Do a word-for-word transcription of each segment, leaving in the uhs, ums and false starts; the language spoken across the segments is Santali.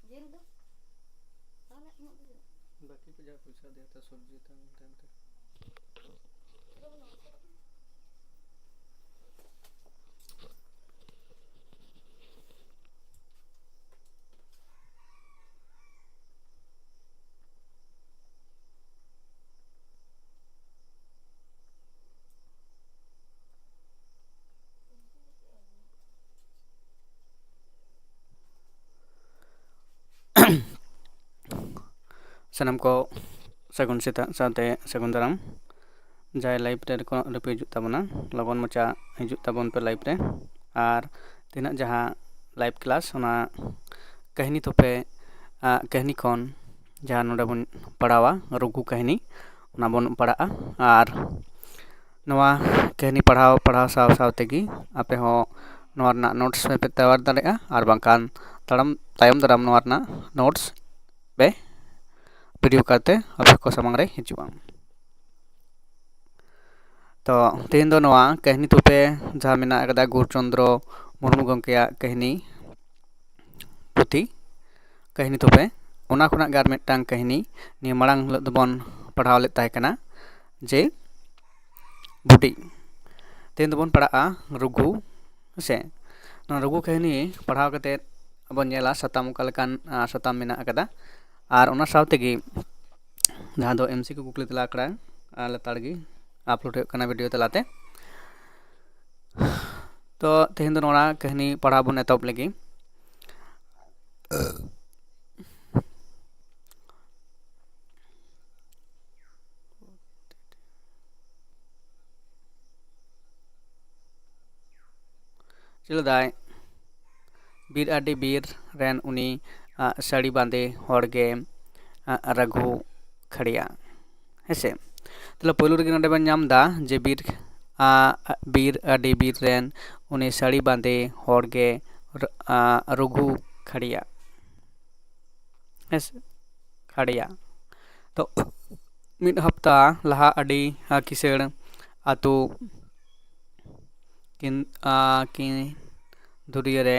ᱡᱤᱞ ᱫᱚ ᱛᱟᱦᱚᱞᱮ ᱩᱱᱟᱹᱜ ᱫᱚ ᱦᱩᱭᱩᱜᱼᱟ᱾ ᱵᱟᱹᱠᱤ ᱠᱚ ᱡᱟᱦᱟᱸ ᱯᱚᱭᱥᱟ ᱫᱤᱭᱟ ᱛᱟ ᱥᱚᱵᱽᱡᱤ ᱛᱟᱢ ᱛᱟᱭᱚᱢ ᱛᱮ᱾ ᱥᱟᱱᱟᱢ ᱠᱚ ᱥᱟᱹᱜᱩᱱ ᱥᱮᱛᱟᱜ ᱥᱟᱶᱛᱮ ᱥᱟᱹᱜᱩᱱ ᱫᱟᱨᱟᱢ᱾ ᱡᱟᱦᱟᱸᱭ live ᱨᱮ ᱠᱚ ᱨᱮᱯᱮ ᱦᱤᱡᱩᱜ ᱛᱟᱵᱚᱱᱟ, ᱞᱚᱜᱚᱱ ᱢᱟᱪᱷᱟ ᱦᱤᱡᱩᱜ ᱛᱟᱵᱚᱱ ᱯᱮ live ᱨᱮ᱾ ᱟᱨ ᱛᱤᱱᱟᱹᱜ ᱡᱟᱦᱟᱸ live class, ᱚᱱᱟ ᱠᱟᱹᱦᱱᱤ ᱛᱷᱚᱯᱮ, ᱟ, ᱠᱟᱹᱦᱱᱤ ᱠᱷᱚᱱ ᱡᱟᱦᱟᱸ ᱱᱚᱰᱮ ᱵᱚᱱ ᱯᱟᱲᱦᱟᱣᱟ, ᱨᱩᱜᱷᱩ ᱠᱟᱹᱦᱱᱤ, ᱚᱱᱟ ᱵᱚᱱ ᱯᱟᱲᱦᱟᱜᱼᱟ᱾ ᱟᱨ ᱱᱚᱣᱟ ᱠᱟᱹᱦᱱᱤ ᱯᱟᱲᱦᱟᱣ, ᱯᱟᱲᱦᱟᱣ ᱥᱟᱶ ᱥᱟᱶ ᱛᱮᱜᱮ ᱟᱯᱮ ᱦᱚᱸ ᱱᱚᱣᱟ ᱨᱮᱱᱟᱜ notes ᱯᱮ ᱛᱮᱭᱟᱨ ᱫᱟᱲᱮᱭᱟᱜᱼᱟ, ᱟᱨ ᱵᱟᱝᱠᱷᱟᱱ ᱛᱟᱲᱟᱢ, ᱛᱟᱭᱚᱢ ᱫᱟᱨᱟᱢ ᱱᱚᱣᱟ ᱨᱮᱱᱟᱜ notes ᱯᱮ video ᱠᱟᱛᱮ ᱟᱯᱮ ᱠᱚ ᱥᱟᱢᱟᱝ ᱨᱮ ᱦᱤᱡᱩᱜᱼᱟ᱾ ᱛᱚ, ᱛᱮᱦᱮᱧ ᱫᱚ ᱱᱚᱣᱟ ᱠᱟᱹᱦᱱᱤ ᱛᱷᱚᱯᱮ ᱡᱟᱦᱟᱸ ᱢᱮᱱᱟᱜ ᱟᱠᱟᱫᱟ ᱜᱳᱨᱪᱚᱱᱫᱨᱚ ᱢᱩᱨᱢᱩ ᱜᱚᱢᱠᱮᱭᱟᱜ ᱠᱟᱹᱦᱱᱤ ᱯᱩᱛᱷᱤ, ᱠᱟᱹᱦᱱᱤ ᱛᱷᱚᱯᱮ, ᱚᱱᱟ ᱠᱷᱚᱱᱟᱜ ᱜᱮ ᱟᱨ ᱢᱤᱫᱴᱟᱝ ᱠᱟᱹᱦᱱᱤ ᱱᱤᱭᱟᱹ ᱢᱟᱲᱟᱝ ᱦᱤᱞᱳᱜ ᱫᱚᱵᱚᱱ ᱯᱟᱲᱦᱟᱣ ᱞᱮᱫ ᱛᱟᱦᱮᱸ ᱠᱟᱱᱟ, ᱡᱮ ᱵᱩᱰᱤ᱾ ᱛᱮᱦᱮᱧ ᱫᱚᱵᱚᱱ ᱯᱟᱲᱦᱟᱜᱼᱟ ᱨᱩᱜᱷᱩ, ᱦᱮᱸᱥᱮ? ᱱᱚᱣᱟ ᱨᱩᱜᱷᱩ ᱠᱟᱹᱦᱱᱤ ᱯᱟᱲᱦᱟᱣ ᱠᱟᱛᱮᱫ ᱵᱚᱱ ᱧᱮᱞᱟ ᱥᱟᱛᱟᱢ ᱚᱠᱟ ᱞᱮᱠᱟᱱ, ᱟ, ᱥᱟᱛᱟᱢ ᱢᱮᱱᱟᱜ ᱟᱠᱟᱫᱟ᱾ ᱟᱨ ᱚᱱᱟ ᱥᱟᱶ ᱛᱮᱜᱮ ᱡᱟᱦᱟᱸ ᱫᱚ M C Q ᱠᱩᱠᱞᱤ ᱛᱮᱞᱟ ᱟᱠᱷᱲᱟ, ᱟ, ᱞᱮᱛᱟᱲ ᱜᱮ upload ᱦᱩᱭᱩᱜ ᱠᱟᱱᱟ video ᱛᱟᱞᱟᱛᱮ᱾ ᱛᱚ, ᱛᱮᱦᱮᱧ ᱫᱚ ᱱᱚᱣᱟ ᱠᱟᱹᱦᱱᱤ ᱯᱟᱲᱦᱟᱣ ᱵᱚᱱ ᱮᱛᱚᱦᱚᱵ ᱞᱮᱜᱮ᱾ ᱪᱮᱫ ᱞᱮᱫᱟᱭ? ᱵᱤᱨ ᱟᱹᱰᱤ ᱵᱤᱨ ᱨᱮᱱ ᱩᱱᱤ, ᱟ, ᱥᱟᱹᱲᱤ ᱵᱟᱸᱫᱮ ᱦᱚᱲ ᱜᱮ, ᱟ, ᱨᱟᱹᱜᱷᱩ ᱠᱷᱟᱲᱤᱭᱟ᱾ ᱦᱮᱸᱥᱮ? ᱛᱟᱦᱞᱮ ᱯᱳᱭᱞᱳ ᱨᱮᱜᱮ ᱱᱚᱰᱮ ᱵᱚᱱ ᱧᱟᱢ ᱮᱫᱟ ᱡᱮ ᱵᱤᱨ, ᱟ, ᱵᱤᱨ ᱟᱹᱰᱤ ᱵᱤᱨ ᱨᱮᱱ ᱩᱱᱤ ᱥᱟᱹᱲᱤ ᱵᱟᱸᱫᱮ ᱦᱚᱲ ᱜᱮ ᱨ-, ᱟ, ᱨᱩᱜᱷᱩ ᱠᱷᱟᱲᱤᱭᱟ᱾ ᱦᱮᱸᱥᱮ? ᱠᱷᱟᱲᱤᱭᱟ᱾ ᱛᱚ, ᱢᱤᱫ ᱦᱟᱯᱛᱟ ᱞᱟᱦᱟ ᱟᱹᱰᱤ, ᱟ, ᱠᱤᱥᱟᱹᱬ ᱟᱛᱳ ᱠᱤᱱ, ᱟ, ᱠᱤᱱ ᱫᱷᱩᱨᱤᱭᱟᱹ ᱨᱮ,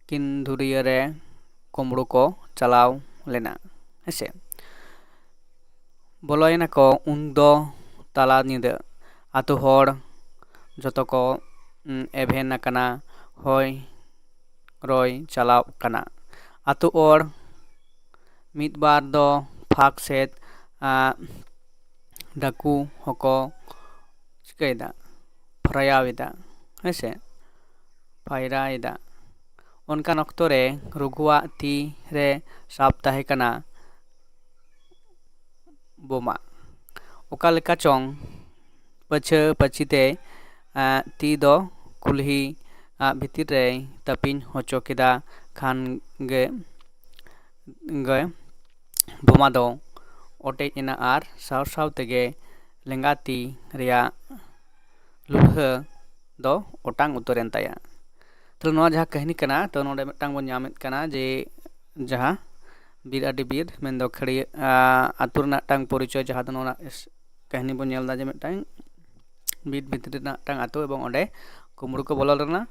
ᱠᱤᱱ ᱫᱷᱩᱨᱤᱭᱟᱹ ᱨᱮ ᱠᱩᱢᱵᱽᱲᱩ ᱠᱚ ᱪᱟᱞᱟᱣ ᱞᱮᱱᱟ᱾ ᱦᱮᱸᱥᱮ, ᱵᱚᱞᱚᱭᱮᱱᱟ ᱠᱚ ᱩᱱᱫᱚ ᱛᱟᱞᱟ ᱧᱤᱫᱟᱹ᱾ ᱟᱛᱳ ᱦᱚᱲ ᱡᱚᱛᱚ ᱠᱚ ᱮᱵᱷᱮᱱ ᱟᱠᱟᱱᱟ, ᱦᱚᱭ ᱨᱚᱭ ᱪᱟᱞᱟᱣ ᱠᱟᱱᱟ᱾ ᱟᱛᱳ ᱦᱚᱲ ᱢᱤᱫ ᱵᱟᱨ ᱫᱚ ᱯᱷᱟᱸᱠ ᱥᱮᱫ ᱰᱟᱹᱠᱩ ᱦᱚᱸᱠᱚ ᱪᱤᱠᱟᱹᱭᱮᱫᱟ, ᱯᱷᱟᱭᱨᱟᱣᱮᱫᱟ, ᱦᱮᱸᱥᱮ, ᱯᱷᱟᱭᱨᱟᱭᱮᱫᱟ᱾ ᱚᱱᱠᱟᱱ ᱚᱠᱛᱚ ᱨᱮ ᱨᱚᱜᱷᱩᱣᱟᱜ ᱛᱤ ᱨᱮ ᱥᱟᱵ ᱛᱟᱦᱮᱸ ᱠᱟᱱᱟ ᱵᱳᱢᱟ᱾ ᱚᱠᱟ ᱞᱮᱠᱟ ᱪᱚᱝ ᱯᱟᱹᱪᱷᱟᱹ ᱯᱟᱹᱪᱷᱤ ᱛᱮ ᱛᱤ ᱫᱚ ᱠᱩᱞᱦᱤ ᱵᱷᱤᱛᱤᱨ ᱨᱮᱭ ᱛᱟᱹᱯᱤᱧ ᱦᱚᱪᱚ ᱠᱮᱫᱟ ᱠᱷᱟᱱ ᱜᱮ ᱜᱮ ᱵᱳᱢᱟ ᱫᱚ ᱚᱴᱮᱡ ᱮᱱᱟ ᱟᱨ ᱥᱟᱶ ᱥᱟᱶ ᱛᱮᱜᱮ ᱞᱮᱸᱜᱟ ᱛᱤ ᱨᱮᱭᱟᱜ ᱞᱩᱞᱦᱟᱹ ᱫᱚ ᱚᱴᱟᱝ ᱩᱛᱟᱹᱨᱮᱱ ᱛᱟᱭᱟ᱾ ᱛᱟᱦᱞᱮ ᱱᱚᱣᱟ ᱡᱟᱦᱟᱸ ᱠᱟᱹᱦᱱᱤ ᱠᱟᱱᱟ, ᱛᱚ ᱱᱚᱰᱮ ᱢᱤᱫᱴᱟᱝ ᱵᱚᱱ ᱧᱟᱢᱮᱫ ᱠᱟᱱᱟ ᱡᱮ ᱡᱟᱦᱟᱸ ᱵᱤᱨ ᱟᱹᱰᱤ ᱵᱤᱨ ᱢᱮᱱᱫᱚ ᱠᱷᱟᱹᱲᱭᱟᱹ ᱟᱛᱳ ᱨᱮᱱᱟᱜ ᱢᱤᱫᱴᱟᱝ ᱯᱚᱨᱤᱪᱚᱭ, ᱡᱟᱦᱟᱸ ᱫᱚ ᱱᱚᱣᱟ ᱠᱟᱹᱦᱱᱤ ᱵᱚᱱ ᱧᱮᱞ ᱮᱫᱟ ᱡᱮ ᱢᱤᱫᱴᱟᱝ ᱵᱤᱨ ᱵᱷᱤᱛᱨᱤ ᱨᱮᱱᱟᱜ ᱢᱤᱫᱴᱟᱝ ᱟᱛᱳ ᱮᱵᱚᱝ ᱚᱸᱰᱮ ᱠᱩᱢᱵᱽᱲᱩ ᱠᱚ ᱵᱚᱞᱚ ᱞᱮᱱᱟ᱾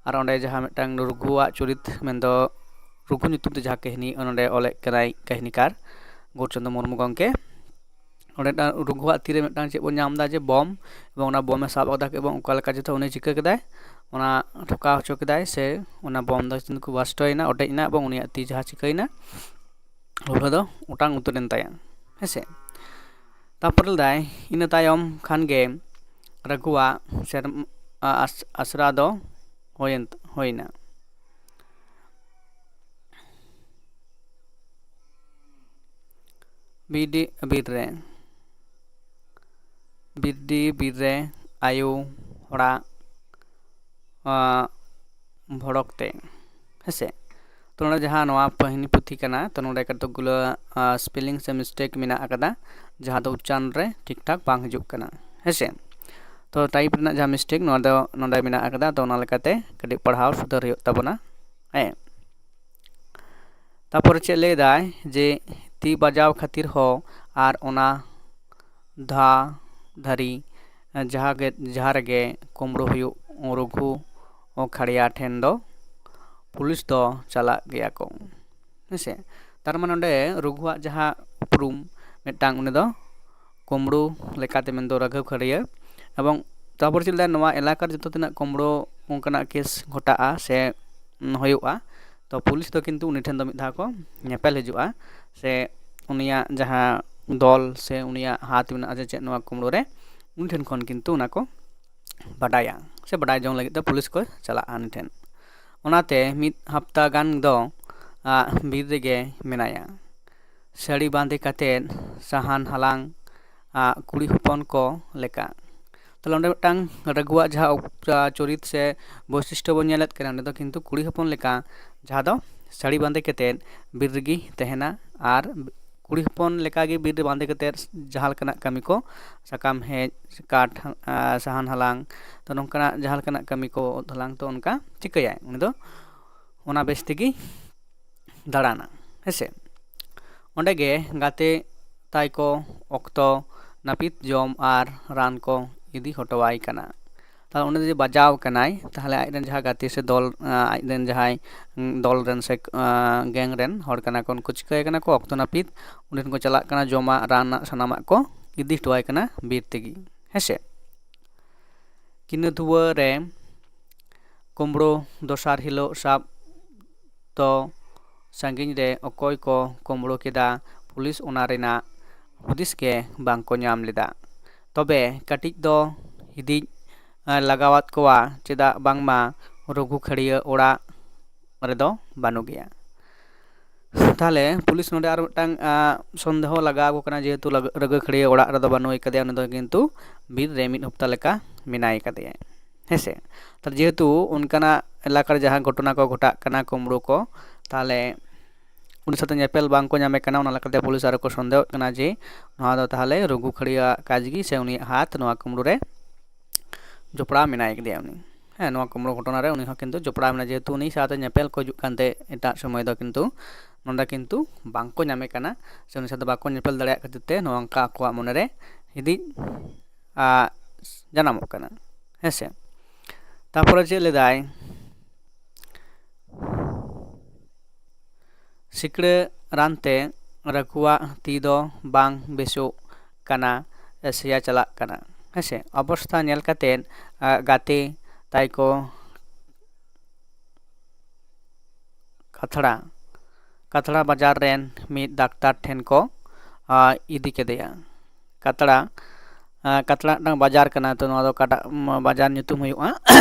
ᱟᱨ ᱚᱸᱰᱮ ᱡᱟᱦᱟᱸ ᱢᱤᱫᱴᱟᱝ ᱨᱚᱜᱷᱩᱣᱟᱜ ᱪᱚᱨᱤᱛ ᱢᱮᱱᱫᱚ ᱨᱚᱜᱷᱩ ᱧᱩᱛᱩᱢ ᱛᱮ ᱡᱟᱦᱟᱸ ᱠᱟᱹᱦᱱᱤ ᱚᱱᱚᱸᱰᱮ ᱚᱞᱮᱫ ᱠᱟᱱᱟᱭ ᱠᱟᱹᱦᱱᱤᱠᱟᱨ ᱜᱳᱣᱩᱨ ᱪᱚᱸᱫᱽᱨᱚ ᱢᱩᱨᱢᱩ ᱜᱚᱢᱠᱮ᱾ ᱚᱸᱰᱮ ᱢᱤᱫᱴᱟᱝ ᱨᱚᱜᱷᱩᱣᱟᱜ ᱛᱤᱨᱮ ᱢᱤᱫᱴᱟᱝ ᱪᱮᱫ ᱵᱚᱱ ᱧᱟᱢ ᱮᱫᱟ ᱡᱮ ᱵᱳᱢ, ᱮᱵᱚᱝ ᱚᱱᱟ ᱵᱳᱢᱮ ᱥᱟᱵ ᱟᱠᱟᱫᱟ ᱮᱵᱚᱝ ᱚᱠᱟ ᱞᱮᱠᱟ ᱡᱚᱛᱚ ᱩᱱᱤ ᱪᱤᱠᱟᱹ ᱠᱮᱫᱟᱭ, ᱚᱱᱟ ᱴᱷᱚᱠᱟᱣ ᱦᱚᱪᱚ ᱠᱮᱫᱟᱭ ᱥᱮ ᱚᱱᱟ ᱵᱳᱢ ᱫᱚ ᱠᱤᱱᱛᱩ ᱵᱟᱥᱴᱚᱭᱮᱱᱟ, ᱚᱴᱮᱡ ᱮᱱᱟ ᱮᱵᱚᱝ ᱩᱱᱤᱭᱟᱜ ᱛᱤ ᱡᱟᱦᱟᱸ ᱪᱤᱠᱟᱹᱭᱮᱱᱟ ᱞᱩᱞᱦᱟᱹ ᱫᱚ ᱚᱴᱟᱝ ᱩᱛᱟᱹᱨᱮᱱ ᱛᱟᱭᱟ᱾ ᱦᱮᱸᱥᱮ, ᱛᱟᱨᱯᱚᱨᱮ ᱞᱮᱫᱟᱭ ᱤᱱᱟᱹ ᱛᱟᱭᱚᱢ ᱠᱷᱟᱱ ᱜᱮ ᱨᱚᱜᱷᱩᱣᱟᱜ ᱥᱮᱨᱢᱟ ᱟᱥ- ᱟᱥᱨᱟ ᱫᱚ ᱦᱩᱭᱮᱱ ᱦᱩᱭᱮᱱᱟ᱾ ᱵᱤᱨᱰᱤ ᱵᱤᱨ ᱨᱮ ᱵᱤᱨᱰᱤ ᱵᱤᱨ ᱨᱮ ᱟᱭᱳ ᱦᱚᱲᱟᱜ ᱵᱷᱚᱲᱚᱠ ᱛᱮ, ᱦᱮᱸᱥᱮ᱾ ᱛᱚ ᱱᱚᱰᱮ ᱡᱟᱦᱟᱸ ᱱᱚᱣᱟ ᱠᱟᱹᱦᱱᱤ ᱯᱩᱛᱷᱤ ᱠᱟᱱᱟ, ᱛᱚ ᱱᱚᱰᱮ ᱠᱟᱹᱴᱤᱡ ᱜᱩᱞᱟᱹ ᱥᱯᱮᱞᱤᱝ ᱥᱮ ᱢᱤᱥᱴᱮᱠ ᱢᱮᱱᱟᱜ ᱟᱠᱟᱫᱟ, ᱡᱟᱦᱟᱸ ᱫᱚ ᱩᱪᱪᱟᱨᱚᱱ ᱨᱮ ᱴᱷᱤᱠ ᱴᱷᱟᱠ ᱵᱟᱝ ᱦᱤᱡᱩᱜ ᱠᱟᱱᱟ, ᱦᱮᱸᱥᱮ᱾ ᱛᱚ ᱴᱟᱭᱤᱯ ᱨᱮᱱᱟᱜ ᱡᱟᱦᱟᱸ ᱢᱤᱥᱴᱮᱠ, ᱱᱚᱣᱟ ᱫᱚ ᱱᱚᱰᱮ ᱢᱮᱱᱟᱜ ᱟᱠᱟᱫᱟ, ᱛᱚ ᱚᱱᱟ ᱞᱮᱠᱟᱛᱮ ᱠᱟᱹᱴᱤᱡ ᱯᱟᱲᱦᱟᱣ ᱥᱩᱫᱷᱟᱹᱨ ᱦᱩᱭᱩᱜ ᱛᱟᱵᱚᱱᱟ᱾ ᱦᱮᱸ, ᱛᱟᱯᱚᱨᱮ ᱪᱮᱫ ᱞᱟᱹᱭ ᱫᱟᱭ ᱡᱮ ᱛᱤ ᱵᱟᱡᱟᱣ ᱠᱷᱟᱹᱛᱤᱨ ᱦᱚᱸ ᱟᱨ ᱚᱱᱟ ᱫᱷᱟ ᱫᱷᱟᱹᱨᱤ ᱡᱟᱦᱟᱸ ᱜᱮ ᱡᱟᱦᱟᱸ ᱨᱮᱜᱮ ᱠᱩᱢᱵᱽᱲᱩ ᱦᱩᱭᱩᱜ ᱨᱚᱜᱷᱩ ᱠᱷᱟᱲᱭᱟ ᱴᱷᱮᱱ ᱫᱚ ᱯᱩᱞᱤᱥ ᱫᱚ ᱪᱟᱞᱟᱜ ᱜᱮᱭᱟ ᱠᱚ᱾ ᱦᱮᱸᱥᱮ᱾ ᱛᱟᱨ ᱢᱟᱱᱮ ᱱᱚᱰᱮ ᱨᱚᱜᱷᱩᱣᱟᱜ ᱡᱟᱦᱟᱸ ᱩᱯᱨᱩᱢ ᱢᱤᱫᱴᱟᱝ, ᱩᱱᱤ ᱫᱚ ᱠᱩᱢᱵᱽᱲᱩ ᱞᱮᱠᱟᱛᱮ ᱢᱮᱱᱫᱚ ᱨᱟᱹᱜᱷᱟᱹᱣ ᱠᱷᱟᱹᱲᱭᱟᱹ᱾ ᱮᱵᱚᱝ ᱛᱟᱨᱯᱚᱨ ᱪᱮᱫ ᱞᱮᱠᱟ, ᱱᱚᱣᱟ ᱮᱞᱟᱠᱟ ᱨᱮ ᱡᱚᱛᱚ ᱛᱤᱱᱟᱹᱜ ᱠᱩᱢᱵᱽᱲᱩ ᱚᱱᱠᱟᱱᱟᱜ ᱠᱮᱥ ᱜᱷᱚᱴᱟᱜᱼᱟ ᱥᱮ ᱦᱩᱭᱩᱜᱼᱟ, ᱛᱚ ᱯᱩᱞᱤᱥ ᱫᱚ ᱠᱤᱱᱛᱩ ᱩᱱᱤ ᱴᱷᱮᱱ ᱫᱚ ᱢᱤᱫ ᱫᱷᱟᱣ ᱠᱚ ᱧᱮᱯᱮᱞ ᱦᱤᱡᱩᱜᱼᱟ, ᱥᱮ ᱩᱱᱤᱭᱟᱜ ᱡᱟᱦᱟᱸ ᱫᱚᱞ ᱥᱮ ᱩᱱᱤᱭᱟᱜ ᱦᱟᱛ ᱢᱮᱱᱟᱜᱼᱟ ᱡᱮ ᱪᱮᱫ ᱱᱚᱣᱟ ᱠᱩᱢᱵᱽᱲᱩ ᱨᱮ, ᱩᱱᱤ ᱴᱷᱮᱱ ᱠᱷᱚᱱ ᱠᱤᱱᱛᱩ ᱚᱱᱟ ᱠᱚ ᱵᱟᱰᱟᱭᱟ ᱥᱮ ᱵᱟᱰᱟᱭ ᱡᱚᱝ ᱞᱟᱹᱜᱤᱫ ᱛᱮ ᱯᱩᱞᱤᱥ ᱠᱚ ᱪᱟᱞᱟᱜᱼᱟ ᱩᱱᱤ ᱴᱷᱮᱱ᱾ ᱚᱱᱟᱛᱮ ᱢᱤᱫ ᱦᱟᱯᱛᱟ ᱜᱟᱱ ᱫᱚ, ᱟ, ᱵᱤᱨ ᱨᱮᱜᱮ ᱢᱮᱱᱟᱭᱟ, ᱥᱟᱹᱲᱤ ᱵᱟᱸᱫᱮ ᱠᱟᱛᱮᱫ ᱥᱟᱦᱟᱱ ᱦᱟᱞᱟᱝ, ᱟ, ᱠᱩᱲᱤ ᱦᱚᱯᱚᱱ ᱠᱚ ᱞᱮᱠᱟ᱾ ᱛᱟᱦᱞᱮ ᱚᱸᱰᱮ ᱢᱤᱫᱴᱟᱝ ᱨᱟᱹᱜᱷᱩᱣᱟᱜ ᱡᱟᱦᱟᱸ ᱩᱯ-, ᱟ, ᱪᱚᱨᱤᱛ ᱥᱮ ᱵᱳᱭᱥᱤᱥᱴᱚ ᱵᱚᱱ ᱧᱮᱞᱮᱫ ᱠᱟᱱᱟ, ᱚᱸᱰᱮ ᱫᱚ ᱠᱤᱱᱛᱩ ᱠᱩᱲᱤ ᱦᱚᱯᱚᱱ ᱞᱮᱠᱟ ᱡᱟᱦᱟᱸ ᱫᱚ ᱥᱟᱹᱲᱤ ᱵᱟᱸᱫᱮ ᱠᱟᱛᱮᱫ ᱵᱤᱨ ᱨᱮᱜᱮ ᱛᱟᱦᱮᱱᱟ ᱟᱨ ᱠᱩᱲᱤ ᱦᱚᱯᱚᱱ ᱞᱮᱠᱟᱜᱮ ᱵᱤᱨ ᱨᱮ ᱵᱟᱸᱫᱮ ᱠᱟᱛᱮᱫ ᱡᱟᱦᱟᱸ ᱞᱮᱠᱟᱱᱟᱜ ᱠᱟᱹᱢᱤ ᱠᱚ, ᱥᱟᱠᱟᱢ ᱦᱮᱡ, ᱠᱟᱴ, ᱟ, ᱥᱟᱦᱟᱱ ᱦᱟᱞᱟᱝ, ᱛᱚ ᱱᱚᱝᱠᱟᱱᱟᱜ ᱡᱟᱦᱟᱸ ᱞᱮᱠᱟᱱᱟᱜ ᱠᱟᱹᱢᱤ ᱠᱚ, ᱩᱫ ᱦᱟᱞᱟᱝ, ᱛᱚ ᱚᱱᱠᱟ ᱪᱤᱠᱟᱹᱭᱟᱭ ᱩᱱᱤ ᱫᱚ, ᱚᱱᱟ ᱵᱮᱥ ᱛᱮᱜᱮ ᱫᱟᱬᱟᱱᱟ, ᱦᱮᱸᱥᱮ᱾ ᱚᱸᱰᱮ ᱜᱮ ᱜᱟᱛᱮ ᱛᱟᱭ ᱠᱚ ᱚᱠᱛᱚ ᱱᱟᱹᱯᱤᱛ ᱡᱚᱢ ᱟᱨ ᱨᱟᱱ ᱠᱚ ᱤᱫᱤ ᱦᱚᱴᱚᱣᱟᱭ ᱠᱟᱱᱟ᱾ ᱛᱟᱦᱞᱮ ᱩᱱᱤ ᱡᱩᱫᱤ ᱵᱟᱡᱟᱣ ᱠᱟᱱᱟᱭ, ᱛᱟᱦᱞᱮ ᱟᱡ ᱨᱮᱱ ᱡᱟᱦᱟᱸ ᱜᱟᱛᱮ ᱥᱮ ᱫᱚᱞ, ᱟᱸ, ᱟᱡ ᱨᱮᱱ ᱡᱟᱦᱟᱸᱭ, ᱩᱸ, ᱫᱚᱞ ᱨᱮᱱ ᱥᱮ, ᱟᱸ, ᱜᱮᱝ ᱨᱮᱱ ᱦᱚᱲ ᱠᱟᱱᱟ ᱠᱚ, ᱩᱱᱠᱩ ᱪᱤᱠᱟᱹᱭ ᱠᱟᱱᱟ ᱠᱚ, ᱚᱠᱛᱚ ᱱᱟᱹᱯᱤᱛ ᱩᱱᱤ ᱴᱷᱮᱱ ᱠᱚ ᱪᱟᱞᱟᱜ ᱠᱟᱱᱟ, ᱡᱚᱢᱟᱜ, ᱨᱟᱱᱟᱜ ᱥᱟᱱᱟᱢᱟᱜ ᱠᱚ ᱤᱫᱤ ᱦᱚᱴᱚᱣᱟᱭ ᱠᱟᱱᱟ ᱵᱤᱨ ᱛᱮᱜᱮ, ᱦᱮᱸᱥᱮ᱾ ᱠᱤᱱᱟᱹᱫᱷᱩᱣᱟᱹ ᱨᱮ ᱠᱩᱢᱵᱽᱲᱩ ᱫᱚᱥᱟᱨ ᱦᱤᱞᱳᱜ ᱥᱟᱵ ᱫᱚ ᱥᱟᱺᱜᱤᱧ ᱨᱮ ᱚᱠᱚᱭ ᱠᱚ ᱠᱩᱢᱵᱽᱲᱩ ᱠᱮᱫᱟ, ᱯᱩᱞᱤᱥ ᱚᱱᱟ ᱨᱮᱱᱟᱜ ᱦᱩᱫᱤᱥ ᱜᱮ ᱵᱟᱝ ᱠᱚ ᱧᱟᱢ ᱞᱮᱫᱟ᱾ ᱛᱚᱵᱮ ᱠᱟᱹᱴᱤᱡ ᱫᱚ ᱦᱤᱫᱤᱡ, ᱮ, ᱞᱟᱜᱟᱣᱟᱫ ᱠᱚᱣᱟ, ᱪᱮᱫᱟᱜ ᱵᱟᱝᱢᱟ ᱨᱚᱜᱷᱩ ᱠᱷᱟᱹᱲᱭᱟᱹ ᱚᱲᱟᱜ ᱨᱮᱫᱚ ᱵᱟᱹᱱᱩᱜ ᱜᱮᱭᱟ᱾ ᱛᱟᱦᱞᱮ ᱯᱩᱞᱤᱥ ᱱᱚᱰᱮ ᱟᱨ ᱢᱤᱫᱴᱟᱝ, ᱟ, ᱥᱚᱱᱫᱮᱦᱚ ᱞᱟᱜᱟᱣ ᱟᱠᱚ ᱠᱟᱱᱟ, ᱡᱮᱦᱮᱛᱩ ᱞᱟᱜ-, ᱨᱟᱹᱜᱷᱩ ᱠᱷᱟᱹᱲᱭᱟᱹ ᱚᱲᱟᱜ ᱨᱮᱫᱚ ᱵᱟᱹᱱᱩᱜ ᱟᱠᱟᱫᱮᱭᱟ, ᱩᱱᱤ ᱫᱚ ᱠᱤᱱᱛᱩ ᱵᱤᱨ ᱨᱮ ᱢᱤᱫ ᱦᱚᱯᱛᱟ ᱞᱮᱠᱟ ᱢᱮᱱᱟᱭ ᱠᱟᱫᱮᱭᱟ, ᱦᱮᱸᱥᱮ᱾ ᱛᱟᱦᱞᱮ ᱡᱮᱦᱮᱛᱩ ᱚᱱᱠᱟᱱᱟᱜ ᱮᱞᱟᱠᱟ ᱨᱮ ᱡᱟᱦᱟᱸ ᱜᱷᱚᱴᱚᱱᱟ ᱠᱚ ᱜᱷᱚᱴᱟᱜ ᱠᱟᱱᱟ, ᱠᱩᱢᱵᱽᱲᱩ ᱠᱚ, ᱛᱟᱦᱞᱮ ᱩᱱᱤ ᱥᱟᱶᱛᱮ ᱧᱮᱯᱮᱞ ᱵᱟᱝ ᱠᱚ ᱧᱟᱢᱮ ᱠᱟᱱᱟ, ᱚᱱᱟ ᱞᱮᱠᱟᱛᱮ ᱯᱩᱞᱤᱥ ᱟᱨᱚ ᱠᱚ ᱥᱚᱱᱫᱮᱦᱚᱜ ᱠᱟᱱᱟ ᱡᱮ ᱱᱚᱣᱟ ᱫᱚ ᱛᱟᱦᱞᱮ ᱨᱚᱜᱷᱩ ᱠᱷᱟᱹᱲᱭᱟᱹᱣᱟᱜ ᱠᱟᱡᱽ ᱜᱮ ᱥᱮ ᱩᱱᱤᱭᱟᱜ ᱦᱟᱛ ᱱᱚᱣᱟ ᱠᱩᱢᱵᱽᱲᱩ ᱨᱮ ᱡᱚᱯᱲᱟᱣ ᱢᱮᱱᱟᱭ ᱠᱟᱫᱮᱭᱟ ᱩᱱᱤ᱾ ᱦᱮᱸ, ᱱᱚᱣᱟ ᱠᱩᱢᱵᱽᱲᱩ ᱜᱷᱚᱴᱚᱱᱟ ᱨᱮ ᱩᱱᱤ ᱦᱚᱸ ᱠᱤᱱᱛᱩ ᱡᱚᱯᱲᱟᱣ ᱢᱮᱱᱟᱭ, ᱡᱮᱦᱮᱛᱩ ᱩᱱᱤ ᱥᱟᱶᱛᱮ ᱧᱮᱯᱮᱞ ᱠᱚ ᱦᱤᱡᱩᱜ ᱠᱟᱱᱛᱮ ᱮᱴᱟᱜ ᱥᱚᱢᱚᱭ ᱫᱚ ᱠᱤᱱᱛᱩ ᱱᱚᱰᱮ ᱠᱤᱱᱛᱩ ᱵᱟᱝᱠᱚ ᱧᱟᱢᱮ ᱠᱟᱱᱟ, ᱥᱮ ᱩᱱᱤ ᱥᱟᱶᱛᱮ ᱵᱟᱠᱚ ᱧᱮᱯᱮᱞ ᱫᱟᱲᱮᱭᱟᱜ ᱠᱷᱟᱹᱛᱤᱨ ᱛᱮ ᱱᱚᱝᱠᱟ ᱟᱠᱚᱣᱟᱜ ᱢᱚᱱᱮᱨᱮ ᱦᱤᱫᱤᱡ, ᱟ, ᱡᱟᱱᱟᱢᱚᱜ ᱠᱟᱱᱟ, ᱦᱮᱸᱥᱮ᱾ ᱛᱟᱨᱯᱚᱨᱮ ᱪᱮᱫ ᱞᱮᱫᱟᱭ? ᱥᱤᱠᱲᱟᱹ ᱨᱟᱱ ᱛᱮ ᱨᱟᱹᱜᱷᱩᱣᱟᱜ ᱛᱤ ᱫᱚ ᱵᱟᱝ ᱵᱮᱥᱚᱜ ᱠᱟᱱᱟ, ᱥᱮᱭᱟ ᱪᱟᱞᱟᱜ ᱠᱟᱱᱟ᱾ ᱦᱮᱸᱥᱮ, ᱚᱵᱚᱥᱛᱷᱟ ᱧᱮᱞ ᱠᱟᱛᱮᱫ, ᱟ, ᱜᱟᱛᱮ ᱛᱟᱭ ᱠᱚ ᱠᱷᱟᱛᱲᱟ, ᱠᱷᱟᱛᱲᱟ ᱵᱟᱡᱟᱨ ᱨᱮᱱ ᱢᱤᱫ ᱰᱟᱠᱛᱟᱨ ᱴᱷᱮᱱ ᱠᱚ, ᱟ, ᱤᱫᱤ ᱠᱮᱫᱮᱭᱟ᱾ ᱠᱷᱟᱛᱲᱟ, ᱟ, ᱠᱷᱟᱛᱲᱟ ᱢᱤᱫᱴᱟᱝ ᱵᱟᱡᱟᱨ ᱠᱟᱱᱟ, ᱛᱚ ᱱᱚᱣᱟ ᱫᱚ ᱚᱠᱟᱴᱟᱜ, ᱩᱢ, ᱵᱟᱡᱟᱨ ᱧᱩᱛᱩᱢ ᱦᱩᱭᱩᱜᱼᱟ?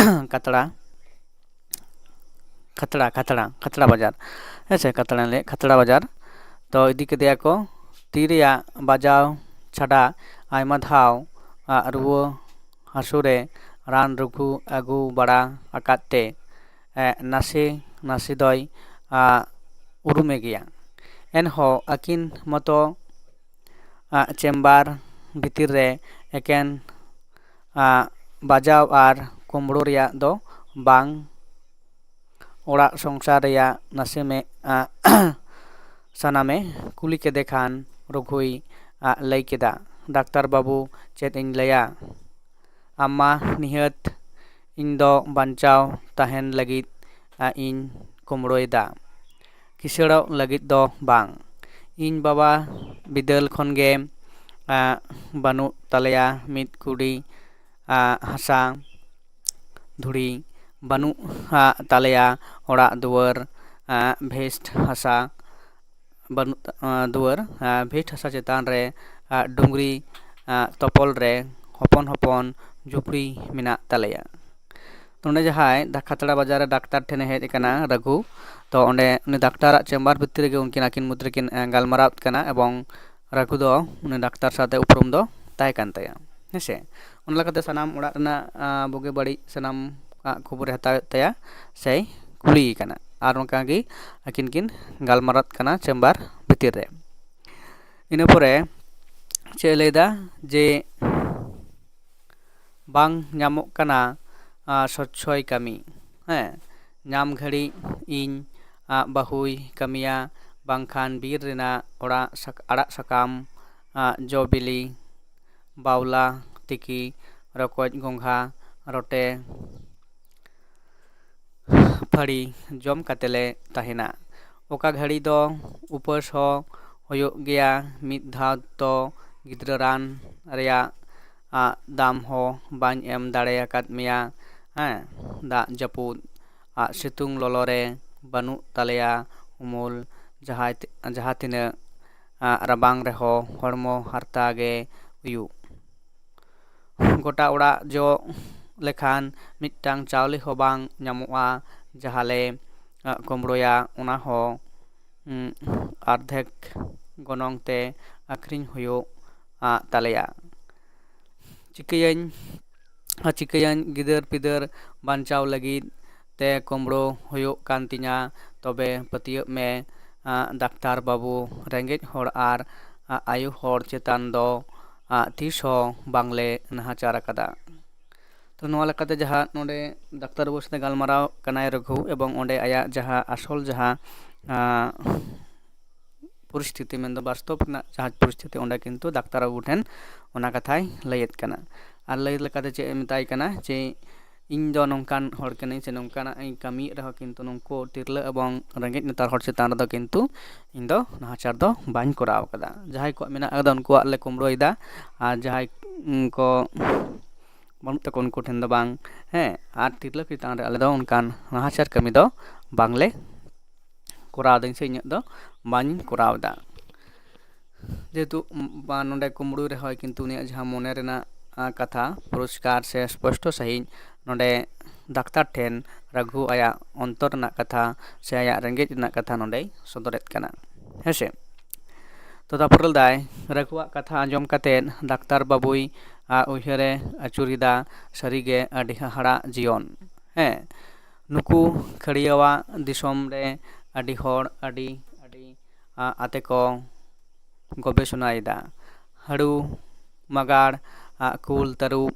ᱠᱷᱟᱛᱲᱟ, ᱠᱷᱟᱛᱲᱟ, ᱠᱷᱟᱛᱲᱟ, ᱠᱷᱟᱛᱲᱟ ᱵᱟᱡᱟᱨ᱾ ᱦᱮᱸ ᱥᱮ, ᱠᱷᱟᱛᱲᱟ ᱞᱮ, ᱠᱷᱟᱛᱲᱟ ᱵᱟᱡᱟᱨ᱾ ᱛᱚ ᱤᱫᱤ ᱠᱮᱫᱮᱭᱟ ᱠᱚ᱾ ᱛᱤ ᱨᱮᱭᱟᱜ ᱵᱟᱡᱟᱣ ᱪᱷᱟᱰᱟ ᱟᱭᱢᱟ ᱫᱷᱟᱣ, ᱟ, ᱨᱩᱣᱟᱹ ᱦᱟᱹᱥᱩ ᱨᱮ ᱨᱟᱱ ᱨᱩᱜᱷᱩ ᱟᱹᱜᱩ ᱵᱟᱲᱟ ᱟᱠᱟᱫ ᱛᱮ, ᱮ, ᱱᱟᱥᱮ ᱱᱟᱥᱮ ᱫᱚᱭ, ᱟ, ᱩᱨᱩᱢᱮ ᱜᱮᱭᱟ᱾ ᱮᱱᱦᱚᱸ ᱟᱹᱠᱤᱱ ᱢᱚᱛᱚ, ᱟ, ᱪᱮᱢᱵᱟᱨ ᱵᱷᱤᱛᱤᱨ ᱨᱮ ᱮᱠᱮᱱ, ᱟ, ᱵᱟᱡᱟᱣ ᱟᱨ ᱠᱩᱢᱵᱽᱲᱩ ᱨᱮᱭᱟᱜ ᱫᱚ ᱵᱟᱝ, ᱚᱲᱟᱜ ᱥᱚᱝᱥᱟᱨ ᱨᱮᱭᱟᱜ ᱱᱟᱥᱮ ᱢᱮ-, ᱟ, ᱥᱟᱱᱟᱢᱮ ᱠᱩᱞᱤ ᱠᱮᱫᱮ ᱠᱷᱟᱱ ᱨᱚᱜᱷᱩᱭ, ᱟ, ᱞᱟᱹᱭ ᱠᱮᱫᱟ, "ᱰᱟᱠᱛᱟᱨ ᱵᱟᱹᱵᱩ, ᱪᱮᱫ ᱤᱧ ᱞᱟᱹᱭᱟ? ᱟᱢ ᱢᱟ ᱱᱤᱦᱟᱹᱛ ᱤᱧ ᱫᱚ ᱵᱟᱧᱪᱟᱣ ᱛᱟᱦᱮᱱ ᱞᱟᱹᱜᱤᱫ, ᱟ, ᱤᱧ ᱠᱩᱢᱲᱩᱭᱮᱫᱟ, ᱠᱤᱥᱟᱹᱲᱚᱜ ᱞᱟᱹᱜᱤᱫ ᱫᱚ ᱵᱟᱝ᱾ ᱤᱧ ᱵᱟᱵᱟ ᱵᱤᱫᱟᱹᱞ ᱠᱷᱚᱱ ᱜᱮ, ᱟ, ᱵᱟᱹᱱᱩᱜ ᱛᱟᱞᱮᱭᱟ ᱢᱤᱫ ᱠᱩᱰᱤ, ᱟ, ᱦᱟᱥᱟ ᱫᱷᱩᱲᱤ, ᱵᱟᱹᱱᱩᱜ, ᱟ, ᱛᱟᱞᱮᱭᱟ ᱚᱲᱟᱜ ᱫᱩᱣᱟᱹᱨ, ᱟ, ᱵᱷᱮᱥᱴ ᱦᱟᱥᱟ, ᱵᱟᱹᱱᱩᱜ, ᱟ, ᱫᱩᱣᱟᱹᱨ, ᱟ, ᱵᱷᱤᱛ ᱦᱟᱥᱟ ᱪᱮᱛᱟᱱ ᱨᱮ, ᱟ, ᱰᱩᱝᱨᱤ, ᱟ, ᱛᱚᱯᱚᱞ ᱨᱮ ᱦᱚᱯᱚᱱ ᱦᱚᱯᱚᱱ ᱡᱷᱩᱯᱲᱤ ᱢᱮᱱᱟᱜ ᱛᱟᱞᱮᱭᱟ᱾" ᱱᱚᱰᱮ ᱡᱟᱦᱟᱸᱭ ᱫᱟ-, ᱠᱷᱟᱛᱲᱟ ᱵᱟᱡᱟᱨ ᱨᱮ ᱰᱟᱠᱛᱟᱨ ᱴᱷᱮᱱᱮ ᱦᱮᱡ ᱟᱠᱟᱱᱟ ᱨᱟᱹᱜᱷᱩ, ᱛᱚ ᱚᱸᱰᱮ ᱩᱱᱤ ᱰᱟᱠᱛᱟᱨᱟᱜ ᱪᱮᱢᱵᱟᱨ ᱵᱷᱤᱛᱨᱤ ᱨᱮᱜᱮ ᱩᱱᱠᱤᱱ ᱟᱹᱠᱤᱱ ᱢᱩᱫᱽ ᱨᱮᱠᱤᱱ, ᱮ, ᱜᱟᱞᱢᱟᱨᱟᱣ ᱠᱟᱱᱟ ᱮᱵᱚᱝ ᱨᱟᱹᱜᱷᱩ ᱫᱚ ᱩᱱᱤ ᱰᱟᱠᱛᱟᱨ ᱥᱟᱶᱛᱮ ᱩᱯᱨᱩᱢ ᱫᱚ ᱛᱟᱦᱮᱸ ᱠᱟᱱ ᱛᱟᱭᱟ᱾ ᱦᱮᱸᱥᱮ, ᱚᱱᱟ ᱞᱮᱠᱟᱛᱮ ᱥᱟᱱᱟᱢ ᱚᱲᱟᱜ ᱨᱮᱱᱟᱜ, ᱟ, ᱵᱩᱜᱤ ᱵᱟᱹᱲᱤᱡ ᱥᱟᱱᱟᱢ ᱟᱜ ᱠᱷᱚᱵᱚᱨᱮ ᱦᱟᱛᱟᱣᱮᱫ ᱛᱟᱭᱟ ᱥᱮᱭ ᱠᱩᱞᱤᱭᱮ ᱠᱟᱱᱟ᱾ ᱟᱨ ᱚᱱᱠᱟ ᱜᱮ ᱟᱹᱠᱤᱱ ᱠᱤᱱ ᱜᱟᱞᱢᱟᱨᱟᱣ ᱠᱟᱱᱟ ᱪᱮᱢᱵᱟᱨ ᱵᱷᱤᱛᱤᱨ ᱨᱮ᱾ ᱤᱱᱟᱹ ᱯᱚᱨᱮ ᱪᱮᱫ ᱮ ᱞᱟᱹᱭᱫᱟ ᱡᱮ, "ᱵᱟᱝ ᱧᱟᱢᱚᱜ ᱠᱟᱱᱟ, ᱟ, ᱥᱚᱪᱪᱷᱚᱭ ᱠᱟᱹᱢᱤ᱾ ᱦᱮᱸ, ᱧᱟᱢ ᱜᱷᱟᱹᱲᱤᱡ ᱤᱧ, ᱟ, ᱵᱟᱹᱦᱩᱭ ᱠᱟᱹᱢᱤᱭᱟ, ᱵᱟᱝᱠᱷᱟᱱ ᱵᱤᱨ ᱨᱮᱱᱟᱜ ᱚᱲᱟᱜ ᱥᱟᱠ-, ᱟᱲᱟᱜ ᱥᱟᱠᱟᱢ, ᱟ, ᱡᱚ ᱵᱤᱞᱤ, ᱵᱟᱣᱞᱟ ᱛᱤᱠᱤ, ᱨᱚᱠᱚᱡ ᱜᱚᱸᱜᱷᱟ, ᱨᱚᱴᱮ ᱯᱷᱟᱹᱲᱤ ᱡᱚᱢ ᱠᱟᱛᱮ ᱞᱮ ᱛᱟᱦᱮᱱᱟ᱾ ᱚᱠᱟ ᱜᱷᱟᱹᱲᱤ ᱫᱚ ᱩᱯᱟᱹᱥ ᱦᱚᱸ ᱦᱩᱭᱩᱜ ᱜᱮᱭᱟ᱾ ᱢᱤᱫ ᱫᱷᱟᱣ ᱫᱚ ᱜᱤᱫᱽᱨᱟᱹ ᱨᱟᱱ ᱨᱮᱭᱟᱜ ᱟᱜ ᱫᱟᱢ ᱦᱚᱸ ᱵᱟᱹᱧ ᱮᱢ ᱫᱟᱲᱮ ᱟᱠᱟᱫ ᱢᱮᱭᱟ᱾ ᱦᱮᱸ, ᱫᱟᱜ ᱡᱟᱹᱯᱩᱫ ᱟᱜ ᱥᱤᱛᱩᱝ ᱞᱚᱞᱚ ᱨᱮ ᱵᱟᱹᱱᱩᱜ ᱛᱟᱞᱮᱭᱟ ᱩᱢᱩᱞ᱾ ᱡᱟᱦᱟᱸᱭ ᱛᱤ-, ᱡᱟᱦᱟᱸ ᱛᱤᱱᱟᱹᱜ ᱟᱜ ᱨᱟᱵᱟᱝ ᱨᱮᱦᱚᱸ ᱦᱚᱲᱢᱚ ᱦᱟᱨᱛᱟ ᱜᱮ ᱦᱩᱭᱩᱜ᱾ ᱜᱚᱴᱟ ᱚᱲᱟᱜ ᱡᱚᱜ ᱞᱮᱠᱷᱟᱱ ᱢᱤᱫᱴᱟᱝ ᱪᱟᱣᱞᱮ ᱦᱚᱸ ᱵᱟᱝ ᱧᱟᱢᱚᱜᱼᱟ᱾ ᱡᱟᱦᱟᱸ ᱞᱮ ᱟᱜ ᱠᱩᱢᱵᱽᱲᱩᱭᱟ, ᱚᱱᱟ ᱦᱚᱸ, ᱩᱸ, ᱟᱨᱫᱷᱮᱠ ᱜᱚᱱᱚᱝ ᱛᱮ ᱟᱹᱠᱷᱨᱤᱧ ᱦᱩᱭᱩᱜ ᱟᱜ ᱛᱟᱞᱮᱭᱟ᱾ ᱪᱤᱠᱟᱹᱭᱟᱹᱧ, ᱟᱨ ᱪᱤᱠᱟᱹᱭᱟᱹᱧ, ᱜᱤᱫᱟᱹᱨ ᱯᱤᱫᱟᱹᱨ ᱵᱟᱧᱪᱟᱣ ᱞᱟᱹᱜᱤᱫ ᱛᱮ ᱠᱩᱢᱵᱽᱲᱩ ᱦᱩᱭᱩᱜ ᱠᱟᱱ ᱛᱤᱧᱟ᱾ ᱛᱚᱵᱮ ᱯᱟᱹᱛᱭᱟᱹᱜ ᱢᱮ, ᱟᱜ, ᱰᱟᱠᱛᱟᱨ ᱵᱟᱹᱵᱩ, ᱨᱮᱸᱜᱮᱡ ᱦᱚᱲ ᱟᱨ, ᱟᱜ, ᱟᱭᱳ ᱦᱚᱲ ᱪᱮᱛᱟᱱ ᱫᱚ, ᱟᱜ, ᱛᱤᱥ ᱦᱚᱸ ᱵᱟᱝᱞᱮ ᱱᱟᱦᱟᱪᱟᱨ ᱟᱠᱟᱫᱟ᱾ ᱛᱚ, ᱱᱚᱣᱟ ᱞᱮᱠᱟᱛᱮ ᱡᱟᱦᱟᱸ ᱱᱚᱰᱮ ᱰᱟᱠᱛᱟᱨ ᱵᱟᱹᱵᱩ ᱥᱟᱛᱮ ᱜᱟᱞᱢᱟᱨᱟᱣ ᱠᱟᱱᱟᱭ ᱨᱚᱜᱷᱩ, ᱮᱵᱚᱝ ᱚᱸᱰᱮ ᱟᱭᱟᱜ ᱡᱟᱦᱟᱸ ᱟᱥᱚᱞ ᱡᱟᱦᱟᱸ, ᱟᱜ, ᱯᱚᱨᱤᱥᱛᱷᱤᱛᱤ, ᱢᱮᱱᱫᱚ ᱵᱟᱥᱛᱚᱵ ᱨᱮᱱᱟᱜ ᱡᱟᱦᱟᱸ ᱯᱚᱨᱤᱥᱛᱷᱤᱛᱤ, ᱚᱸᱰᱮ ᱠᱤᱱᱛᱩ ᱰᱟᱠᱛᱟᱨ ᱵᱟᱹᱵᱩ ᱴᱷᱮᱱ ᱚᱱᱟ ᱠᱟᱛᱷᱟᱭ ᱞᱟᱹᱭᱮᱫ ᱠᱟᱱᱟ᱾ ᱟᱨ ᱞᱟᱹᱭ ᱞᱮᱠᱟᱛᱮ ᱪᱮᱫ ᱮ ᱢᱮᱛᱟᱭ ᱠᱟᱱᱟ ᱡᱮ, "ᱤᱧ ᱫᱚ ᱱᱚᱝᱠᱟᱱ ᱦᱚᱲ ᱠᱟᱹᱱᱟᱹᱧ ᱥᱮ ᱱᱚᱝᱠᱟᱱᱟᱜ ᱤᱧ ᱠᱟᱹᱢᱤᱭᱮᱫ ᱨᱮᱦᱚᱸ ᱠᱤᱱᱛᱩ ᱱᱩᱠᱩ ᱛᱤᱨᱞᱟᱹ ᱮᱵᱚᱝ ᱨᱮᱸᱜᱮᱡ ᱱᱟᱪᱟᱨ ᱦᱚᱲ ᱪᱮᱛᱟᱱ ᱨᱮᱫᱚ ᱠᱤᱱᱛᱩ ᱤᱧ ᱫᱚ ᱱᱟᱦᱟᱪᱟᱨ ᱫᱚ ᱵᱟᱹᱧ ᱠᱚᱨᱟᱣ ᱟᱠᱟᱫᱟ᱾ ᱡᱟᱦᱟᱸᱭ ᱠᱚᱣᱟᱜ ᱢᱮᱱᱟᱜ ᱟᱠᱟᱫᱟ ᱩᱱᱠᱩᱣᱟᱜ ᱞᱮ ᱠᱩᱢᱵᱽᱲᱩᱭᱮᱫᱟ, ᱟᱨ ᱡᱟᱦᱟᱸᱭ, ᱩᱱᱠᱩ ᱵᱟᱹᱱᱩᱜ ᱛᱟᱠᱚ ᱩᱱᱠᱩ ᱴᱷᱮᱱ ᱫᱚ ᱵᱟᱝ, ᱦᱮᱸ, ᱟᱨ ᱛᱤᱨᱞᱟᱹ ᱪᱮᱛᱟᱱ ᱨᱮ ᱟᱞᱮ ᱫᱚ ᱚᱱᱠᱟᱱ ᱱᱟᱦᱟᱪᱟᱨ ᱠᱟᱹᱢᱤ ᱫᱚ ᱵᱟᱝᱞᱮ ᱠᱚᱨᱟᱣ ᱫᱟᱹᱧ ᱥᱮ ᱤᱧᱟᱹᱜ ᱫᱚ ᱵᱟᱹᱧ ᱠᱚᱨᱟᱣ ᱮᱫᱟ᱾" ᱡᱮᱦᱮᱛᱩ, ᱩᱢ, ᱵᱟ, ᱱᱚᱰᱮ ᱠᱩᱢᱵᱽᱲᱩᱭ ᱨᱮᱦᱚᱸᱭ ᱠᱤᱱᱛᱩ ᱩᱱᱤᱭᱟᱜ ᱡᱟᱦᱟᱸ ᱢᱚᱱᱮ ᱨᱮᱱᱟᱜ, ᱟ, ᱠᱟᱛᱷᱟ ᱯᱚᱨᱤᱥᱠᱟᱨ ᱥᱮ ᱥᱯᱚᱥᱴᱚ ᱥᱟᱺᱦᱤᱡ ᱱᱚᱰᱮ ᱰᱟᱠᱛᱟᱨ ᱴᱷᱮᱱ ᱨᱟᱹᱜᱷᱩ ᱟᱭᱟᱜ ᱚᱱᱛᱚᱨ ᱨᱮᱱᱟᱜ ᱠᱟᱛᱷᱟ ᱥᱮ ᱟᱭᱟᱜ ᱨᱮᱸᱜᱮᱡ ᱨᱮᱱᱟᱜ ᱠᱟᱛᱷᱟ ᱱᱚᱰᱮᱭ ᱥᱚᱫᱚᱨᱮᱫ ᱠᱟᱱᱟ᱾ ᱦᱮᱸ ᱥᱮ? ᱛᱚ, ᱛᱟᱨᱯᱚᱨᱮ ᱞᱟᱹᱭᱫᱟᱭ, ᱨᱟᱹᱜᱷᱩᱣᱟᱜ ᱠᱟᱛᱷᱟ ᱟᱸᱡᱚᱢ ᱠᱟᱛᱮᱫ ᱰᱟᱠᱛᱟᱨ ᱵᱟᱹᱵᱩᱭ, ᱟ, ᱩᱭᱦᱟᱹᱨᱮ ᱟᱹᱪᱩᱨᱮᱫᱟ, ᱥᱟᱹᱨᱤᱜᱮ ᱟᱹᱰᱤ ᱦᱟᱦᱟᱲᱟᱜ ᱡᱤᱭᱚᱱ᱾ ᱦᱮᱸ, ᱱᱩᱠᱩ ᱠᱷᱟᱹᱲᱭᱟᱹᱣᱟᱜ ᱫᱤᱥᱚᱢ ᱨᱮ ᱟᱹᱰᱤ ᱦᱚᱲ ᱟᱹᱰᱤ, ᱟᱹᱰᱤ, ᱟ, ᱟᱛᱮ ᱠᱚ ᱜᱚᱵᱮᱥᱚᱱᱟᱭᱮᱫᱟ᱾ ᱦᱟᱹᱲᱩ, ᱢᱟᱜᱟᱲ, ᱟ, ᱠᱩᱞ, ᱛᱟᱹᱨᱩᱵ,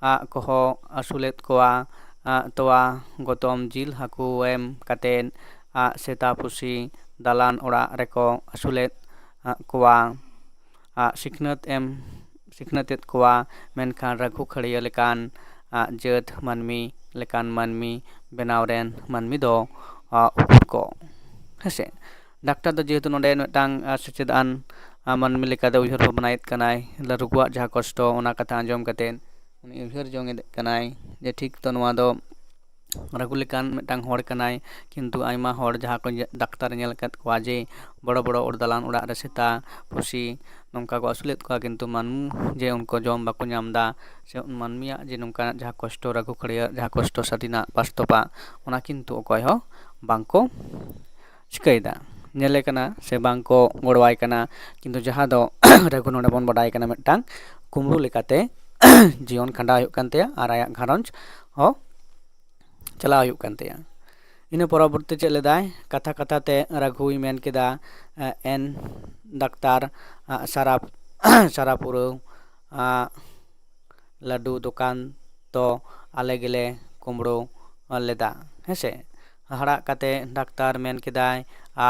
ᱟ, ᱠᱚᱦᱚᱸ ᱟᱹᱥᱩᱞᱮᱫ ᱠᱚᱣᱟ᱾ ᱟ, ᱛᱚᱣᱟ, ᱜᱚᱛᱚᱢ, ᱡᱤᱞ, ᱦᱟᱹᱠᱩ ᱮᱢ ᱠᱟᱛᱮᱫ, ᱟ, ᱥᱮᱛᱟ, ᱯᱩᱥᱤ, ᱫᱟᱞᱟᱱ ᱚᱲᱟᱜ ᱨᱮᱠᱚ ᱟᱹᱥᱩᱞᱮᱫ, ᱟ, ᱠᱚᱣᱟ᱾ ᱟ, ᱥᱤᱠᱷᱱᱟᱹᱛ ᱮᱢ, ᱥᱤᱠᱷᱱᱟᱹᱛᱮᱫ ᱠᱚᱣᱟ, ᱢᱮᱱᱠᱷᱟᱱ ᱨᱟᱹᱜᱷᱩ ᱠᱷᱟᱹᱲᱭᱟᱹ ᱞᱮᱠᱟᱱ, ᱟ, ᱡᱟᱹᱛ ᱢᱟᱹᱱᱢᱤ ᱞᱮᱠᱟᱱ ᱢᱟᱹᱱᱢᱤ ᱵᱮᱱᱟᱣ ᱨᱮᱱ ᱢᱟᱹᱱᱢᱤ ᱫᱚ, ᱟ, ᱩᱠᱩᱨ ᱠᱚ? ᱦᱮᱸᱥᱮ᱾ ᱰᱟᱠᱛᱟᱨ ᱫᱚ ᱡᱮᱦᱮᱛᱩ ᱱᱚᱰᱮ ᱢᱤᱫᱴᱟᱝ ᱥᱮᱪᱮᱫ ᱟᱱ ᱢᱟᱹᱱᱢᱤ ᱞᱮᱠᱟᱛᱮ ᱩᱭᱦᱟᱹᱨ ᱵᱷᱟᱵᱽᱱᱟᱭᱮᱫ ᱠᱟᱱᱟᱭ, ᱨᱟᱹᱜᱷᱩᱣᱟᱜ ᱡᱟᱦᱟᱸ ᱠᱚᱥᱴᱚ, ᱚᱱᱟ ᱠᱟᱛᱷᱟ ᱟᱸᱡᱚᱢ ᱠᱟᱛᱮᱫ ᱩᱱᱤ ᱩᱭᱦᱟᱹᱨ ᱡᱚᱝ ᱮᱫ ᱠᱟᱱᱟᱭ ᱡᱮ ᱴᱷᱤᱠ ᱛᱚ ᱱᱚᱣᱟ ᱫᱚ ᱨᱟᱹᱜᱷᱩ ᱞᱮᱠᱟᱱ ᱢᱤᱫᱴᱟᱝ ᱦᱚᱲ ᱠᱟᱱᱟᱭ, ᱠᱤᱱᱛᱩ ᱟᱭᱢᱟ ᱦᱚᱲ ᱡᱟᱦᱟᱸ ᱠᱚ ᱰᱟᱠᱛᱟᱨᱮ ᱧᱮᱞ ᱟᱠᱟᱫ ᱠᱚᱣᱟ ᱡᱮ ᱵᱚᱲᱚ ᱵᱚᱲᱚ ᱫᱟᱞᱟᱱ ᱚᱲᱟᱜ ᱨᱮ ᱥᱮᱛᱟ, ᱯᱩᱥᱤ ᱱᱚᱝᱠᱟ ᱠᱚ ᱟᱹᱥᱩᱞᱮᱫ ᱠᱚᱣᱟ, ᱠᱤᱱᱛᱩ ᱢᱟᱹᱱᱢᱤ ᱡᱮ ᱩᱱᱠᱩ ᱡᱚᱢ ᱵᱟᱠᱚ ᱧᱟᱢ ᱮᱫᱟ, ᱥᱮ ᱢᱟᱹᱱᱢᱤᱭᱟᱜ ᱡᱮ ᱱᱚᱝᱠᱟᱱᱟᱜ ᱡᱟᱦᱟᱸ ᱠᱚᱥᱴᱚ ᱨᱟᱹᱜᱷᱩ ᱠᱷᱟᱹᱲᱭᱟᱹ ᱡᱟᱦᱟᱸ ᱠᱚᱥᱴᱚ ᱥᱟᱹᱨᱤᱱᱟᱜ ᱵᱟᱥᱛᱚᱵᱟᱜ, ᱚᱱᱟ ᱠᱤᱱᱛᱩ ᱚᱠᱚᱭ ᱦᱚᱸ ᱵᱟᱝᱠᱚ ᱪᱤᱠᱟᱹᱭᱮᱫᱟ, ᱧᱮᱞᱮ ᱠᱟᱱᱟ ᱥᱮ ᱵᱟᱝ ᱠᱚ ᱜᱚᱲᱚᱣᱟᱭ ᱠᱟᱱᱟ᱾ ᱠᱤᱱᱛᱩ ᱡᱟᱦᱟᱸ ᱫᱚ ᱨᱟᱹᱜᱷᱩ ᱱᱚᱰᱮ ᱵᱚᱱ ᱵᱟᱰᱟᱭ ᱠᱟᱱᱟ ᱢᱤᱫᱴᱟᱝ ᱠᱩᱢᱵᱽᱲᱩ ᱞᱮᱠᱟᱛᱮ ᱡᱤᱭᱚᱱ ᱠᱷᱟᱸᱰᱟᱣ ᱦᱩᱭᱩᱜ ᱠᱟᱱ ᱛᱟᱭᱟ ᱟᱨ ᱟᱭᱟᱜ ᱜᱷᱟᱨᱚᱸᱡᱽ ᱦᱚᱸ ᱪᱟᱞᱟᱣ ᱦᱩᱭᱩᱜ ᱠᱟᱱ ᱛᱟᱭᱟ᱾ ᱤᱱᱟᱹ ᱯᱚᱨᱚᱵᱚᱨᱛᱤ ᱪᱮᱫ ᱞᱮᱫᱟᱭ, ᱠᱟᱛᱷᱟ ᱠᱟᱛᱷᱟ ᱛᱮ ᱨᱟᱹᱜᱷᱩᱭ ᱢᱮᱱ ᱠᱮᱫᱟ, "ᱮ, ᱮᱱ ᱰᱟᱠᱛᱟᱨ, ᱟ, ᱥᱟᱨᱟ, ᱥᱟᱨᱟ ᱯᱩᱨᱟᱹᱣ, ᱟ, ᱞᱟᱹᱰᱩ ᱫᱚᱠᱟᱱ ᱫᱚ ᱟᱞᱮ ᱜᱮᱞᱮ ᱠᱩᱢᱵᱽᱲᱩ ᱞᱮᱫᱟ, ᱦᱮᱸᱥᱮ?" ᱦᱟᱦᱟᱲᱟᱜ ᱠᱟᱛᱮ ᱰᱟᱠᱛᱟᱨ ᱢᱮᱱ ᱠᱮᱫᱟᱭ,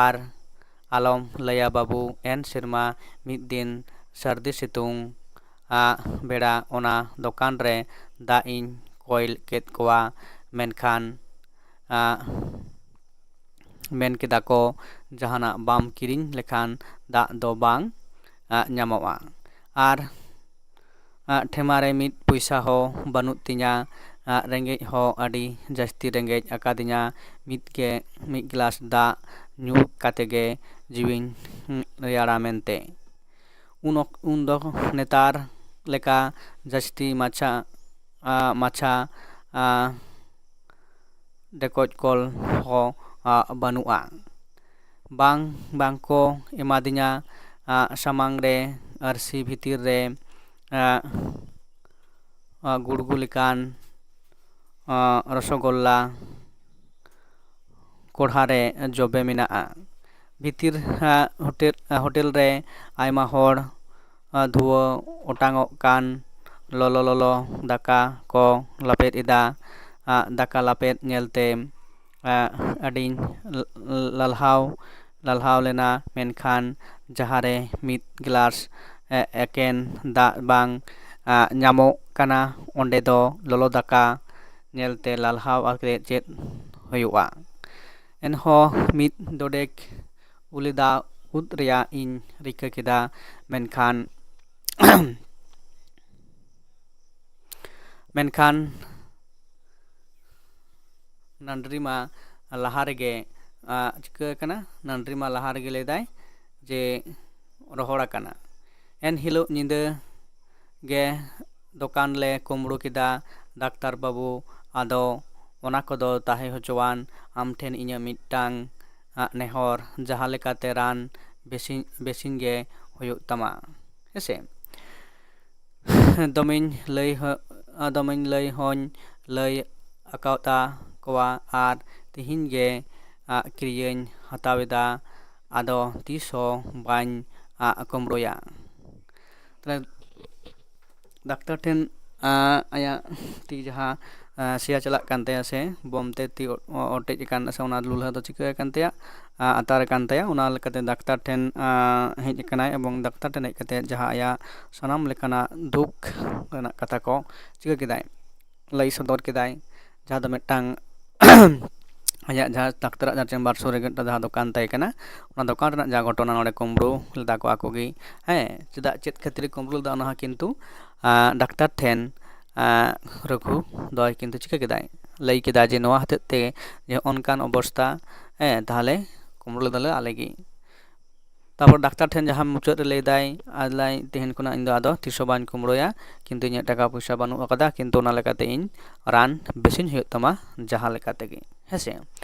"ᱟᱨ ᱟᱞᱚᱢ ᱞᱟᱹᱭᱟ ᱵᱟᱹᱵᱩ, ᱮᱱ ᱥᱮᱨᱢᱟ ᱢᱤᱫ ᱫᱤᱱ ᱥᱟᱹᱨᱫᱤ ᱥᱤᱛᱩᱝ ᱟᱜ ᱵᱮᱲᱟ ᱚᱱᱟ ᱫᱚᱠᱟᱱ ᱨᱮ ᱫᱟᱜ ᱤᱧ ᱠᱚᱭ ᱠᱮᱫ ᱠᱚᱣᱟ, ᱢᱮᱱᱠᱷᱟᱱ, ᱟ, ᱢᱮᱱ ᱠᱮᱫᱟ ᱠᱚ, 'ᱡᱟᱦᱟᱱᱟᱜ ᱵᱟᱢ ᱠᱤᱨᱤᱧ ᱞᱮᱠᱷᱟᱱ ᱫᱟᱜ ᱫᱚ ᱵᱟᱝ, ᱟ, ᱧᱟᱢᱚᱜᱼᱟ᱾ ᱟᱨ, ᱟ, ᱴᱷᱮᱢᱟ ᱨᱮ ᱢᱤᱫ ᱯᱚᱭᱥᱟ ᱦᱚᱸ ᱵᱟᱹᱱᱩᱜ ᱛᱤᱧᱟ᱾ ᱟ, ᱨᱮᱸᱜᱮᱡ ᱦᱚᱸ ᱟᱹᱰᱤ ᱡᱟᱹᱥᱛᱤ ᱨᱮᱸᱜᱮᱡ ᱟᱠᱟᱫᱤᱧᱟ᱾ ᱢᱤᱫ ᱜᱮ, ᱢᱤᱫ ᱜᱞᱟᱥ ᱫᱟᱜ ᱧᱩ ᱠᱟᱛᱮ ᱜᱮ ᱡᱤᱣᱤᱧ, ᱩᱸ, ᱨᱮᱭᱟᱲᱟ ᱢᱮᱱᱛᱮ᱾ ᱩᱱ ᱚᱠ-, ᱩᱱ ᱫᱚ ᱱᱮᱛᱟᱨ ᱞᱮᱠᱟ ᱡᱟᱹᱥᱛᱤ ᱢᱟᱪᱷᱟ, ᱟ, ᱢᱟᱪᱷᱟ, ᱟ, ᱰᱮᱠᱚᱡ ᱠᱚᱞ ᱦᱚᱸ, ᱟ, ᱵᱟᱹᱱᱩᱜᱼᱟ᱾ ᱵᱟᱝ, ᱵᱟᱝ ᱠᱚ ᱮᱢᱟᱫᱤᱧᱟ, ᱟ, ᱥᱟᱢᱟᱝ ᱨᱮ ᱟᱹᱨᱥᱤ ᱵᱷᱤᱛᱤᱨ ᱨᱮ, ᱟ, ᱟ, ᱜᱩᱲᱜᱩ ᱞᱮᱠᱟᱱ, ᱟ, ᱨᱚᱥᱚᱜᱳᱞᱞᱟ ᱠᱚᱲᱦᱟ ᱨᱮ ᱡᱚᱵᱮ ᱢᱮᱱᱟᱜᱼᱟ᱾ ᱵᱷᱤᱛᱤᱨ, ᱟ, ᱦᱳᱴᱮᱞ, ᱟ, ᱦᱳᱴᱮᱞ ᱨᱮ ᱟᱭᱢᱟ ᱦᱚᱲ, ᱟ, ᱫᱷᱩᱣᱟᱹ ᱚᱴᱟᱝᱚᱜ ᱠᱟᱱ ᱞᱚᱞᱚ ᱞᱚᱞᱚ ᱫᱟᱠᱟ ᱠᱚ ᱞᱟᱯᱮᱫ ᱮᱫᱟ᱾ ᱟ, ᱫᱟᱠᱟ ᱞᱟᱯᱮᱫ ᱧᱮᱞᱛᱮ, ᱟ, ᱟᱹᱰᱤᱧ ᱞ-, ᱞᱟᱞᱦᱟᱣ, ᱞᱟᱞᱦᱟᱣ ᱞᱮᱱᱟ, ᱢᱮᱱᱠᱷᱟᱱ ᱡᱟᱦᱟᱸ ᱨᱮ ᱢᱤᱫ ᱜᱞᱟᱥ, ᱮ-, ᱮᱠᱮᱱ ᱫᱟᱜ ᱵᱟᱝ, ᱟ, ᱧᱟᱢᱚᱜ ᱠᱟᱱᱟ, ᱚᱸᱰᱮ ᱫᱚ ᱞᱚᱞᱚ ᱫᱟᱠᱟ ᱧᱮᱞᱛᱮ ᱞᱟᱞᱦᱟᱣ ᱟᱛᱮ ᱪᱮᱫ ᱦᱩᱭᱩᱜᱼᱟ? ᱮᱱᱦᱚᱸ ᱢᱤᱫ ᱰᱚᱰᱮᱠ ᱩᱞᱤ ᱫᱟᱜ ᱩᱫ ᱨᱮᱭᱟᱜ ᱤᱧ ᱨᱤᱠᱟᱹ ᱠᱮᱫᱟ, ᱢᱮᱱᱠᱷᱟᱱ ᱢᱮᱱᱠᱷᱟᱱ ᱱᱟᱱᱰᱨᱤ ᱢᱟ ᱞᱟᱦᱟ ᱨᱮᱜᱮ ᱪᱤᱠᱟᱹ ᱟᱠᱟᱱᱟ? ᱱᱟᱱᱰᱨᱤ ᱢᱟ ᱞᱟᱦᱟ ᱨᱮᱜᱮ ᱞᱟᱹᱭᱫᱟᱭ ᱡᱮ ᱨᱚᱦᱚᱲ ᱟᱠᱟᱱᱟ᱾ ᱮᱱ ᱦᱤᱞᱳᱜ ᱧᱤᱫᱟᱹ ᱜᱮ ᱫᱚᱠᱟᱱ ᱞᱮ ᱠᱩᱢᱵᱽᱲᱩ ᱠᱮᱫᱟ ᱰᱟᱠᱛᱟᱨ ᱵᱟᱹᱵᱩ᱾ ᱟᱫᱚ ᱚᱱᱟ ᱠᱚᱫᱚ ᱛᱟᱦᱮᱸ ᱦᱚᱪᱚᱣᱟᱱ, ᱟᱢ ᱴᱷᱮᱱ ᱤᱧᱟᱹᱜ ᱢᱤᱫᱴᱟᱝ ᱱᱮᱦᱚᱨ, ᱡᱟᱦᱟᱸ ᱞᱮᱠᱟᱛᱮ ᱨᱟᱱ ᱵᱮᱥᱤᱧ ᱵᱮᱥᱤᱧ ᱜᱮ ᱦᱩᱭᱩᱜ ᱛᱟᱢᱟ, ᱦᱮᱸᱥᱮ? ᱫᱚᱢᱮᱧ ᱞᱟᱹᱭ ᱫᱚᱢᱮᱧ ᱞᱟᱹᱭ ᱦᱚᱸᱧ ᱞᱟᱹᱭ ᱟᱠᱟᱣᱟᱫ ᱠᱚᱣᱟ, ᱟᱨ ᱛᱤᱦᱤᱧ ᱜᱮ ᱠᱤᱨᱤᱭᱟᱹᱧ ᱦᱟᱛᱟᱣ ᱮᱫᱟ᱾ ᱟᱫᱚ ᱛᱤᱥ ᱦᱚᱸ ᱵᱟᱹᱧ ᱠᱩᱢᱵᱽᱲᱩᱭᱟ᱾ ᱛᱟᱦᱞᱮ ᱰᱟᱠᱛᱟᱨ ᱴᱷᱮᱱ ᱟᱭᱟᱜ ᱛᱤ ᱡᱟᱦᱟᱸ ᱥᱮᱭᱟ ᱪᱟᱞᱟᱜ ᱠᱟᱱ ᱛᱟᱭᱟ ᱥᱮ ᱵᱳᱢ ᱛᱮ ᱛᱤ ᱚᱴᱮᱡ ᱟᱠᱟᱱ ᱥᱮ ᱚᱱᱟ ᱞᱩᱞᱦᱟ ᱫᱚ ᱪᱤᱠᱟᱹ ᱟᱠᱟᱱ ᱛᱟᱭᱟ? ᱟᱛᱟᱨ ᱟᱠᱟᱱ ᱛᱟᱭᱟ᱾ ᱚᱱᱟ ᱞᱮᱠᱟᱛᱮ ᱰᱟᱠᱛᱟᱨ ᱴᱷᱮᱱ ᱦᱮᱡ ᱟᱠᱟᱱᱟᱭ ᱮᱵᱚᱝ ᱰᱟᱠᱛᱟᱨ ᱴᱷᱮᱱ ᱦᱮᱡ ᱠᱟᱛᱮ ᱡᱟᱦᱟᱸ ᱟᱭᱟᱜ ᱥᱟᱱᱟᱢ ᱞᱮᱠᱟᱱᱟᱜ ᱫᱩᱠ ᱨᱮᱱᱟᱜ ᱠᱟᱛᱷᱟ ᱠᱚ ᱪᱤᱠᱟᱹ ᱠᱮᱫᱟᱭ, ᱞᱟᱹᱭ ᱥᱚᱫᱚᱨ ᱠᱮᱫᱟᱭ᱾ ᱡᱟᱦᱟᱸ ᱫᱚ ᱢᱤᱫᱴᱟᱝ ᱟᱭᱟᱜ ᱡᱟᱦᱟᱸ ᱰᱟᱠᱛᱟᱨᱟᱜ ᱡᱟᱦᱟᱸ ᱪᱮᱢᱵᱟᱨ ᱥᱩᱨ ᱨᱮᱜᱮ ᱢᱤᱫᱴᱟᱝ ᱡᱟᱦᱟᱸ ᱫᱚᱠᱟᱱ ᱛᱟᱦᱮᱸ ᱠᱟᱱᱟ, ᱚᱱᱟ ᱫᱚᱠᱟᱱ ᱨᱮᱱᱟᱜ ᱡᱟᱦᱟᱸ ᱜᱷᱚᱴᱚᱱᱟ ᱱᱚᱰᱮ ᱠᱩᱢᱵᱽᱲᱩ ᱞᱮᱫᱟ ᱠᱚ ᱟᱠᱚ ᱜᱮ᱾ ᱦᱮᱸ, ᱪᱮᱫᱟᱜ, ᱪᱮᱫ ᱠᱷᱟᱹᱛᱤᱨ ᱠᱩᱢᱵᱽᱲᱩ ᱞᱮᱫᱟ, ᱚᱱᱟ ᱦᱚᱸ ᱠᱤᱱᱛᱩ ᱰᱟᱠᱛᱟᱨ ᱴᱷᱮᱱ ᱨᱚᱜᱷᱩ ᱫᱚᱭ ᱠᱤᱱᱛᱩ ᱪᱤᱠᱟᱹ ᱠᱮᱫᱟᱭ, ᱞᱟᱹᱭ ᱠᱮᱫᱟ ᱡᱮ ᱱᱚᱣᱟ ᱦᱚᱛᱮᱡ ᱛᱮ ᱡᱮ ᱚᱱᱠᱟᱱ ᱚᱵᱚᱥᱛᱟ, ᱦᱮᱸ, ᱛᱟᱦᱚᱞᱮ ᱠᱩᱢᱵᱽᱲᱩ ᱞᱮᱫᱟᱞᱮ ᱟᱞᱮ ᱜᱮ᱾ ᱛᱟᱨᱯᱚᱨ ᱰᱟᱠᱛᱟᱨ ᱴᱷᱮᱱ ᱡᱟᱦᱟᱸ ᱢᱩᱪᱟᱹᱫ ᱨᱮ ᱞᱟᱹᱭ ᱫᱟᱭ, ᱟᱨ ᱞᱟᱹᱭ, "ᱛᱮᱦᱮᱧ ᱠᱷᱚᱱᱟᱜ ᱤᱧ ᱫᱚ ᱟᱫᱚ ᱛᱤᱥ ᱦᱚᱸ ᱵᱟᱹᱧ ᱠᱩᱢᱵᱽᱲᱩᱭᱟ, ᱠᱤᱱᱛᱩ ᱤᱧᱟᱹᱜ ᱴᱟᱠᱟ ᱯᱚᱭᱥᱟ ᱵᱟᱹᱱᱩᱜ ᱟᱠᱟᱫᱟ, ᱠᱤᱱᱛᱩ ᱚᱱᱟ ᱞᱮᱠᱟᱛᱮ ᱤᱧ ᱨᱟᱱ ᱵᱮᱥᱤᱧ ᱦᱩᱭᱩᱜ ᱛᱟᱢᱟ ᱡᱟᱦᱟᱸ ᱞᱮᱠᱟ ᱛᱮᱜᱮ", ᱦᱮᱸ ᱥᱮ᱾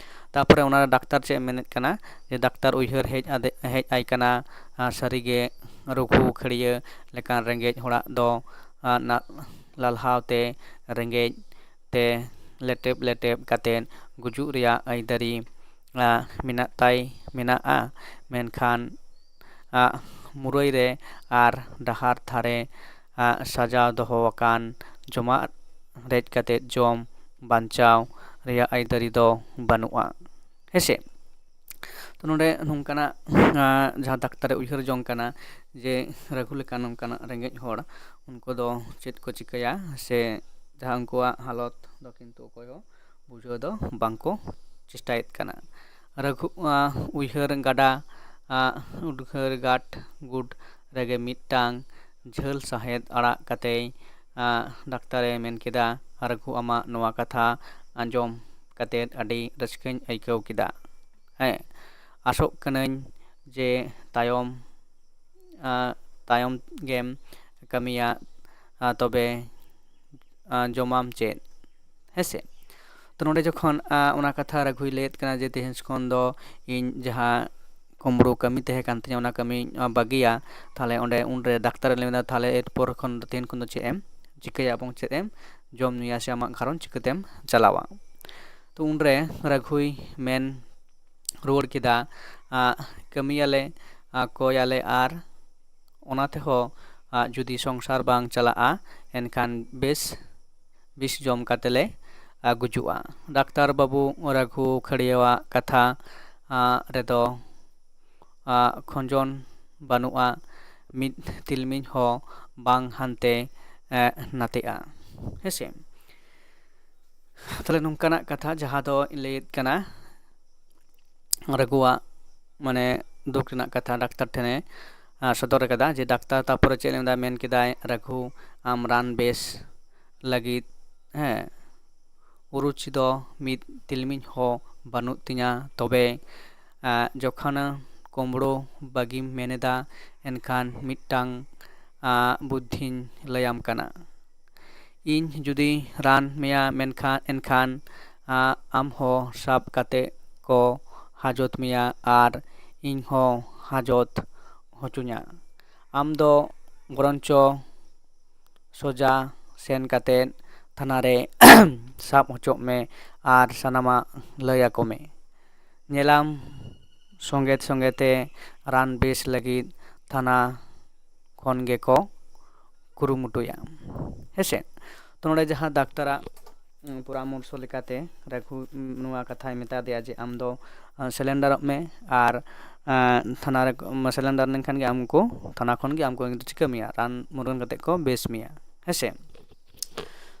ᱛᱟᱨᱯᱚᱨᱮ ᱚᱱᱟ ᱰᱟᱠᱛᱟᱨ ᱪᱮᱫ ᱮ ᱢᱮᱱᱮᱫ ᱠᱟᱱᱟ, ᱡᱮ ᱰᱟᱠᱛᱟᱨ ᱩᱭᱦᱟᱹᱨ ᱦᱮᱡ ᱟᱫᱮ, ᱦᱮᱡ ᱟᱭ ᱠᱟᱱᱟ, ᱟᱨ ᱥᱟᱹᱨᱤᱜᱮ ᱨᱩᱜᱷᱩ ᱠᱷᱟᱹᱲᱭᱟᱹ ᱞᱮᱠᱟᱱ ᱨᱮᱸᱜᱮᱡ ᱦᱚᱲᱟᱜ ᱫᱚ, ᱟᱨ ᱱᱟ-, ᱞᱟᱞᱦᱟᱣ ᱛᱮ ᱨᱮᱸᱜᱮᱡ ᱛᱮ ᱞᱮᱴᱮᱵ ᱞᱮᱴᱮᱵ ᱠᱟᱛᱮᱫ ᱜᱩᱡᱩᱜ ᱨᱮᱭᱟᱜ ᱟᱹᱭᱫᱟᱹᱨᱤ, ᱟ, ᱢᱮᱱᱟᱜ ᱛᱟᱭ, ᱢᱮᱱᱟᱜᱼᱟ, ᱢᱮᱱᱠᱷᱟᱱ, ᱟ, ᱢᱩᱨᱟᱹᱭ ᱨᱮ ᱟᱨ ᱰᱟᱦᱟᱨ ᱫᱷᱟᱨᱮ, ᱟ, ᱥᱟᱡᱟᱣ ᱫᱚᱦᱚ ᱟᱠᱟᱱ ᱡᱚᱢᱟᱜ ᱨᱮᱡ ᱠᱟᱛᱮᱫ ᱡᱚᱢ ᱵᱟᱧᱪᱟᱣ ᱨᱮᱭᱟᱜ ᱟᱹᱭᱫᱟᱹᱨᱤ ᱫᱚ ᱵᱟᱹᱱᱩᱜᱼᱟ, ᱦᱮᱸᱥᱮ᱾ ᱛᱚ, ᱱᱚᱰᱮ ᱱᱚᱝᱠᱟᱱᱟᱜ, ᱟ, ᱡᱟᱦᱟᱸ ᱰᱟᱠᱛᱟᱨᱮ ᱩᱭᱦᱟᱹᱨ ᱡᱚᱝ ᱠᱟᱱᱟ ᱡᱮ ᱨᱟᱹᱜᱷᱩ ᱞᱮᱠᱟᱱ ᱱᱚᱝᱠᱟᱱᱟᱜ ᱨᱮᱸᱜᱮᱡ ᱦᱚᱲ, ᱩᱱᱠᱩ ᱫᱚ ᱪᱮᱫ ᱠᱚ ᱪᱤᱠᱟᱹᱭᱟ, ᱥᱮ ᱡᱟᱦᱟᱸ ᱩᱱᱠᱩᱣᱟᱜ ᱦᱟᱞᱚᱛ ᱫᱚ ᱠᱤᱱᱛᱩ ᱚᱠᱚᱭ ᱦᱚᱸ ᱵᱩᱡᱷᱟᱹᱣ ᱫᱚ ᱵᱟᱝᱠᱚ ᱪᱮᱥᱴᱟᱭᱮᱫ ᱠᱟᱱᱟ᱾ ᱨᱟᱹᱜᱷᱩ ᱩᱭᱦᱟᱹᱨ ᱜᱟᱰᱟ ᱩᱫᱽᱜᱟᱹᱨ ᱜᱟᱴ ᱜᱩᱰ ᱨᱮᱜᱮ ᱢᱤᱫᱴᱟᱝ ᱡᱷᱟᱹᱞ ᱥᱟᱦᱮᱫ ᱟᱲᱟᱜ ᱠᱟᱛᱮᱭ ᱰᱟᱠᱛᱟᱨᱮ ᱢᱮᱱ ᱠᱮᱫᱟ, "ᱨᱟᱹᱜᱷᱩ, ᱟᱢᱟᱜ ᱱᱚᱣᱟ ᱠᱟᱛᱷᱟ ᱟᱸᱡᱚᱢ ᱠᱟᱛᱮ ᱟᱹᱰᱤ ᱨᱟᱹᱥᱠᱟᱹᱧ ᱟᱹᱭᱠᱟᱹᱣ ᱠᱮᱫᱟ᱾ ᱦᱮᱸ, ᱟᱥᱚᱜ ᱠᱟᱹᱱᱟᱹᱧ ᱡᱮ ᱛᱟᱭᱚᱢ ᱛᱟᱭᱚᱢ ᱜᱮᱢ ᱠᱟᱹᱢᱤᱭᱟ, ᱛᱚᱵᱮ ᱡᱚᱢᱟᱢ ᱪᱮᱫ?" ᱦᱮᱸᱥᱮ? ᱛᱚ ᱱᱚᱰᱮ ᱡᱚᱠᱷᱚᱱ ᱚᱱᱟ ᱠᱟᱛᱷᱟ ᱨᱟᱹᱜᱷᱩᱭ ᱞᱟᱹᱭᱮᱫ ᱠᱟᱱᱟ ᱡᱮ ᱛᱮᱦᱮᱧ ᱠᱷᱚᱱ ᱫᱚ ᱤᱧ ᱡᱟᱦᱟᱸ ᱠᱩᱢᱵᱽᱲᱩ ᱠᱟᱹᱢᱤ ᱛᱟᱦᱮᱸ ᱠᱟᱱ ᱛᱤᱧᱟᱹ ᱚᱱᱟ ᱠᱟᱹᱢᱤᱧ ᱵᱟᱹᱜᱤᱭᱟ, ᱛᱟᱦᱞᱮ ᱚᱸᱰᱮ ᱩᱱᱨᱮ ᱰᱟᱠᱛᱟᱨᱮ ᱞᱟᱹᱭ ᱮᱫᱟ, "ᱛᱟᱦᱞᱮ ᱮᱨᱯᱚᱨ ᱠᱷᱚᱱ ᱫᱚ ᱛᱮᱦᱮᱧ ᱠᱷᱚᱱ ᱫᱚ ᱪᱮᱫ ᱮᱢ ᱪᱤᱠᱟᱹᱭᱟ ᱮᱵᱚᱝ ᱪᱮᱫ ᱮᱢ ᱡᱚᱢ ᱧᱩᱭᱟ ᱥᱮ ᱟᱢᱟᱜ ᱜᱷᱟᱨᱚᱸᱡᱽ ᱪᱤᱠᱟᱹᱛᱮᱢ ᱪᱟᱞᱟᱣᱟ?" ᱛᱚ ᱩᱱᱨᱮ ᱨᱟᱹᱜᱷᱩᱭ ᱢᱮᱱ ᱨᱩᱣᱟᱹᱲ ᱠᱮᱫᱟ, "ᱠᱟᱹᱢᱤᱭᱟᱞᱮ, ᱠᱚᱭᱟᱞᱮ ᱟᱨ ᱚᱱᱟ ᱛᱮᱦᱚᱸ ᱡᱩᱫᱤ ᱥᱚᱝᱥᱟᱨ ᱵᱟᱝ ᱪᱟᱞᱟᱜᱼᱟ ᱮᱱᱠᱷᱟᱱ ᱵᱮᱥ ᱵᱤᱥ ᱡᱚᱢ ᱠᱟᱛᱮ ᱞᱮ ᱜᱩᱡᱩᱜᱼᱟ᱾" ᱰᱟᱠᱛᱟᱨ ᱵᱟᱹᱵᱩ ᱨᱟᱹᱜᱷᱩ ᱠᱷᱟᱹᱲᱭᱟᱹᱣᱟᱜ ᱠᱟᱛᱷᱟ ᱨᱮᱫᱚ ᱠᱷᱚᱸᱡᱚᱱ ᱵᱟᱹᱱᱩᱜᱼᱟ, ᱢᱤᱫ ᱛᱤᱞᱢᱤᱧ ᱦᱚᱸ ᱵᱟᱝ ᱦᱟᱱᱛᱮ ᱱᱟᱛᱮᱜᱼᱟ᱾ ᱦᱮᱸᱥᱮ? ᱛᱟᱦᱞᱮ ᱱᱚᱝᱠᱟᱱᱟᱜ ᱠᱟᱛᱷᱟ ᱡᱟᱦᱟᱸ ᱫᱚ ᱞᱟᱹᱭᱮᱫ ᱠᱟᱱᱟ ᱨᱟᱹᱜᱷᱩᱣᱟᱜ ᱢᱟᱱᱮ ᱫᱩᱠ ᱨᱮᱱᱟᱜ ᱠᱟᱛᱷᱟ ᱰᱟᱠᱛᱟᱨ ᱴᱷᱮᱱᱮ ᱥᱚᱫᱚᱨ ᱟᱠᱟᱫᱟ ᱡᱮ ᱰᱟᱠᱛᱟᱨ ᱛᱟᱨᱯᱚᱨᱮ ᱪᱮᱫ ᱞᱟᱹᱭ ᱮᱫᱟ, ᱢᱮᱱ ᱠᱮᱫᱟᱭ, "ᱨᱟᱹᱜᱷᱩ, ᱟᱢ ᱨᱟᱱ ᱵᱮᱥ ᱞᱟᱹᱜᱤᱫ, ᱦᱮᱸ, ᱩᱨᱩᱪᱤ ᱫᱚ ᱢᱤᱫ ᱛᱤᱞᱢᱤᱧ ᱦᱚᱸ ᱵᱟᱹᱱᱩᱜ ᱛᱤᱧᱟ, ᱛᱚᱵᱮ ᱡᱚᱠᱷᱚᱱ ᱠᱩᱢᱵᱽᱲᱩ ᱵᱟᱹᱜᱤᱢ ᱢᱮᱱ ᱮᱫᱟ ᱮᱱᱠᱷᱟᱱ ᱢᱤᱫᱴᱟᱝ ᱵᱩᱫᱽᱫᱷᱤᱧ ᱞᱟᱹᱭᱟᱢ ᱠᱟᱱᱟ᱾ ᱤᱧ ᱡᱩᱫᱤ ᱨᱟᱱ ᱢᱮᱭᱟ ᱢᱮᱱᱠᱷᱟᱱ ᱮᱱᱠᱷᱟᱱ ᱟᱢ ᱦᱚᱸ ᱥᱟᱵ ᱠᱟᱛᱮ ᱠᱚ ᱦᱟᱡᱚᱛ ᱢᱮᱭᱟ ᱟᱨ ᱤᱧ ᱦᱚᱸ ᱦᱟᱡᱚᱛ ᱦᱚᱪᱚᱧᱟ᱾ ᱟᱢ ᱫᱚ ᱵᱚᱨᱚᱱᱪᱚ ᱥᱚᱡᱟ ᱥᱮᱱ ᱠᱟᱛᱮ ᱛᱷᱟᱱᱟ ᱨᱮ ᱥᱟᱵ ᱦᱚᱪᱚᱜ ᱢᱮ ᱟᱨ ᱥᱟᱱᱟᱢᱟᱜ ᱞᱟᱹᱭ ᱟᱠᱚ ᱢᱮ᱾ ᱧᱮᱞᱟᱢ ᱥᱚᱸᱜᱮ ᱥᱚᱸᱜᱮ ᱛᱮ ᱨᱟᱱ ᱵᱮᱥ ᱞᱟᱹᱜᱤᱫ ᱛᱷᱟᱱᱟ ᱠᱷᱚᱱ ᱜᱮᱠᱚ ᱠᱩᱨᱩᱢᱩᱴᱩᱭᱟ᱾" ᱦᱮᱸᱥᱮ? ᱛᱚ ᱱᱚᱰᱮ ᱡᱟᱦᱟᱸ ᱰᱟᱠᱛᱟᱨᱟᱜ ᱯᱚᱨᱟᱢᱚᱨᱥᱚ ᱞᱮᱠᱟᱛᱮ ᱨᱟᱹᱜᱷᱩ ᱱᱚᱣᱟ ᱠᱟᱛᱷᱟᱭ ᱢᱮᱛᱟ ᱫᱮᱭᱟ ᱡᱮ ᱟᱢ ᱫᱚ ᱥᱮᱞᱮᱱᱰᱟᱨᱚᱜ ᱢᱮ ᱟᱨ ᱛᱷᱟᱱᱟ ᱨᱮ ᱥᱮᱞᱮᱱᱰᱟᱨ ᱞᱮᱱᱠᱷᱟᱱ ᱜᱮ ᱟᱢ ᱠᱚ ᱛᱷᱟᱱᱟ ᱠᱷᱚᱱ ᱜᱮ ᱟᱢ ᱠᱚ ᱪᱤᱠᱟᱹ ᱢᱮᱭᱟ, ᱨᱟᱱ ᱢᱩᱨᱜᱟᱹᱱ ᱠᱟᱛᱮ ᱠᱚ ᱵᱮᱥ ᱢᱮᱭᱟ᱾ ᱦᱮᱸᱥᱮ?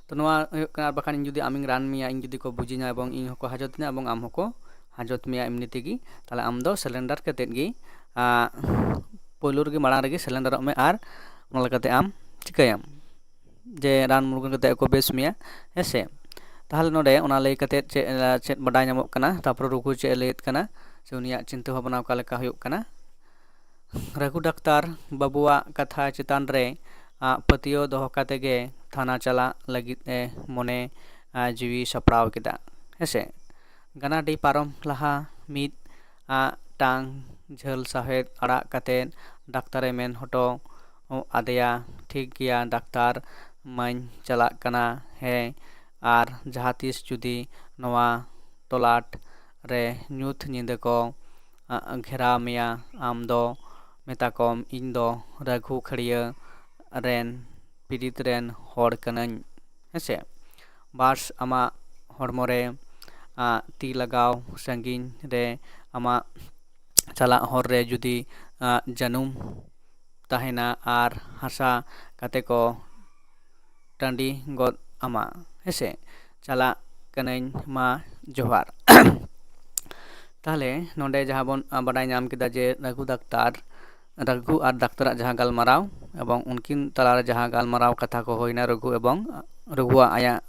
ᱛᱚ ᱱᱚᱣᱟ ᱦᱩᱭᱩᱜ ᱠᱟᱱᱟ, ᱟᱨ ᱵᱟᱠᱷᱟᱱ ᱤᱧ ᱡᱩᱫᱤ ᱟᱢᱤᱧ ᱨᱟᱱ ᱢᱮᱭᱟ, ᱤᱧ ᱡᱩᱫᱤ ᱠᱚ ᱵᱩᱡᱤᱧᱟ ᱮᱵᱚᱝ ᱤᱧ ᱦᱚᱸᱠᱚ ᱦᱟᱡᱚᱛᱤᱧᱟ ᱮᱵᱚᱝ ᱟᱢ ᱦᱚᱸᱠᱚ ᱦᱟᱡᱚᱛ ᱢᱮᱭᱟ ᱮᱢᱱᱤ ᱛᱮᱜᱮ, ᱛᱟᱦᱚᱞᱮ ᱟᱢ ᱫᱚ ᱥᱟᱨᱮᱱᱰᱟᱨ ᱠᱟᱛᱮᱫ ᱜᱮ, ᱟᱸ, ᱯᱳᱭᱞᱳ ᱨᱮᱜᱮ ᱢᱟᱲᱟᱝ ᱨᱮᱜᱮ ᱥᱟᱨᱮᱱᱰᱟᱨᱚᱜ ᱢᱮ᱾ ᱟᱨ ᱚᱱᱟ ᱞᱮᱠᱟᱛᱮ ᱟᱢ ᱪᱤᱠᱟᱹᱭᱟᱢ ᱡᱮ ᱨᱟᱱ ᱢᱩᱨᱜᱟᱹᱱ ᱠᱟᱛᱮᱫ ᱠᱚ ᱵᱮᱥ ᱢᱮᱭᱟ, ᱦᱮᱸ ᱥᱮ? ᱛᱟᱦᱚᱞᱮ ᱱᱚᱰᱮ ᱚᱱᱟ ᱞᱟᱹᱭ ᱠᱟᱛᱮᱫ ᱪᱮᱫ, ᱪᱮᱫ ᱵᱟᱰᱟᱭ ᱧᱟᱢᱚᱜ ᱠᱟᱱᱟ, ᱛᱟᱨᱯᱚᱨᱮ ᱨᱩᱜᱷᱩ ᱪᱮᱫ ᱮ ᱞᱟᱹᱭᱮᱫ ᱠᱟᱱᱟ, ᱥᱮ ᱩᱱᱤᱭᱟᱜ ᱪᱤᱱᱛᱟᱹ ᱵᱷᱟᱵᱽᱱᱟ ᱚᱠᱟ ᱞᱮᱠᱟ ᱦᱩᱭᱩᱜ ᱠᱟᱱᱟ? ᱨᱟᱹᱜᱷᱩ ᱰᱟᱠᱛᱟᱨ ᱵᱟᱹᱵᱩᱣᱟᱜ ᱠᱟᱛᱷᱟ ᱪᱮᱛᱟᱱ ᱨᱮ, ᱟᱸ, ᱯᱟᱹᱛᱭᱟᱹᱣ ᱫᱚᱦᱚ ᱠᱟᱛᱮ ᱜᱮ ᱛᱷᱟᱱᱟ ᱪᱟᱞᱟᱜ ᱞᱟᱹᱜᱤᱫ ᱮ ᱢᱚᱱᱮ, ᱟᱸ, ᱡᱤᱣᱤ ᱥᱟᱯᱲᱟᱣ ᱠᱮᱫᱟ, ᱦᱮᱸ ᱥᱮ? ᱜᱟᱱᱟᱰᱤ ᱯᱟᱨᱚᱢ ᱞᱟᱦᱟ ᱢᱤᱫ, ᱟᱸ, ᱴᱟᱝ ᱡᱷᱟᱹᱞ ᱥᱟᱦᱮᱫ ᱟᱲᱟᱜ ᱠᱟᱛᱮ ᱰᱟᱠᱛᱟᱨᱮ ᱢᱮᱱ ᱦᱚᱴᱚ ᱟᱫᱮᱭᱟ, "ᱴᱷᱤᱠ ᱜᱮᱭᱟ ᱰᱟᱠᱛᱟᱨ, ᱢᱟᱧ ᱪᱟᱞᱟᱜ ᱠᱟᱱᱟ, ᱦᱮᱸ, ᱟᱨ ᱡᱟᱦᱟᱸ ᱛᱤᱥ ᱡᱩᱫᱤ ᱱᱚᱣᱟ ᱛᱚᱞᱟᱴ ᱨᱮ ᱧᱩᱛ ᱧᱤᱫᱟᱹ ᱠᱚ, ᱟᱸ, ᱜᱷᱮᱨᱟᱣ ᱢᱮᱭᱟ, ᱟᱢ ᱫᱚ ᱢᱮᱛᱟ ᱠᱚᱢ ᱤᱧ ᱫᱚ ᱨᱟᱹᱜᱷᱩ ᱠᱷᱟᱹᱲᱭᱟᱹ ᱨᱮᱱ ᱯᱤᱨᱤᱛ ᱨᱮᱱ ᱦᱚᱲ ᱠᱟᱹᱱᱟᱹᱧ, ᱦᱮᱸ ᱥᱮ? ᱵᱟᱥ ᱟᱢᱟᱜ ᱦᱚᱲᱢᱚ ᱨᱮ, ᱟᱸ, ᱛᱤ ᱞᱟᱜᱟᱣ ᱥᱟᱺᱜᱤᱧ ᱨᱮ ᱟᱢᱟᱜ ᱪᱟᱞᱟᱜ ᱦᱚᱨ ᱨᱮ ᱡᱩᱫᱤ, ᱟᱸ, ᱡᱟᱹᱱᱩᱢ ᱛᱟᱦᱮᱱᱟ ᱟᱨ ᱦᱟᱥᱟ ᱠᱟᱛᱮ ᱠᱚ ᱴᱟᱺᱰᱤ ᱜᱚᱫ ᱟᱢᱟ, ᱦᱮᱸ ᱥᱮ? ᱪᱟᱞᱟᱜ ᱠᱟᱹᱱᱟᱹᱧ, ᱢᱟ ᱡᱚᱦᱟᱨ᱾" ᱛᱟᱦᱚᱞᱮ ᱱᱚᱰᱮ ᱡᱟᱦᱟᱸ ᱵᱚᱱ, ᱟᱸ, ᱵᱟᱰᱟᱭ ᱧᱟᱢ ᱠᱮᱫᱟ ᱡᱮ ᱨᱟᱹᱜᱷᱩ ᱰᱟᱠᱛᱟᱨ, ᱨᱟᱹᱜᱷᱩ ᱟᱨ ᱰᱟᱠᱛᱟᱨᱟᱜ ᱡᱟᱦᱟᱸ ᱜᱟᱞᱢᱟᱨᱟᱣ ᱮᱵᱚᱝ ᱩᱱᱠᱤᱱ ᱛᱟᱞᱟᱨᱮ ᱡᱟᱦᱟᱸ ᱜᱟᱞᱢᱟᱨᱟᱣ ᱠᱟᱛᱷᱟ ᱠᱚ ᱦᱩᱭᱱᱟ, ᱨᱟᱹᱜᱷᱩ ᱮᱵᱚᱝ ᱨᱟᱹᱜᱷᱩᱣᱟᱜ ᱟᱭᱟᱜ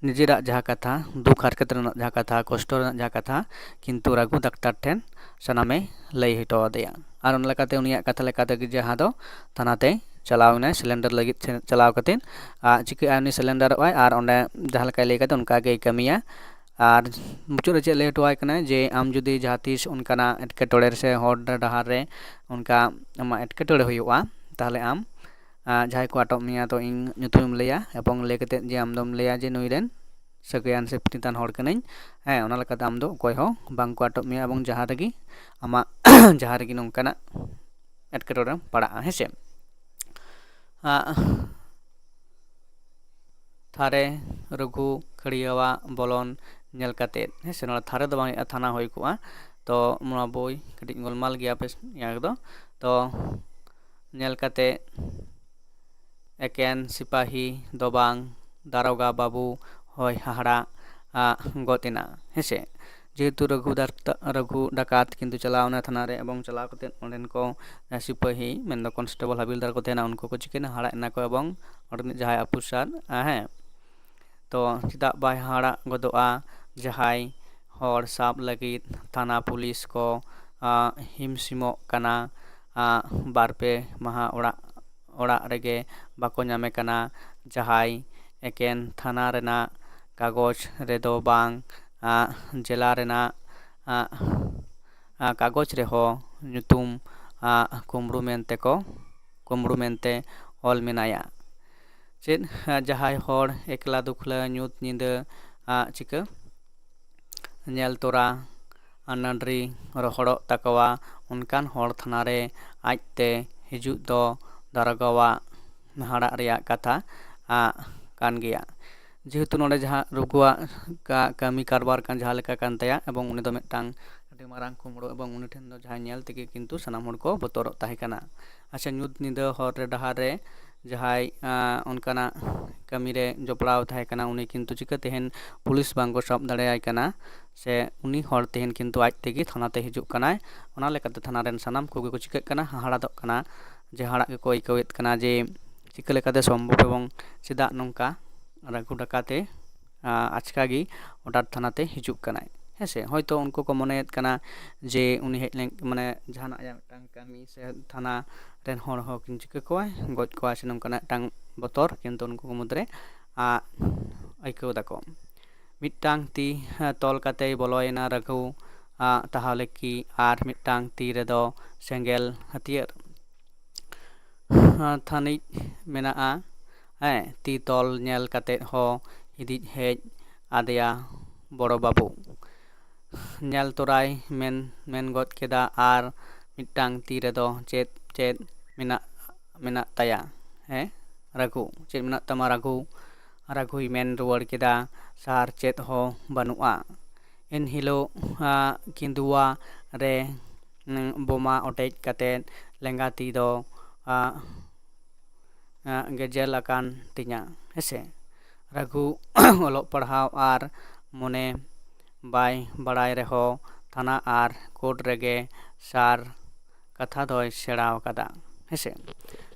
ᱱᱤᱡᱮᱨᱟᱜ ᱡᱟᱦᱟᱸ ᱠᱟᱛᱷᱟ, ᱫᱩᱠ ᱦᱟᱨᱠᱮᱛ ᱨᱮᱱᱟᱜ ᱡᱟᱦᱟᱸ ᱠᱟᱛᱷᱟ, ᱠᱚᱥᱴᱚ ᱨᱮᱱᱟᱜ ᱡᱟᱦᱟᱸ ᱠᱟᱛᱷᱟ, ᱠᱤᱱᱛᱩ ᱨᱟᱹᱜᱷᱩ ᱰᱟᱠᱛᱟᱨ ᱴᱷᱮᱱ ᱥᱟᱱᱟᱢᱮ ᱞᱟᱹᱭ ᱦᱚᱴᱚ ᱟᱫᱮᱭᱟ᱾ ᱟᱨ ᱚᱱᱟ ᱞᱮᱠᱟᱛᱮ ᱩᱱᱤᱭᱟᱜ ᱠᱟᱛᱷᱟ ᱞᱮᱠᱟᱛᱮ ᱜᱮ ᱡᱟᱦᱟᱸ ᱫᱚ ᱛᱷᱟᱱᱟᱛᱮ ᱪᱟᱞᱟᱣ ᱮᱱᱟᱭ, ᱥᱤᱞᱤᱱᱰᱟᱨ ᱞᱟᱹᱜᱤᱫ ᱪᱮ-, ᱪᱟᱞᱟᱣ ᱠᱟᱛᱮᱫ, ᱟᱨ ᱪᱤᱠᱟᱹᱜᱼᱟ, ᱩᱱᱤ ᱥᱤᱞᱤᱱᱰᱟᱨᱚᱜ ᱟᱭ ᱟᱨ ᱚᱸᱰᱮ ᱡᱟᱦᱟᱸ ᱞᱮᱠᱟᱭ ᱞᱟᱹᱭ ᱠᱟᱫᱟ ᱚᱱᱠᱟ ᱜᱮᱭ ᱠᱟᱹᱢᱤᱭᱟ᱾ ᱟᱨ ᱢᱩᱪᱟᱹᱫ ᱨᱮ ᱪᱮᱫ ᱞᱟᱹᱭ ᱦᱚᱴᱚ ᱟᱭ ᱠᱟᱱᱟᱭ ᱡᱮ ᱟᱢ ᱡᱩᱫᱤ ᱡᱟᱦᱟᱸ ᱛᱤᱥ ᱚᱱᱠᱟᱱᱟᱜ ᱮᱴᱠᱮᱴᱚᱬᱮ ᱨᱮ ᱥᱮ ᱦᱚᱨ ᱰᱟᱦᱟᱨ ᱨᱮ ᱚᱱᱠᱟ ᱟᱢᱟᱜ ᱮᱴᱠᱮᱴᱚᱬᱮ ᱦᱩᱭᱩᱜᱼᱟ, ᱛᱟᱦᱚᱞᱮ ᱟᱢ, ᱟᱸ, ᱡᱟᱦᱟᱸᱭ ᱠᱚ ᱟᱴᱚᱠ ᱢᱮᱭᱟ ᱛᱚ ᱤᱧ ᱧᱩᱛᱩᱢᱮᱢ ᱞᱟᱹᱭᱟ ᱮᱵᱚᱝ ᱞᱟᱹᱭ ᱠᱟᱛᱮᱫ ᱡᱮ ᱟᱢ ᱫᱚᱢ ᱞᱟᱹᱭᱟ ᱡᱮ ᱱᱩᱭ ᱨᱮᱱ ᱥᱟᱹᱜᱟᱹᱭᱟᱱ ᱥᱮ ᱯᱨᱤᱛᱤᱛᱟᱱ ᱦᱚᱲ ᱠᱟᱹᱱᱟᱹᱧ᱾ ᱦᱮᱸ, ᱚᱱᱟ ᱞᱮᱠᱟᱛᱮ ᱟᱢ ᱫᱚ ᱚᱠᱚᱭ ᱦᱚᱸ ᱵᱟᱝ ᱠᱚ ᱟᱴᱚᱠ ᱢᱮᱭᱟ ᱮᱵᱚᱝ ᱡᱟᱦᱟᱸ ᱨᱮᱜᱮ ᱟᱢᱟᱜ ᱡᱟᱦᱟᱸ ᱨᱮᱜᱮ ᱱᱚᱝᱠᱟᱱᱟᱜ ᱮᱴᱠᱮᱴᱚᱬᱮ ᱨᱮᱢ ᱯᱟᱲᱟᱜᱼᱟ, ᱦᱮᱸ ᱥᱮ? ᱟᱸ, ᱛᱷᱟᱨᱮ ᱨᱟᱹᱜᱷᱩ ᱠᱷᱟᱹᱲᱭᱟᱹᱣᱟᱜ ᱵᱚᱞᱚᱱ ᱧᱮᱞ ᱠᱟᱛᱮᱫ, ᱦᱮᱸ ᱥᱮ, ᱱᱚᱰᱮ ᱛᱷᱟᱨᱮ ᱫᱚ ᱵᱟᱝ ᱦᱩᱭᱩᱜᱼᱟ, ᱛᱷᱟᱱᱟ ᱦᱩᱭ ᱠᱚᱜᱼᱟ᱾ ᱛᱚ ᱱᱚᱣᱟ ᱵᱳᱭ ᱠᱟᱹᱴᱤᱡ ᱜᱳᱞᱢᱟᱞ ᱜᱮᱭᱟ ᱯᱮ ᱤᱭᱟᱹ ᱠᱚᱫᱚ᱾ ᱛᱚ ᱧᱮᱞ ᱠᱟᱛᱮᱫ ᱮᱠᱮᱱ ᱥᱤᱯᱟᱦᱤ ᱫᱚ ᱵᱟᱝ, ᱫᱟᱨᱚᱜᱟ ᱵᱟᱹᱵᱩ ᱦᱚᱸᱭ ᱦᱟᱦᱟᱲᱟ, ᱟ, ᱜᱚᱫ ᱮᱱᱟ, ᱦᱮᱸ ᱥᱮ᱾ ᱡᱮᱦᱮᱛᱩ ᱨᱟᱹᱜᱷᱩ ᱰᱟᱠᱛᱟ-, ᱨᱟᱹᱜᱷᱩ ᱰᱟᱠᱟᱛ ᱠᱤᱱᱛᱩ ᱪᱟᱞᱟᱣ ᱮᱱᱟ ᱛᱷᱟᱱᱟ ᱨᱮ, ᱮᱵᱚᱝ ᱪᱟᱞᱟᱣ ᱠᱟᱛᱮᱫ ᱚᱸᱰᱮᱱ ᱠᱚ, ᱮ, ᱥᱤᱯᱟᱹᱦᱤ, ᱢᱮᱱᱫᱚ ᱠᱚᱱᱥᱴᱮᱵᱚᱞ ᱦᱟᱵᱤᱞᱫᱟᱨ ᱠᱚ ᱛᱟᱦᱮᱱᱟ, ᱩᱱᱠᱩ ᱠᱚ ᱪᱤᱠᱟᱹᱭᱮᱱᱟ, ᱦᱟᱲᱟᱜ ᱮᱱᱟ ᱠᱚ ᱮᱵᱚᱝ ᱚᱸᱰᱮᱱᱤᱡ ᱡᱟᱦᱟᱸᱭ ᱚᱯᱷᱤᱥᱟᱨ, ᱮ, ᱦᱮᱸ, ᱛᱚ ᱪᱮᱫᱟᱜ ᱵᱟᱭ ᱦᱟᱦᱟᱲᱟᱜ ᱜᱚᱫᱚᱜᱼᱟ? ᱡᱟᱦᱟᱸᱭ ᱦᱚᱲ ᱥᱟᱵ ᱞᱟᱹᱜᱤᱫ ᱛᱷᱟᱱᱟ ᱯᱩᱞᱤᱥ ᱠᱚ, ᱟ, ᱦᱤᱢ ᱥᱤᱢᱚᱜ ᱠᱟᱱᱟ, ᱟ, ᱵᱟᱨ ᱯᱮ ᱢᱟᱦᱟ ᱚᱲᱟᱜ, ᱚᱲᱟᱜ ᱨᱮᱜᱮ ᱵᱟᱠᱚ ᱧᱟᱢᱮ ᱠᱟᱱᱟ, ᱡᱟᱦᱟᱸᱭ ᱮᱠᱮᱱ ᱛᱷᱟᱱᱟ ᱨᱮᱱᱟᱜ ᱠᱟᱜᱚᱡᱽ ᱨᱮᱫᱚ ᱵᱟᱝ, ᱟ, ᱡᱮᱞᱟ ᱨᱮᱱᱟᱜ, ᱟ, ᱟ, ᱠᱟᱜᱚᱡᱽ ᱨᱮᱦᱚᱸ ᱧᱩᱛᱩᱢ, ᱟ, ᱠᱩᱢᱵᱽᱲᱩ ᱢᱮᱱᱛᱮ ᱠᱚ, ᱠᱩᱢᱵᱽᱲᱩ ᱢᱮᱱᱛᱮ ᱚᱞ ᱢᱮᱱᱟᱭᱟ᱾ ᱪᱮᱫ, ᱟ, ᱡᱟᱦᱟᱸᱭ ᱦᱚᱲ ᱮᱠᱞᱟ ᱫᱩᱠᱷᱞᱟᱹ ᱧᱩᱛ ᱧᱤᱫᱟᱹ, ᱟ, ᱪᱤᱠᱟᱹ ᱧᱮᱞ ᱛᱚᱨᱟ, ᱟ, ᱱᱟᱹᱰᱨᱤ ᱨᱚᱦᱚᱲᱚᱜ ᱛᱟᱠᱚᱣᱟ, ᱚᱱᱠᱟᱱ ᱦᱚᱲ ᱛᱷᱟᱱᱟ ᱨᱮ ᱟᱡᱛᱮ ᱦᱤᱡᱩᱜ ᱫᱚ ᱫᱟᱨᱚᱜᱟᱣᱟᱜ ᱦᱟᱦᱟᱲᱟᱜ ᱨᱮᱭᱟᱜ ᱠᱟᱛᱷᱟ, ᱟ, ᱠᱟᱱ ᱜᱮᱭᱟ᱾ ᱡᱮᱦᱮᱛᱩ ᱱᱚᱰᱮ ᱡᱟᱦᱟᱸ ᱨᱩᱜᱷᱩᱣᱟᱜ ᱠᱟ-, ᱠᱟᱹᱢᱤ ᱠᱟᱨᱵᱟᱨ ᱠᱟᱱ ᱡᱟᱦᱟᱸ ᱞᱮᱠᱟ ᱠᱟᱱ ᱛᱟᱭᱟ, ᱮᱵᱚᱝ ᱩᱱᱤ ᱫᱚ ᱢᱤᱫᱴᱟᱝ ᱟᱹᱰᱤ ᱢᱟᱨᱟᱝ ᱠᱩᱢᱵᱽᱲᱩ, ᱮᱵᱚᱝ ᱩᱱᱤ ᱴᱷᱮᱱ ᱫᱚ ᱡᱟᱦᱟᱸᱭ ᱧᱮᱞ ᱛᱮᱜᱮ ᱠᱤᱱᱛᱩ ᱥᱟᱱᱟᱢ ᱦᱚᱲ ᱠᱚ ᱵᱚᱛᱚᱨᱚᱜ ᱛᱟᱦᱮᱸ ᱠᱟᱱᱟ᱾ ᱟᱪᱪᱷᱟ, ᱧᱩᱛ ᱧᱤᱫᱟᱹ ᱦᱚᱨ ᱨᱮ ᱰᱟᱦᱟᱨ ᱨᱮ ᱡᱟᱦᱟᱸᱭ, ᱟᱸ, ᱚᱱᱠᱟᱱᱟᱜ ᱠᱟᱹᱢᱤ ᱨᱮ ᱡᱚᱯᱲᱟᱣ ᱛᱟᱦᱮᱸ ᱠᱟᱱᱟ, ᱩᱱᱤ ᱠᱤᱱᱛᱩ ᱪᱤᱠᱟᱹ ᱛᱮᱦᱮᱱ ᱯᱩᱞᱤᱥ ᱵᱟᱝ ᱠᱚ ᱥᱟᱵ ᱫᱟᱲᱮᱭᱟᱭ ᱠᱟᱱᱟ, ᱥᱮ ᱩᱱᱤ ᱦᱚᱲ ᱛᱮᱦᱮᱱ ᱠᱤᱱᱛᱩ ᱟᱡ ᱛᱮᱜᱮ ᱛᱷᱟᱱᱟ ᱛᱮ ᱦᱤᱡᱩᱜ ᱠᱟᱱᱟᱭ᱾ ᱚᱱᱟ ᱞᱮᱠᱟᱛᱮ ᱛᱷᱟᱱᱟ ᱨᱮᱱ ᱥᱟᱱᱟᱢ ᱠᱚᱜᱮ ᱠᱚ ᱪᱤᱠᱟᱹᱜ ᱠᱟᱱᱟ, ᱦᱟᱦᱟᱲᱟᱫᱚᱜ ᱠᱟᱱᱟ, ᱡᱮ ᱦᱟᱦᱟᱲᱟᱜ ᱜᱮᱠᱚ ᱟᱹᱭᱠᱟᱹᱣᱮᱫ ᱠᱟᱱᱟ ᱡᱮ ᱪᱤᱠᱟᱹ ᱞᱮᱠᱟᱛᱮ ᱥᱚᱢᱵᱷᱚᱵ ᱮᱵᱚᱝ ᱪᱮᱫᱟᱜ ᱱᱚᱝᱠᱟ ᱨᱟᱹᱜᱷᱩ ᱰᱟᱠᱟᱛᱮ, ᱟ, ᱟᱪᱠᱟ ᱜᱮ ᱚᱰᱟᱨ ᱛᱷᱟᱱᱟ ᱛᱮ ᱦᱤᱡᱩᱜ ᱠᱟᱱᱟᱭ᱾ ᱦᱮᱸ ᱥᱮ, ᱦᱚᱭᱛᱳ ᱩᱱᱠᱩ ᱠᱚ ᱢᱚᱱᱮᱭᱮᱫ ᱠᱟᱱᱟ ᱡᱮ ᱩᱱᱤ ᱦᱮᱡ ᱞᱮᱱ, ᱢᱟᱱᱮ ᱡᱟᱦᱟᱱᱟᱜ ᱟᱭᱟᱜ ᱢᱤᱫᱴᱟᱝ ᱠᱟᱹᱢᱤ ᱥᱮ ᱛᱷᱟᱱᱟ ᱨᱮᱱ ᱦᱚᱲ ᱦᱚᱸ ᱠᱤᱱ ᱪᱤᱠᱟᱹ ᱠᱚᱣᱟᱭ, ᱜᱚᱡ ᱠᱚᱣᱟ ᱥᱮ ᱱᱚᱝᱠᱟᱱᱟᱜ ᱢᱤᱫᱴᱟᱝ ᱵᱚᱛᱚᱨ ᱠᱤᱱᱛᱩ ᱩᱱᱠᱩ ᱠᱚ ᱢᱩᱫᱽᱨᱮ, ᱟ, ᱟᱹᱭᱠᱟᱹᱣ ᱫᱟᱠᱚ᱾ ᱢᱤᱫᱴᱟᱝ ᱛᱤ, ᱦᱮᱸ, ᱛᱚᱞ ᱠᱟᱛᱮᱭ ᱵᱚᱞᱚᱭᱮᱱᱟ ᱨᱟᱹᱜᱷᱩ, ᱟ, ᱛᱟᱦᱚᱞᱮ ᱠᱤ ᱟᱨ ᱢᱤᱫᱴᱟᱝ ᱛᱤ ᱨᱮᱫᱚ ᱥᱮᱸᱜᱮᱞ ᱦᱟᱹᱛᱭᱟᱹᱨ, ᱟ, ᱛᱷᱟᱹᱱᱤᱡ ᱢᱮᱱᱟᱜᱼᱟ? ᱦᱮᱸ, ᱛᱤ ᱛᱚᱞ ᱧᱮᱞ ᱠᱟᱛᱮᱫ ᱦᱚᱸ ᱦᱤᱫᱤᱡ ᱦᱮᱡ ᱟᱫᱮᱭᱟ ᱵᱚᱲᱚ ᱵᱟᱹᱵᱩ᱾ ᱧᱮᱞ ᱛᱚᱨᱟᱭ ᱢᱮᱱ, ᱢᱮᱱ ᱜᱚᱫ ᱠᱮᱫᱟ, ᱟᱨ ᱢᱤᱫᱴᱟᱝ ᱛᱤ ᱨᱮᱫᱚ ᱪᱮᱫ, ᱪᱮᱫ ᱢᱮᱱᱟᱜ, ᱢᱮᱱᱟᱜ ᱛᱟᱭᱟ? ᱦᱮᱸ, ᱨᱟᱹᱜᱷᱩ, ᱪᱮᱫ ᱢᱮᱱᱟᱜ ᱛᱟᱢᱟ ᱨᱟᱹᱜᱷᱩ? ᱨᱟᱹᱜᱷᱩᱭ ᱢᱮᱱ ᱨᱩᱣᱟᱹᱲ ᱠᱮᱫᱟ, ᱥᱟᱨ ᱪᱮᱫ ᱦᱚᱸ ᱵᱟᱹᱱᱩᱜᱼᱟ᱾ ᱮᱱᱦᱤᱞᱳᱜ, ᱟ, ᱠᱤᱸᱫᱩᱣᱟ ᱨᱮ, ᱩᱸ, ᱵᱳᱢᱟ ᱚᱴᱮᱡ ᱠᱟᱛᱮᱫ ᱞᱮᱸᱜᱟ ᱛᱤ ᱫᱚ, ᱟ, ᱟ, ᱜᱮᱡᱮᱞ ᱟᱠᱟᱱ ᱛᱤᱧᱟ᱾ ᱦᱮᱸᱥᱮ, ᱨᱟᱹᱜᱷᱩ ᱚᱞᱚᱜ ᱯᱟᱲᱦᱟᱣ ᱟᱨ ᱢᱚᱱᱮ ᱵᱟᱭ ᱵᱟᱲᱟᱭ ᱨᱮᱦᱚᱸ ᱛᱷᱟᱱᱟ ᱟᱨ ᱠᱳᱨᱴ ᱨᱮᱜᱮ ᱥᱟᱨ ᱠᱟᱛᱷᱟ ᱫᱚᱭ ᱥᱮᱬᱟ ᱟᱠᱟᱫᱟ᱾ ᱦᱮᱸᱥᱮ?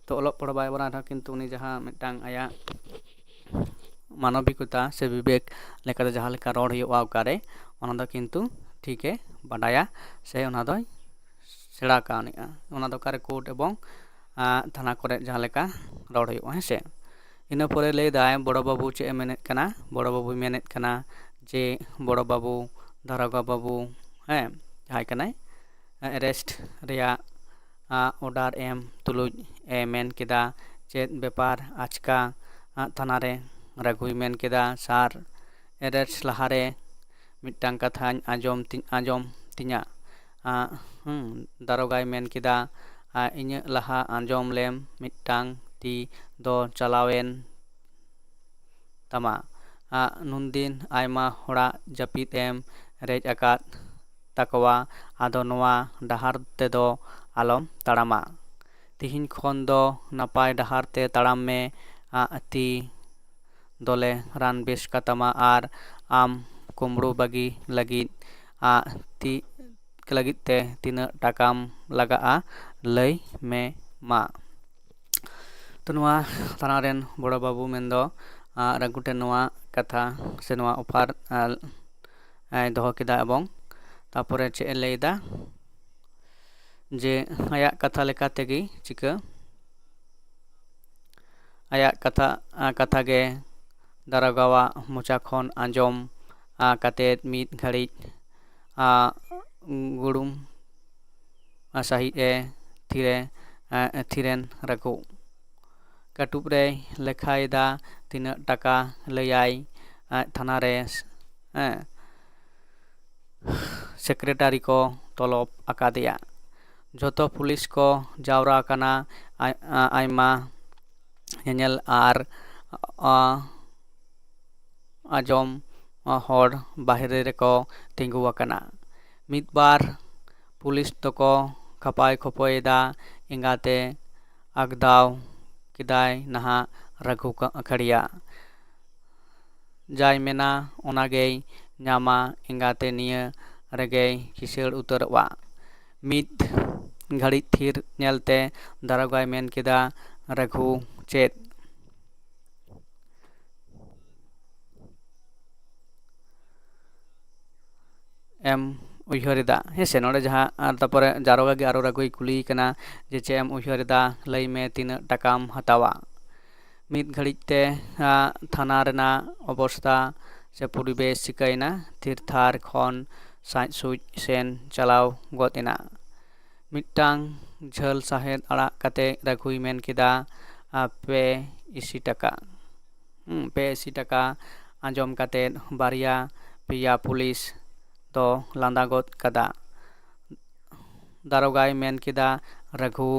ᱛᱚ ᱚᱞᱚᱜ ᱯᱟᱲᱦᱟᱣ ᱵᱟᱭ ᱵᱟᱲᱟᱭ ᱨᱮᱦᱚᱸ ᱠᱤᱱᱛᱩ ᱩᱱᱤ ᱡᱟᱦᱟᱸ ᱢᱤᱫᱴᱟᱝ ᱟᱭᱟᱜ ᱢᱟᱱᱚᱵᱤᱠᱚᱛᱟ ᱥᱮ ᱵᱤᱵᱮᱠ ᱞᱮᱠᱟᱛᱮ ᱡᱟᱦᱟᱸ ᱞᱮᱠᱟ ᱨᱚᱲ ᱦᱩᱭᱩᱜᱼᱟ ᱚᱠᱟᱨᱮ, ᱚᱱᱟ ᱫᱚ ᱠᱤᱱᱛᱩ ᱴᱷᱤᱠᱮ ᱵᱟᱰᱟᱭᱟ ᱥᱮ ᱚᱱᱟ ᱫᱚᱭ ᱥᱮᱬᱟ ᱠᱟᱣᱱᱤᱡᱼᱟ᱾ ᱚᱱᱟ ᱫᱚ ᱚᱠᱟᱨᱮ ᱠᱳᱨᱴ ᱮᱵᱚᱝ ᱟᱸ, ᱛᱷᱟᱱᱟ ᱠᱚᱨᱮ ᱡᱟᱦᱟᱸ ᱞᱮᱠᱟ ᱨᱚᱲ ᱦᱩᱭᱩᱜᱼᱟ, ᱦᱮᱸ ᱥᱮ᱾ ᱤᱱᱟᱹ ᱯᱚᱨᱮ ᱞᱟᱹᱭ ᱫᱟᱭ ᱵᱚᱲᱚ ᱵᱟᱹᱵᱩ ᱪᱮᱫ ᱮ ᱢᱮᱱᱮᱫ ᱠᱟᱱᱟ? ᱵᱚᱲᱚ ᱵᱟᱹᱵᱩᱭ ᱢᱮᱱᱮᱫ ᱠᱟᱱᱟ ᱡᱮ ᱵᱚᱲᱚ ᱵᱟᱹᱵᱩ, ᱫᱟᱨᱚᱜᱟ ᱵᱟᱹᱵᱩ, ᱦᱮᱸ, ᱡᱟᱦᱟᱸᱭ ᱠᱟᱱᱟᱭ, arrest ᱨᱮᱭᱟᱜ, ᱟᱸ, order ᱮᱢ ᱛᱩᱞᱩᱡ ᱮ ᱢᱮᱱ ᱠᱮᱫᱟ, "ᱪᱮᱫ ᱵᱮᱯᱟᱨ ᱟᱪᱠᱟ, ᱟᱸ, ᱛᱷᱟᱱᱟ ᱨᱮ?" ᱨᱟᱹᱜᱷᱩᱭ ᱢᱮᱱ ᱠᱮᱫᱟ, "ᱥᱟᱨ, arrest ᱞᱟᱦᱟᱨᱮ ᱢᱤᱫᱴᱟᱝ ᱠᱟᱛᱷᱟᱧ ᱟᱸᱡᱚᱢ ᱛᱤ-, ᱟᱸᱡᱚᱢ ᱛᱤᱧᱟ?" ᱟᱸ, ᱦᱩᱸ, ᱫᱟᱨᱚᱜᱟᱭ ᱢᱮᱱ ᱠᱮᱫᱟ, ᱟᱸ, "ᱤᱧᱟᱹᱜ ᱞᱟᱦᱟ ᱟᱸᱡᱚᱢ ᱞᱮᱢ, ᱢᱤᱫᱴᱟᱝ ᱛᱤ ᱫᱚ ᱪᱟᱞᱟᱣᱮᱱ ᱛᱟᱢᱟ᱾ ᱟᱸ, ᱱᱩᱱᱫᱤᱱ ᱟᱭᱢᱟ ᱦᱚᱲᱟᱜ ᱡᱟᱹᱯᱤᱫ ᱮᱢ ᱨᱮᱡ ᱟᱠᱟᱫ ᱛᱟᱠᱚᱣᱟ, ᱟᱫᱚ ᱱᱚᱣᱟ ᱰᱟᱦᱟᱨ ᱛᱮᱫᱚ ᱟᱞᱚᱢ ᱛᱟᱲᱟᱢᱟ᱾ ᱛᱤᱦᱤᱧ ᱠᱷᱚᱱ ᱫᱚ ᱱᱟᱯᱟᱭ ᱰᱟᱦᱟᱨ ᱛᱮ ᱛᱟᱲᱟᱢ ᱢᱮ, ᱟᱸ, ᱛᱤ ᱫᱚᱞᱮ ᱨᱟᱱ ᱵᱮᱥ ᱠᱟᱛᱟᱢᱟ ᱟᱨ ᱟᱢ ᱠᱩᱢᱵᱽᱲᱩ ᱵᱟᱹᱜᱤ ᱞᱟᱹᱜᱤᱫ, ᱟᱸ, ᱛᱤ-, ᱞᱟᱹᱜᱤᱫ ᱛᱮ ᱛᱤᱱᱟᱹᱜ ᱴᱟᱠᱟᱢ ᱞᱟᱜᱟᱜᱼᱟ, ᱞᱟᱹᱭ ᱢᱮ ᱢᱟ᱾" ᱛᱚ ᱱᱚᱣᱟ ᱛᱷᱟᱱᱟ ᱨᱮᱱ ᱵᱚᱲᱚ ᱵᱟᱹᱵᱩ ᱢᱮᱱᱫᱚ, ᱟᱸ, ᱨᱟᱹᱜᱷᱩ ᱴᱷᱮᱱ ᱱᱚᱣᱟ ᱠᱟᱛᱷᱟ ᱥᱮ ᱱᱚᱣᱟ offer, ᱟᱸ, ᱮ ᱫᱚᱦᱚ ᱠᱮᱫᱟ ᱮᱵᱚᱝ ᱛᱟᱯᱚᱨᱮ ᱪᱮᱫ ᱮ ᱞᱟᱹᱭᱫᱟ ᱡᱮ ᱟᱭᱟᱜ ᱠᱟᱛᱷᱟ ᱞᱮᱠᱟ ᱛᱮᱜᱮ ᱪᱤᱠᱟᱹ, ᱟᱭᱟᱜ ᱠᱟᱛᱷᱟ, ᱟ, ᱠᱟᱛᱷᱟ ᱜᱮ ᱫᱟᱨᱚᱜᱟᱣᱟᱜ ᱢᱚᱪᱟ ᱠᱷᱚᱱ ᱟᱸᱡᱚᱢ, ᱟ, ᱠᱟᱛᱮᱫ ᱢᱤᱫ ᱜᱷᱟᱹᱲᱤᱡ, ᱟ, ᱜᱩᱲᱩᱢ ᱥᱟᱹᱦᱤᱡ ᱮ ᱛᱷᱤᱨᱮ, ᱮ, ᱛᱷᱤᱨᱮᱱ ᱨᱟᱹᱜᱷᱩ᱾ ᱠᱟᱹᱴᱩᱵ ᱨᱮᱭ ᱞᱮᱠᱷᱟᱭᱮᱫᱟ ᱛᱤᱱᱟᱹᱜ ᱴᱟᱠᱟ ᱞᱟᱹᱭᱟᱭ, ᱮ, ᱛᱷᱟᱱᱟ ᱨᱮ, ᱮ, secretary ᱠᱚ ᱛᱚᱞᱚᱵ ᱟᱠᱟᱫᱮᱭᱟ᱾ ᱡᱷᱚᱛᱚ ᱯᱩᱞᱤᱥ ᱠᱚ ᱡᱟᱣᱨᱟ ᱟᱠᱟᱱᱟ᱾ ᱟᱭ-, ᱟ-, ᱟᱭᱢᱟ ᱧᱮᱧᱮᱞ ᱟᱨ, ᱟ-, ᱟᱸᱡᱚᱢ ᱦᱚᱲ ᱵᱟᱦᱨᱮ ᱨᱮᱠᱚ ᱛᱤᱸᱜᱩ ᱟᱠᱟᱱᱟ᱾ ᱢᱤᱫ ᱵᱟᱨ ᱯᱩᱞᱤᱥ ᱫᱚᱠᱚ ᱠᱷᱟᱯᱟᱭ ᱠᱷᱚᱯᱚᱭᱮᱫᱟ, ᱮᱸᱜᱟᱛᱮ ᱟᱜᱽᱫᱟᱣ ᱠᱮᱫᱟᱭ ᱱᱟᱦᱟᱜ ᱨᱟᱹᱜᱷᱩ ᱠᱷᱟᱹᱲᱤᱭᱟ᱾ ᱡᱟᱭ ᱢᱮᱱᱟ ᱚᱱᱟ ᱜᱮᱭ ᱧᱟᱢᱟ ᱮᱸᱜᱟᱛᱮ ᱱᱤᱭᱟᱹ ᱨᱮᱜᱮᱭ ᱠᱤᱥᱟᱹᱬ ᱩᱛᱟᱹᱨᱚᱜᱼᱟ᱾ ᱢᱤᱫ ᱜᱷᱟᱹᱲᱤᱡ ᱛᱷᱤᱨ ᱧᱮᱞᱛᱮ ᱫᱟᱨᱚᱜᱟᱭ ᱢᱮᱱ ᱠᱮᱫᱟ, "ᱨᱟᱹᱜᱷᱩ, ᱪᱮᱫ ᱮᱢ ᱩᱭᱦᱟᱹᱨ ᱮᱫᱟ?" ᱦᱮᱸ ᱥᱮ, ᱱᱚᱰᱮ ᱡᱟᱦᱟᱸ, ᱟᱨ ᱛᱟᱨᱯᱚᱨᱮ ᱫᱟᱨᱚᱜᱟ ᱜᱮ ᱟᱨᱚ ᱨᱟᱹᱜᱷᱩᱭ ᱠᱩᱞᱤᱭᱮ ᱠᱟᱱᱟ ᱡᱮ, "ᱪᱮᱫ ᱮᱢ ᱩᱭᱦᱟᱹᱨ ᱮᱫᱟ? ᱞᱟᱹᱭ ᱢᱮ, ᱛᱤᱱᱟᱹᱜ ᱴᱟᱠᱟᱢ ᱦᱟᱛᱟᱣᱟ?" ᱢᱤᱫ ᱜᱷᱟᱹᱲᱤᱡ ᱛᱮ, ᱟᱸ, ᱛᱷᱟᱱᱟ ᱨᱮᱱᱟᱜ ᱚᱵᱚᱥᱛᱟ ᱥᱮ ᱯᱚᱨᱤᱵᱮᱥ ᱪᱤᱠᱟᱹᱭᱮᱱᱟ? ᱛᱷᱤᱨ ᱛᱷᱟᱨ ᱠᱷᱚᱱ ᱥᱟᱡ ᱥᱩᱡ ᱥᱮᱱ ᱪᱟᱞᱟᱣ ᱜᱚᱫ ᱮᱱᱟ᱾ ᱢᱤᱫᱴᱟᱝ ᱡᱷᱟᱹᱞ ᱥᱟᱦᱮᱫ ᱟᱲᱟᱜ ᱠᱟᱛᱮ ᱨᱟᱹᱜᱷᱩᱭ ᱢᱮᱱ ᱠᱮᱫᱟ, "ᱟᱯᱮ ᱤᱥᱤ ᱴᱟᱠᱟ, ᱦᱩᱸ, ᱯᱮ ᱤᱥᱤ ᱴᱟᱠᱟ!" ᱟᱸᱡᱚᱢ ᱠᱟᱛᱮ ᱵᱟᱨᱭᱟ ᱯᱮᱭᱟ ᱯᱩᱞᱤᱥ ᱫᱚ ᱞᱟᱸᱫᱟ ᱜᱚᱫ ᱠᱟᱫᱟ᱾ ᱫᱟᱨᱚᱜᱟᱭ ᱢᱮᱱ ᱠᱮᱫᱟ, "ᱨᱟᱹᱜᱷᱩ,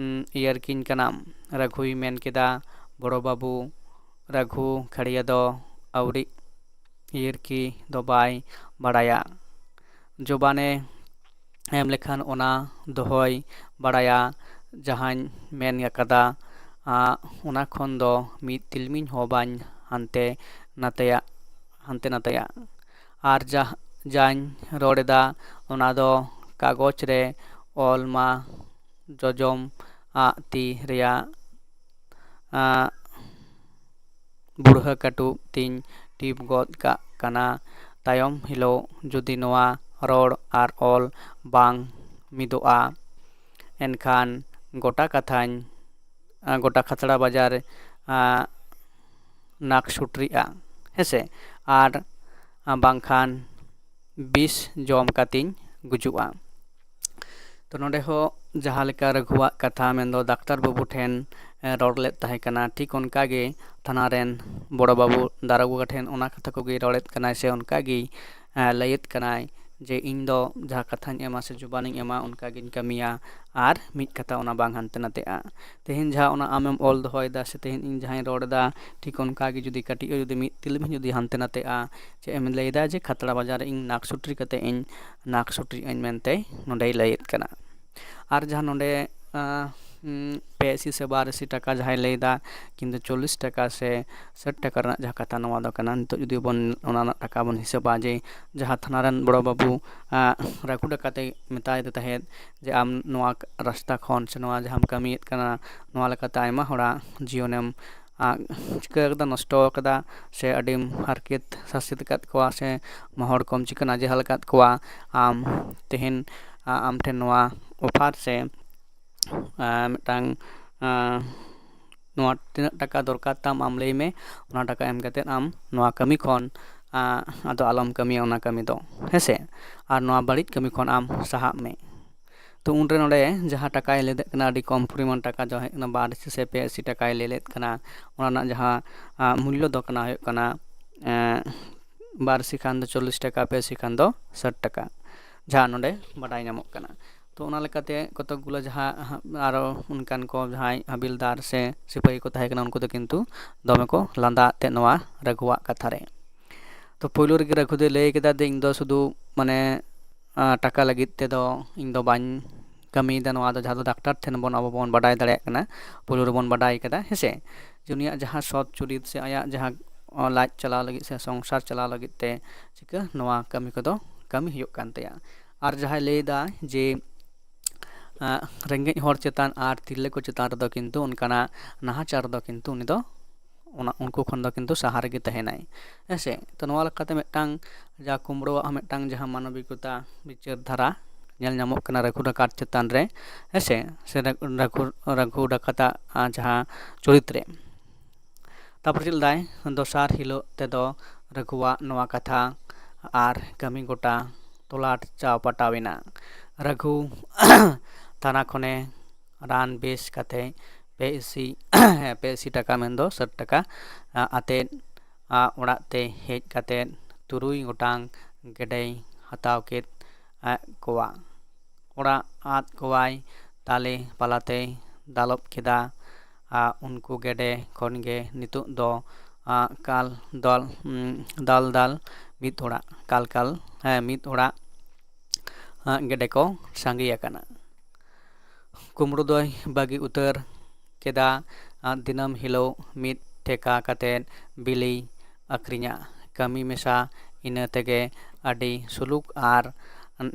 ᱩᱸ, ᱤᱭᱟᱹᱨᱠᱤᱧ ᱠᱟᱱᱟᱢ?" ᱨᱟᱹᱜᱷᱩᱭ ᱢᱮᱱ ᱠᱮᱫᱟ, "ᱵᱚᱲᱚ ᱵᱟᱹᱵᱩ, ᱨᱟᱹᱜᱷᱩ ᱠᱷᱟᱹᱲᱭᱟᱹ ᱫᱚ ᱟᱹᱣᱨᱤ ᱤᱭᱟᱹᱨᱠᱤ ᱫᱚ ᱵᱟᱭ ᱵᱟᱲᱟᱭᱟ᱾ ᱡᱚᱵᱟᱱᱮ ᱮᱢ ᱞᱮᱠᱷᱟᱱ ᱚᱱᱟ ᱫᱚᱦᱚᱭ ᱵᱟᱲᱟᱭᱟ, ᱡᱟᱦᱟᱸᱧ ᱢᱮᱱ ᱟᱠᱟᱫᱟ, ᱟᱸ, ᱚᱱᱟ ᱠᱷᱚᱱ ᱫᱚ ᱢᱤᱫ ᱛᱤᱞᱢᱤᱧ ᱦᱚᱸ ᱵᱟᱹᱧ ᱦᱟᱱᱛᱮ ᱱᱟᱛᱮᱭᱟ, ᱦᱟᱱᱛᱮ ᱱᱟᱛᱮᱭᱟ᱾ ᱟᱨ ᱡᱟ-, ᱡᱟᱧ ᱨᱚᱲ ᱮᱫᱟ, ᱚᱱᱟ ᱫᱚ ᱠᱟᱜᱚᱡᱽ ᱨᱮ ᱚᱞ ᱢᱟ ᱡᱚᱡᱚᱢ ᱟᱜ ᱛᱤ ᱨᱮᱭᱟᱜ, ᱟᱸ, ᱵᱩᱲᱦᱟᱹ ᱠᱟᱹᱴᱩᱵ ᱛᱤᱧ ᱴᱤᱯ ᱜᱚᱫ ᱠᱟᱜ ᱠᱟᱱᱟ᱾ ᱛᱟᱭᱚᱢ ᱦᱤᱞᱳᱜ ᱡᱩᱫᱤ ᱱᱚᱣᱟ ᱨᱚᱲ ᱟᱨ ᱚᱞ ᱵᱟᱝ ᱢᱤᱫᱚᱜᱼᱟ, ᱮᱱᱠᱷᱟᱱ ᱜᱚᱴᱟ ᱠᱟᱛᱷᱟᱧ, ᱟᱸ, ᱜᱚᱴᱟ ᱠᱷᱟᱛᱲᱟ ᱵᱟᱡᱟᱨ, ᱟᱸ, ᱱᱟᱠ ᱥᱩᱴᱨᱤᱜᱼᱟ, ᱦᱮᱸᱥᱮ, ᱟᱨ, ᱟᱸ, ᱵᱟᱝᱠᱷᱟᱱ ᱵᱤᱥ ᱡᱚᱢ ᱠᱟᱛᱮᱧ ᱜᱩᱡᱩᱜᱼᱟ᱾ ᱛᱚ, ᱱᱚᱰᱮ ᱦᱚᱸ ᱡᱟᱦᱟᱸ ᱞᱮᱠᱟ ᱨᱟᱹᱜᱷᱩᱣᱟᱜ ᱠᱟᱛᱷᱟ, ᱢᱮᱱᱫᱚ ᱰᱟᱠᱛᱟᱨ ᱵᱟᱹᱵᱩ ᱴᱷᱮᱱ, ᱮ, ᱨᱚᱲ ᱞᱮᱫ ᱛᱟᱦᱮᱸ ᱠᱟᱱᱟ, ᱴᱷᱤᱠ ᱚᱱᱠᱟ ᱜᱮ ᱛᱷᱟᱱᱟ ᱨᱮᱱ ᱵᱚᱲᱚ ᱵᱟᱹᱵᱩ ᱫᱟᱨᱚᱜᱟ ᱴᱷᱮᱱ ᱚᱱᱟ ᱠᱟᱛᱷᱟ ᱠᱚᱜᱮ ᱨᱚᱲᱮᱫ ᱠᱟᱱᱟᱭ, ᱥᱮ ᱚᱱᱠᱟ ᱜᱮ, ᱮ, ᱞᱟᱹᱭᱮᱫ ᱠᱟᱱᱟᱭ ᱡᱮ, "ᱤᱧ ᱫᱚ ᱡᱟᱦᱟᱸ ᱠᱟᱛᱷᱟᱧ ᱮᱢᱟ ᱥᱮ ᱡᱩᱵᱟᱱᱤᱧ ᱮᱢᱟ, ᱚᱱᱠᱟ ᱜᱤᱧ ᱠᱟᱹᱢᱤᱭᱟ, ᱟᱨ ᱢᱤᱫ ᱠᱟᱛᱷᱟ ᱚᱱᱟ ᱵᱟᱝ ᱦᱟᱱᱛᱮ ᱱᱟᱛᱮᱜᱼᱟ᱾ ᱛᱮᱦᱮᱧ ᱡᱟᱦᱟᱸ ᱚᱱᱟ ᱟᱢᱮᱢ ᱚᱞ ᱫᱚᱦᱚᱭᱮᱫᱟ, ᱥᱮ ᱛᱮᱦᱮᱧ ᱤᱧ ᱡᱟᱦᱟᱸᱧ ᱨᱚᱲ ᱮᱫᱟ, ᱴᱷᱤᱠ ᱚᱱᱠᱟ ᱜᱮ ᱡᱩᱫᱤ ᱠᱟᱹᱴᱤᱡ ᱦᱚᱸ ᱡᱩᱫᱤ ᱢᱤᱫ ᱛᱤᱞᱢᱤᱧ ᱡᱩᱫᱤ ᱦᱟᱱᱛᱮ ᱱᱟᱛᱮᱜᱼᱟ, ᱪᱮᱫ ᱮᱢ ᱞᱟᱹᱭᱫᱟ ᱡᱮ ᱠᱷᱟᱛᱲᱟ ᱵᱟᱡᱟᱨ ᱨᱮ ᱤᱧ ᱱᱟᱠ ᱥᱩᱴᱨᱤ ᱠᱟᱛᱮ ᱤᱧ ᱱᱟᱠ ᱥᱩᱴᱨᱤ ᱟᱹᱧ ᱢᱮᱱᱛᱮ ᱱᱚᱰᱮᱭ ᱞᱟᱹᱭᱮᱫ ᱠᱟᱱᱟ?" ᱟᱨ ᱡᱟᱦᱟᱸ ᱱᱚᱰᱮ, ᱟᱸ, ᱩᱸ, ᱯᱮ ᱤᱥᱤ ᱥᱮ ᱵᱟᱨ ᱤᱥᱤ ᱴᱟᱠᱟ ᱡᱟᱦᱟᱸᱭ ᱞᱟᱹᱭᱫᱟ, ᱠᱤᱱᱛᱩ ᱪᱚᱞᱞᱤᱥ ᱴᱟᱠᱟ ᱥᱮ ᱥᱟᱴ ᱴᱟᱠᱟ ᱨᱮᱱᱟᱜ ᱡᱟᱦᱟᱸ ᱠᱟᱛᱷᱟ, ᱱᱚᱣᱟ ᱫᱚ ᱠᱟᱱᱟ᱾ ᱱᱤᱛᱚᱜ ᱡᱩᱫᱤ ᱵᱚᱱ ᱚᱱᱟ ᱨᱮᱱᱟᱜ ᱴᱟᱠᱟ ᱵᱚᱱ ᱦᱤᱥᱟᱹᱵᱟ, ᱡᱮ ᱡᱟᱦᱟᱸ ᱛᱷᱟᱱᱟ ᱨᱮᱱ ᱵᱚᱲᱚ ᱵᱟᱹᱵᱩ, ᱟᱸ, ᱨᱟᱹᱜᱷᱩ ᱰᱟᱠᱟᱛᱮ ᱢᱮᱛᱟᱭ ᱫᱮ ᱛᱟᱦᱮᱸᱫ ᱡᱮ, "ᱟᱢ ᱱᱚᱣᱟ ᱨᱟᱥᱛᱟ ᱠᱷᱚᱱ ᱥᱮ ᱱᱚᱣᱟ ᱡᱟᱦᱟᱸᱢ ᱠᱟᱹᱢᱤᱭᱮᱫ ᱠᱟᱱᱟ, ᱱᱚᱣᱟ ᱞᱮᱠᱟᱛᱮ ᱟᱭᱢᱟ ᱦᱚᱲᱟᱜ ᱡᱤᱭᱚᱱᱮᱢ, ᱟᱸ, ᱪᱤᱠᱟᱹ ᱠᱟᱫᱟ, ᱱᱚᱥᱴᱚ ᱠᱟᱫᱟ, ᱥᱮ ᱟᱹᱰᱤᱢ ᱦᱟᱨᱠᱮᱛ ᱥᱟᱥᱮᱛ ᱟᱠᱟᱫ ᱠᱚᱣᱟ, ᱥᱮ ᱦᱚᱲ ᱠᱚᱢ ᱪᱤᱠᱟᱹ ᱱᱟᱡᱮᱦᱟᱞ ᱟᱠᱟᱫ ᱠᱚᱣᱟ᱾ ᱟᱢ ᱛᱮᱦᱮᱧ, ᱟᱸ, ᱟᱢ ᱴᱷᱮᱱ ᱱᱚᱣᱟ ᱚᱯᱷᱟᱨ ᱥᱮ, ᱟᱸ, ᱢᱤᱫᱴᱟᱝ, ᱟᱸ, ᱱᱚᱣᱟ ᱛᱤᱱᱟᱹᱜ ᱴᱟᱠᱟ ᱫᱚᱨᱠᱟᱨ ᱛᱟᱢ, ᱟᱢ ᱞᱟᱹᱭ ᱢᱮ, ᱚᱱᱟ ᱴᱟᱠᱟ ᱮᱢ ᱠᱟᱛᱮᱫ ᱟᱢ ᱱᱚᱣᱟ ᱠᱟᱹᱢᱤ ᱠᱷᱚᱱ, ᱟᱸ, ᱟᱫᱚ ᱟᱞᱚᱢ ᱠᱟᱹᱢᱤᱭᱟ ᱚᱱᱟ ᱠᱟᱹᱢᱤ ᱫᱚ, ᱦᱮᱸᱥᱮ? ᱟᱨ ᱱᱚᱣᱟ ᱵᱟᱹᱲᱤᱡ ᱠᱟᱹᱢᱤ ᱠᱷᱚᱱ ᱟᱢ ᱥᱟᱦᱟᱜ ᱢᱮ᱾ ᱛᱚ ᱩᱱᱨᱮ ᱱᱚᱰᱮ ᱡᱟᱦᱟᱸ ᱴᱟᱠᱟᱭ ᱞᱟᱹᱭ ᱞᱮᱫ ᱠᱟᱱᱟ, ᱟᱹᱰᱤ ᱠᱚᱢ ᱯᱚᱨᱤᱢᱟᱱ ᱴᱟᱠᱟ, ᱡᱟᱦᱟᱸ ᱦᱩᱭᱩᱜ ᱠᱟᱱᱟ ᱵᱟᱨ ᱤᱥᱤ ᱥᱮ ᱯᱮ ᱤᱥᱤ ᱴᱟᱠᱟᱭ ᱞᱟᱹᱭ ᱞᱮᱫ ᱠᱟᱱᱟ, ᱚᱱᱟ ᱨᱮᱱᱟᱜ ᱡᱟᱦᱟᱸ, ᱟᱸ, ᱢᱩᱞᱞᱚ ᱫᱚ ᱠᱟᱱᱟ, ᱦᱩᱭᱩᱜ ᱠᱟᱱᱟ, ᱮᱸ, ᱵᱟᱨ ᱤᱥᱤ ᱠᱷᱟᱱ ᱫᱚ ᱪᱚᱞᱞᱤᱥ ᱴᱟᱠᱟ, ᱯᱮ ᱤᱥᱤ ᱠᱷᱟᱱ ᱫᱚ ᱥᱟᱴ ᱴᱟᱠᱟ, ᱡᱟᱦᱟᱸ ᱱᱚᱰᱮ ᱵᱟᱰᱟᱭ ᱧᱟᱢᱚᱜ ᱠᱟᱱᱟ᱾ ᱛᱚ ᱚᱱᱟ ᱞᱮᱠᱟᱛᱮ ᱠᱚᱛᱚᱠ ᱜᱩᱞᱟ ᱡᱟᱦᱟᱸ ᱦᱟᱸᱜ ᱟᱨᱚ ᱚᱱᱠᱟᱱ ᱠᱚ ᱡᱟᱦᱟᱸᱭ ᱦᱟᱵᱤᱞᱫᱟᱨ ᱥᱮ ᱥᱤᱯᱟᱹᱦᱤ ᱠᱚ ᱛᱟᱦᱮᱸ ᱠᱟᱱᱟ, ᱩᱱᱠᱩ ᱫᱚ ᱠᱤᱱᱛᱩ ᱫᱚᱢᱮ ᱠᱚ ᱞᱟᱸᱫᱟ ᱟᱫ ᱛᱮ ᱱᱚᱣᱟ ᱨᱟᱹᱜᱷᱩᱣᱟᱜ ᱠᱟᱛᱷᱟ ᱨᱮ᱾ ᱛᱚ ᱯᱳᱭᱞᱳ ᱨᱮᱜᱮ ᱨᱟᱹᱜᱷᱩ ᱫᱚᱭ ᱞᱟᱹᱭ ᱠᱮᱫᱟ ᱡᱮ, "ᱤᱧ ᱫᱚ ᱥᱩᱫᱷᱩ ᱢᱟᱱᱮ, ᱟᱸ, ᱴᱟᱠᱟ ᱞᱟᱹᱜᱤᱫ ᱛᱮᱫᱚ ᱤᱧ ᱫᱚ ᱵᱟᱹᱧ ᱠᱟᱹᱢᱤᱭᱮᱫᱟ ᱱᱚᱣᱟ ᱫᱚ", ᱡᱟᱦᱟᱸ ᱫᱚ ᱰᱟᱠᱛᱟᱨ ᱴᱷᱮᱱ ᱵᱚᱱ, ᱟᱵᱚ ᱵᱚᱱ ᱵᱟᱰᱟᱭ ᱫᱟᱲᱮᱭᱟᱜ ᱠᱟᱱᱟ, ᱯᱳᱭᱞᱳ ᱨᱮᱵᱚᱱ ᱵᱟᱰᱟᱭ ᱠᱟᱫᱟ, ᱦᱮᱸᱥᱮ? ᱡᱮ ᱩᱱᱤᱭᱟᱜ ᱡᱟᱦᱟᱸ ᱥᱚᱛ ᱪᱩᱨᱤᱛ ᱥᱮ ᱟᱭᱟᱜ ᱡᱟᱦᱟᱸ, ᱚ, ᱞᱟᱡ ᱪᱟᱞᱟᱣ ᱞᱟᱹᱜᱤᱫ ᱥᱮ ᱥᱚᱝᱥᱟᱨ ᱪᱟᱞᱟᱣ ᱞᱟᱹᱜᱤᱫ ᱛᱮ ᱪᱤᱠᱟᱹ ᱱᱚᱣᱟ ᱠᱟᱹᱢᱤ ᱠᱚᱫᱚ ᱠᱟᱹᱢᱤ ᱦᱩᱭᱩᱜ ᱠᱟᱱ ᱛᱟᱭᱟ᱾ ᱟᱨ ᱡᱟᱦᱟᱸᱭ ᱞᱟᱹᱭᱫᱟ ᱡᱮ, ᱟᱸ, ᱨᱮᱸᱜᱮᱡ ᱦᱚᱲ ᱪᱮᱛᱟᱱ ᱟᱨ ᱛᱤᱨᱞᱟᱹ ᱠᱚ ᱪᱮᱛᱟᱱ ᱨᱮᱫᱚ ᱠᱤᱱᱛᱩ ᱚᱱᱠᱟᱱᱟᱜ ᱱᱟᱦᱟᱪᱟᱨ ᱫᱚ ᱠᱤᱱᱛᱩ ᱩᱱᱤ ᱫᱚ ᱚᱱᱟ, ᱩᱱᱠᱩ ᱠᱷᱚᱱ ᱫᱚ ᱠᱤᱱᱛᱩ ᱥᱟᱦᱟ ᱨᱮᱜᱮ ᱛᱟᱦᱮᱱᱟᱭ, ᱦᱮᱸᱥᱮ? ᱛᱚ ᱱᱚᱣᱟ ᱞᱮᱠᱟᱛᱮ ᱢᱤᱫᱴᱟᱝ ᱡᱟ ᱠᱩᱢᱵᱽᱲᱩᱣᱟᱜ ᱦᱚᱸ ᱢᱤᱫᱴᱟᱝ ᱡᱟᱦᱟᱸ ᱢᱟᱱᱚᱵᱤᱠᱚᱛᱟ ᱵᱤᱪᱟᱹᱨ ᱫᱷᱟᱨᱟ ᱧᱮᱞ ᱧᱟᱢᱚᱜ ᱠᱟᱱᱟ ᱨᱟᱹᱜᱷᱩ ᱰᱟᱠᱟᱛ ᱪᱮᱛᱟᱱ ᱨᱮ, ᱦᱮᱸᱥᱮ? ᱥᱮ ᱨᱟᱹᱜᱷᱩ, ᱨᱟᱹᱜᱷᱩ, ᱨᱟᱹᱜᱷᱩ ᱰᱟᱠᱟᱛᱟᱜ, ᱟᱸ, ᱡᱟᱦᱟᱸ ᱪᱚᱨᱤᱛ ᱨᱮ᱾ ᱛᱟᱨᱯᱚᱨᱮ ᱪᱮᱫ ᱞᱮᱫᱟᱭ? ᱫᱚᱥᱟᱨ ᱦᱤᱞᱳᱜ ᱛᱮᱫᱚ ᱨᱟᱹᱜᱷᱩᱣᱟᱜ ᱱᱚᱣᱟ ᱠᱟᱛᱷᱟ ᱟᱨ ᱠᱟᱹᱢᱤ ᱜᱚᱴᱟ ᱛᱚᱞᱟᱴ ᱪᱟᱣ ᱯᱟᱴᱟᱣ ᱮᱱᱟ᱾ ᱨᱟᱹᱜᱷᱩ ᱛᱷᱟᱱᱟ ᱠᱷᱚᱱᱮ ᱨᱟᱱ ᱵᱮᱥ ᱠᱟᱛᱮ ᱯᱮ ᱤᱥᱤ, ᱦᱮᱸ, ᱯᱮ ᱤᱥᱤ ᱴᱟᱠᱟ, ᱢᱮᱱᱫᱚ ᱥᱟᱴ ᱴᱟᱠᱟ, ᱟ, ᱟᱛᱮᱫ, ᱟ, ᱚᱲᱟᱜ ᱛᱮ ᱦᱮᱡ ᱠᱟᱛᱮᱫ ᱛᱩᱨᱩᱭ ᱜᱚᱴᱟᱝ ᱜᱮᱰᱮᱭ ᱦᱟᱛᱟᱣ ᱠᱮᱫ, ᱟ, ᱠᱚᱣᱟ᱾ ᱚᱲᱟᱜ ᱟᱫ ᱠᱚᱣᱟᱭ, ᱛᱟᱞᱮ ᱯᱟᱞᱟᱛᱮᱭ ᱫᱟᱞᱚᱵ ᱠᱮᱫᱟ᱾ ᱟ, ᱩᱱᱠᱩ ᱜᱮᱰᱮ ᱠᱷᱚᱱ ᱜᱮ ᱱᱤᱛᱚᱜ ᱫᱚ, ᱟ, ᱠᱟᱞ ᱫᱚᱞ, ᱩᱸ, ᱫᱟᱞ ᱫᱟᱞ ᱢᱤᱫ ᱚᱲᱟᱜ, ᱠᱟᱞ ᱠᱟᱞ, ᱦᱮᱸ, ᱢᱤᱫ ᱚᱲᱟᱜ, ᱟ, ᱜᱮᱰᱮ ᱠᱚ ᱥᱟᱸᱜᱮ ᱟᱠᱟᱱᱟ᱾ ᱠᱩᱢᱵᱽᱲᱩ ᱫᱚᱭ ᱵᱟᱹᱜᱤ ᱩᱛᱟᱹᱨ ᱠᱮᱫᱟ᱾ ᱟᱨ ᱫᱤᱱᱟᱹᱢ ᱦᱤᱞᱳᱜ ᱢᱤᱫ ᱴᱷᱮᱠᱟ ᱠᱟᱛᱮᱫ ᱵᱤᱞᱤ ᱟᱹᱠᱷᱨᱤᱧᱟ᱾ ᱠᱟᱹᱢᱤ ᱢᱮᱥᱟ ᱤᱱᱟᱹ ᱛᱮᱜᱮ ᱟᱹᱰᱤ ᱥᱩᱞᱩᱠ ᱟᱨ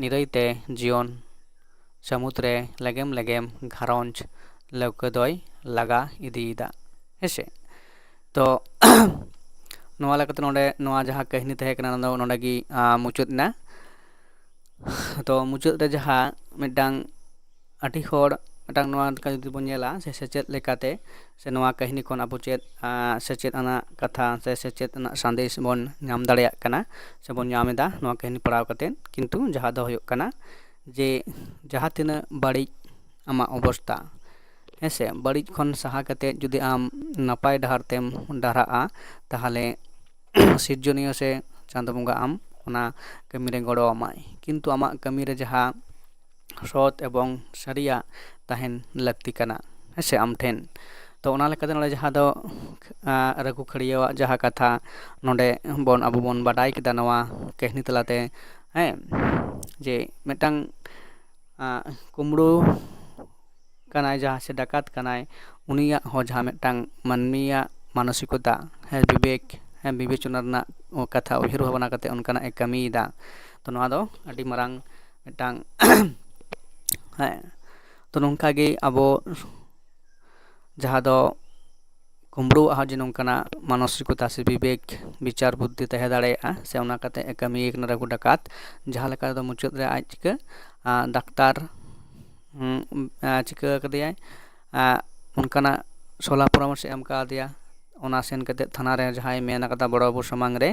ᱱᱤᱨᱟᱹᱭ ᱛᱮ ᱡᱤᱭᱚᱱ ᱥᱟᱹᱢᱩᱫ ᱨᱮ ᱞᱮᱜᱮᱢ ᱞᱮᱜᱮᱢ ᱜᱷᱟᱨᱚᱸᱡᱽ ᱞᱟᱹᱣᱠᱟᱹ ᱫᱚᱭ ᱞᱟᱜᱟ ᱤᱫᱤᱭᱮᱫᱟ᱾ ᱦᱮᱸᱥᱮ? ᱛᱚ ᱱᱚᱣᱟ ᱞᱮᱠᱟᱛᱮ ᱱᱚᱰᱮ ᱱᱚᱣᱟ ᱡᱟᱦᱟᱸ ᱠᱟᱹᱦᱱᱤ ᱛᱟᱦᱮᱸ ᱠᱟᱱᱟ, ᱚᱱᱟ ᱫᱚ ᱱᱚᱰᱮ ᱜᱮ ᱟᱸ, ᱢᱩᱪᱟᱹᱫ ᱮᱱᱟ᱾ ᱛᱚ ᱢᱩᱪᱟᱹᱫ ᱨᱮ ᱡᱟᱦᱟᱸ ᱢᱤᱫᱴᱟᱝ ᱟᱹᱰᱤ ᱦᱚᱲ ᱢᱤᱫᱴᱟᱝ ᱱᱚᱣᱟ ᱞᱮᱠᱟ ᱡᱩᱫᱤ ᱵᱚᱱ ᱧᱮᱞᱟ ᱥᱮ ᱥᱮᱪᱮᱫ ᱞᱮᱠᱟᱛᱮ ᱥᱮ ᱱᱚᱣᱟ ᱠᱟᱹᱦᱱᱤ ᱠᱷᱚᱱ ᱟᱵᱚ ᱪᱮᱫ ᱟᱸ, ᱥᱮᱪᱮᱫ ᱟᱱᱟᱜ ᱠᱟᱛᱷᱟ ᱥᱮ ᱥᱮᱪᱮᱫ ᱟᱱᱟᱜ ᱥᱟᱸᱫᱮᱥ ᱵᱚᱱ ᱧᱟᱢ ᱫᱟᱲᱮᱭᱟᱜ ᱠᱟᱱᱟ ᱥᱮ ᱵᱚᱱ ᱧᱟᱢ ᱮᱫᱟ ᱱᱚᱣᱟ ᱠᱟᱹᱦᱱᱤ ᱯᱟᱲᱦᱟᱣ ᱠᱟᱛᱮᱫ, ᱠᱤᱱᱛᱩ ᱡᱟᱦᱟᱸ ᱫᱚ ᱦᱩᱭᱩᱜ ᱠᱟᱱᱟ ᱡᱮ ᱡᱟᱦᱟᱸ ᱛᱤᱱᱟᱹᱜ ᱵᱟᱹᱲᱤᱡ ᱟᱢᱟᱜ ᱚᱵᱚᱥᱛᱟ, ᱦᱮᱸ ᱥᱮ, ᱵᱟᱹᱲᱤᱡ ᱠᱷᱚᱱ ᱥᱟᱦᱟ ᱠᱟᱛᱮᱫ ᱡᱩᱫᱤ ᱟᱢ ᱱᱟᱯᱟᱭ ᱰᱟᱦᱟᱨ ᱛᱮᱢ ᱰᱟᱦᱨᱟᱜᱼᱟ, ᱛᱟᱦᱚᱞᱮ ᱥᱤᱨᱡᱚᱱᱤᱭᱟᱹ ᱥᱮ ᱪᱟᱸᱫᱚ ᱵᱚᱸᱜᱟ ᱟᱢ ᱚᱱᱟ ᱠᱟᱹᱢᱤᱨᱮ ᱜᱚᱲᱚ ᱟᱢᱟᱭ᱾ ᱠᱤᱱᱛᱩ ᱟᱢᱟᱜ ᱠᱟᱹᱢᱤᱨᱮ ᱡᱟᱦᱟᱸ ᱥᱚᱛ ᱮᱵᱚᱝ ᱥᱟᱹᱨᱤᱭᱟᱜ ᱛᱟᱦᱮᱱ ᱞᱟᱹᱠᱛᱤ ᱠᱟᱱᱟ, ᱦᱮᱸ ᱥᱮ, ᱟᱢ ᱴᱷᱮᱱ᱾ ᱛᱚ ᱚᱱᱟ ᱞᱮᱠᱟᱛᱮ ᱱᱚᱰᱮ ᱡᱟᱦᱟᱸ ᱫᱚ ᱟᱸ, ᱨᱟᱹᱜᱷᱩ ᱠᱷᱟᱹᱲᱭᱟᱹᱣᱟᱜ ᱡᱟᱦᱟᱸ ᱠᱟᱛᱷᱟ ᱱᱚᱰᱮ ᱵᱚᱱ ᱟᱵᱚ ᱵᱚᱱ ᱵᱟᱰᱟᱭ ᱠᱮᱫᱟ ᱱᱚᱣᱟ ᱠᱟᱹᱦᱱᱤ ᱛᱟᱞᱟᱛᱮ, ᱦᱮᱸ, ᱡᱮ ᱢᱤᱫᱴᱟᱝ ᱟᱸ, ᱠᱩᱢᱵᱽᱲᱩ ᱠᱟᱱᱟᱭ ᱡᱟᱦᱟᱸ ᱥᱮ ᱰᱟᱠᱟᱛ ᱠᱟᱱᱟᱭ, ᱩᱱᱤᱭᱟᱜ ᱦᱚᱸ ᱡᱟᱦᱟᱸ ᱢᱤᱫᱴᱟᱝ ᱢᱟᱹᱱᱢᱤᱭᱟᱜ ᱢᱟᱱᱚᱥᱤᱠᱚᱛᱟ, ᱦᱮᱸ, ᱵᱤᱵᱮᱠ, ᱦᱮᱸ, ᱵᱤᱵᱮᱪᱚᱱᱟ ᱨᱮᱱᱟᱜ ᱠᱟᱛᱷᱟ ᱩᱭᱦᱟᱹᱨ ᱵᱷᱟᱵᱽᱱᱟ ᱠᱟᱛᱮ ᱚᱱᱠᱟᱱᱟᱜ ᱮ ᱠᱟᱹᱢᱤᱭᱮᱫᱟ᱾ ᱛᱚ ᱱᱚᱣᱟ ᱫᱚ ᱟᱹᱰᱤ ᱢᱟᱨᱟᱝ ᱢᱤᱫᱴᱟᱝ ᱦᱮᱸ, ᱛᱚ ᱱᱚᱝᱠᱟ ᱜᱮ ᱟᱵᱚ ᱡᱟᱦᱟᱸ ᱫᱚ ᱠᱩᱢᱵᱽᱲᱩᱣᱟᱜ ᱦᱚᱸ ᱡᱮ ᱱᱚᱝᱠᱟᱱᱟᱜ ᱢᱟᱱᱚᱥᱤᱠᱚᱛᱟ ᱥᱮ ᱵᱤᱵᱮᱠ, ᱵᱤᱪᱟᱨ ᱵᱩᱫᱽᱫᱷᱤ ᱛᱟᱦᱮᱸ ᱫᱟᱲᱮᱭᱟᱜᱼᱟ, ᱥᱮ ᱚᱱᱟ ᱠᱟᱛᱮ ᱮ ᱠᱟᱹᱢᱤᱭᱮ ᱠᱟᱱᱟ ᱨᱟᱹᱜᱷᱩ ᱰᱟᱠᱟᱛ᱾ ᱡᱟᱦᱟᱸ ᱞᱮᱠᱟ ᱫᱚ ᱢᱩᱪᱟᱹᱫ ᱨᱮ ᱟᱡ ᱪᱤᱠᱟᱹ, ᱟᱸ, ᱰᱟᱠᱛᱟᱨ, ᱩᱸ, ᱟᱸ, ᱪᱤᱠᱟᱹ ᱠᱟᱫᱮᱭᱟᱭ, ᱟᱸ, ᱚᱱᱠᱟᱱᱟᱜ ᱥᱚᱞᱦᱟ ᱯᱚᱨᱟᱢᱚᱨᱥᱚ ᱮᱢ ᱠᱟᱣᱫᱮᱭᱟ᱾ ᱚᱱᱟ ᱥᱮᱱ ᱠᱟᱛᱮ ᱛᱷᱟᱱᱟ ᱨᱮ ᱡᱟᱦᱟᱸᱭ ᱢᱮᱱ ᱟᱠᱟᱫᱟ ᱵᱚᱲᱚ ᱵᱟᱹᱵᱩ ᱥᱟᱢᱟᱝ ᱨᱮ,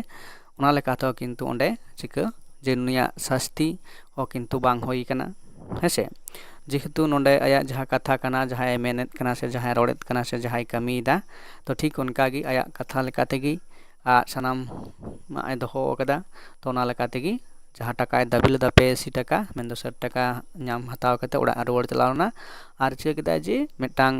ᱚᱱᱟ ᱞᱮᱠᱟ ᱛᱮᱦᱚᱸ ᱠᱤᱱᱛᱩ ᱚᱸᱰᱮ ᱪᱤᱠᱟᱹ ᱡᱮ ᱱᱩᱭᱟᱜ ᱥᱟᱥᱛᱤ ᱦᱚᱸ ᱠᱤᱱᱛᱩ ᱵᱟᱝ ᱦᱩᱭ ᱠᱟᱱᱟ, ᱦᱮᱸ ᱥᱮ᱾ ᱡᱮᱦᱮᱛᱩ ᱱᱚᱰᱮ ᱟᱭᱟᱜ ᱡᱟᱦᱟᱸ ᱠᱟᱛᱷᱟ ᱠᱟᱱᱟ, ᱡᱟᱦᱟᱸᱭ ᱢᱮᱱᱮᱫ ᱠᱟᱱᱟ ᱥᱮ ᱡᱟᱦᱟᱸᱭ ᱨᱚᱲᱮᱫ ᱠᱟᱱᱟ ᱥᱮ ᱡᱟᱦᱟᱸᱭ ᱠᱟᱹᱢᱤᱭᱮᱫᱟ, ᱛᱚ ᱴᱷᱤᱠ ᱚᱱᱠᱟ ᱜᱮ ᱟᱭᱟᱜ ᱠᱟᱛᱷᱟ ᱞᱮᱠᱟ ᱛᱮᱜᱮ ᱟᱡ ᱥᱟᱱᱟᱢᱟᱜ ᱮ ᱫᱚᱦᱚ ᱟᱠᱟᱫᱟ᱾ ᱛᱚ ᱚᱱᱟ ᱞᱮᱠᱟ ᱛᱮᱜᱮ ᱡᱟᱦᱟᱸ ᱴᱟᱠᱟᱭ ᱫᱟᱹᱵᱤ ᱞᱮᱫᱟ ᱯᱮ ᱟᱹᱥᱤ ᱴᱟᱠᱟ, ᱢᱮᱱᱫᱚ ᱥᱟᱴ ᱴᱟᱠᱟ ᱧᱟᱢ ᱦᱟᱛᱟᱣ ᱠᱟᱛᱮ ᱚᱲᱟᱜ ᱮ ᱨᱩᱣᱟᱹᱲ ᱪᱟᱞᱟᱣ ᱮᱱᱟ᱾ ᱟᱨ ᱪᱤᱠᱟᱹ ᱠᱮᱫᱟᱭ ᱡᱮ ᱢᱤᱫᱴᱟᱝ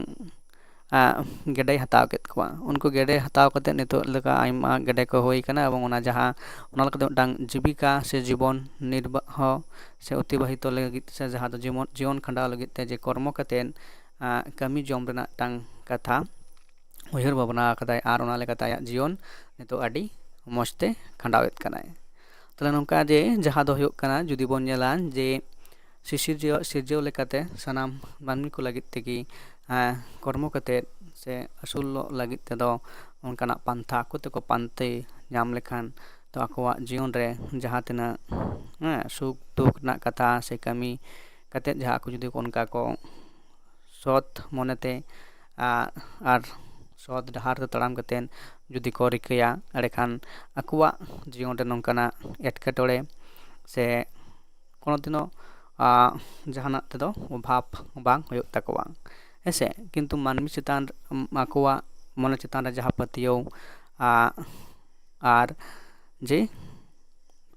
ᱜᱮᱰᱮᱭ ᱦᱟᱛᱟᱣ ᱠᱮᱫ ᱠᱚᱣᱟ᱾ ᱩᱱᱠᱩ ᱜᱮᱰᱮ ᱦᱟᱛᱟᱣ ᱠᱟᱛᱮᱫ ᱱᱤᱛᱚᱜ ᱞᱮᱠᱟ ᱟᱭᱢᱟ ᱜᱮᱰᱮ ᱠᱚ ᱦᱩᱭ ᱠᱟᱱᱟ, ᱮᱵᱚᱝ ᱚᱱᱟ ᱡᱟᱦᱟᱸ ᱚᱱᱟ ᱞᱮᱠᱟᱛᱮ ᱢᱤᱫᱴᱟᱝ ᱡᱤᱵᱤᱠᱟ ᱥᱮ ᱡᱤᱵᱚᱱ ᱱᱤᱨᱵᱟᱦᱚ ᱥᱮ ᱚᱛᱤᱵᱟᱦᱤᱛᱚ ᱞᱟᱹᱜᱤᱫ ᱥᱮ ᱡᱟᱦᱟᱸ ᱫᱚ ᱡᱤᱵᱚᱱ ᱡᱤᱭᱚᱱ ᱠᱷᱟᱸᱰᱟᱣ ᱞᱟᱹᱜᱤᱫ ᱛᱮ ᱡᱮ ᱠᱚᱨᱢᱚ ᱠᱟᱛᱮᱫ ᱠᱟᱹᱢᱤ ᱡᱚᱢ ᱨᱮᱱᱟᱜ ᱢᱤᱫᱴᱟᱝ ᱠᱟᱛᱷᱟ ᱩᱭᱦᱟᱹᱨ ᱵᱷᱟᱵᱽᱱᱟ ᱟᱠᱟᱫᱟᱭ ᱟᱨ ᱚᱱᱟ ᱞᱮᱠᱟᱛᱮ ᱟᱭᱟᱜ ᱡᱤᱭᱚᱱ ᱱᱤᱛᱚᱜ ᱟᱹᱰᱤ ᱢᱚᱡᱽ ᱛᱮ ᱠᱷᱟᱸᱰᱟᱣᱮᱫ ᱠᱟᱱᱟᱭ᱾ ᱛᱟᱦᱚᱞᱮ ᱱᱚᱝᱠᱟ ᱡᱮ ᱡᱟᱦᱟᱸ ᱫᱚ ᱦᱩᱭᱩᱜ ᱠᱟᱱᱟ, ᱡᱩᱫᱤ ᱵᱚᱱ ᱧᱮᱞᱟ ᱡᱮ ᱥᱤᱥᱤᱨᱡᱟᱹᱣᱟᱜ ᱥᱤᱨᱡᱟᱹᱣ ᱞᱮᱠᱟᱛᱮ ᱥᱟᱱᱟᱢ ᱢᱟᱹᱱᱢᱤ ᱠᱚ ᱞᱟᱹᱜᱤᱫ ᱛᱮᱜᱮ ᱠᱚᱨᱢᱚ ᱠᱟᱛᱮᱫ ᱥᱮ ᱟᱹᱥᱩᱞᱚᱜ ᱞᱟᱹᱜᱤᱫ ᱛᱮᱫᱚ ᱚᱱᱠᱟᱱᱟᱜ ᱯᱟᱱᱛᱷᱟ ᱟᱠᱚ ᱛᱮᱠᱚ ᱯᱟᱱᱛᱮ ᱧᱟᱢ ᱞᱮᱠᱷᱟᱱ ᱫᱚ ᱟᱠᱚᱣᱟᱜ ᱡᱤᱭᱚᱱ ᱨᱮ ᱡᱟᱦᱟᱸ ᱛᱤᱱᱟᱹᱜ ᱥᱩᱠ ᱫᱩᱠ ᱨᱮᱱᱟᱜ ᱠᱟᱛᱷᱟ ᱥᱮ ᱠᱟᱹᱢᱤ ᱠᱟᱛᱮᱫ ᱡᱟᱦᱟᱸ ᱟᱠᱚ ᱡᱩᱫᱤ ᱚᱱᱠᱟ ᱠᱚ ᱥᱚᱛ ᱢᱚᱱᱮᱛᱮ ᱟᱨ ᱥᱚᱛ ᱰᱟᱦᱟᱨ ᱛᱮ ᱛᱟᱲᱟᱢ ᱠᱟᱛᱮᱫ ᱡᱩᱫᱤ ᱠᱚ ᱨᱤᱠᱟᱹᱭᱟ, ᱮᱸᱰᱮᱠᱷᱟᱱ ᱟᱠᱚᱣᱟᱜ ᱡᱤᱭᱚᱱ ᱨᱮ ᱱᱚᱝᱠᱟᱱᱟᱜ ᱮᱴᱠᱮᱴᱚᱬᱮ ᱥᱮ ᱠᱳᱱᱳ ᱫᱤᱱᱚ ᱡᱟᱦᱟᱱᱟᱜ ᱛᱮᱫᱚ ᱚᱵᱷᱟᱵᱽ ᱵᱟᱝ ᱦᱩᱭᱩᱜ ᱛᱟᱠᱚᱣᱟ, ᱦᱮᱸᱥᱮ᱾ ᱠᱤᱱᱛᱩ ᱢᱟᱹᱱᱢᱤ ᱪᱮᱛᱟᱱ ᱟᱠᱚᱣᱟᱜ ᱢᱚᱱᱮ ᱪᱮᱛᱟᱱ ᱨᱮ ᱡᱟᱦᱟᱸ ᱯᱟᱹᱛᱭᱟᱹᱣ ᱟᱨ ᱡᱮ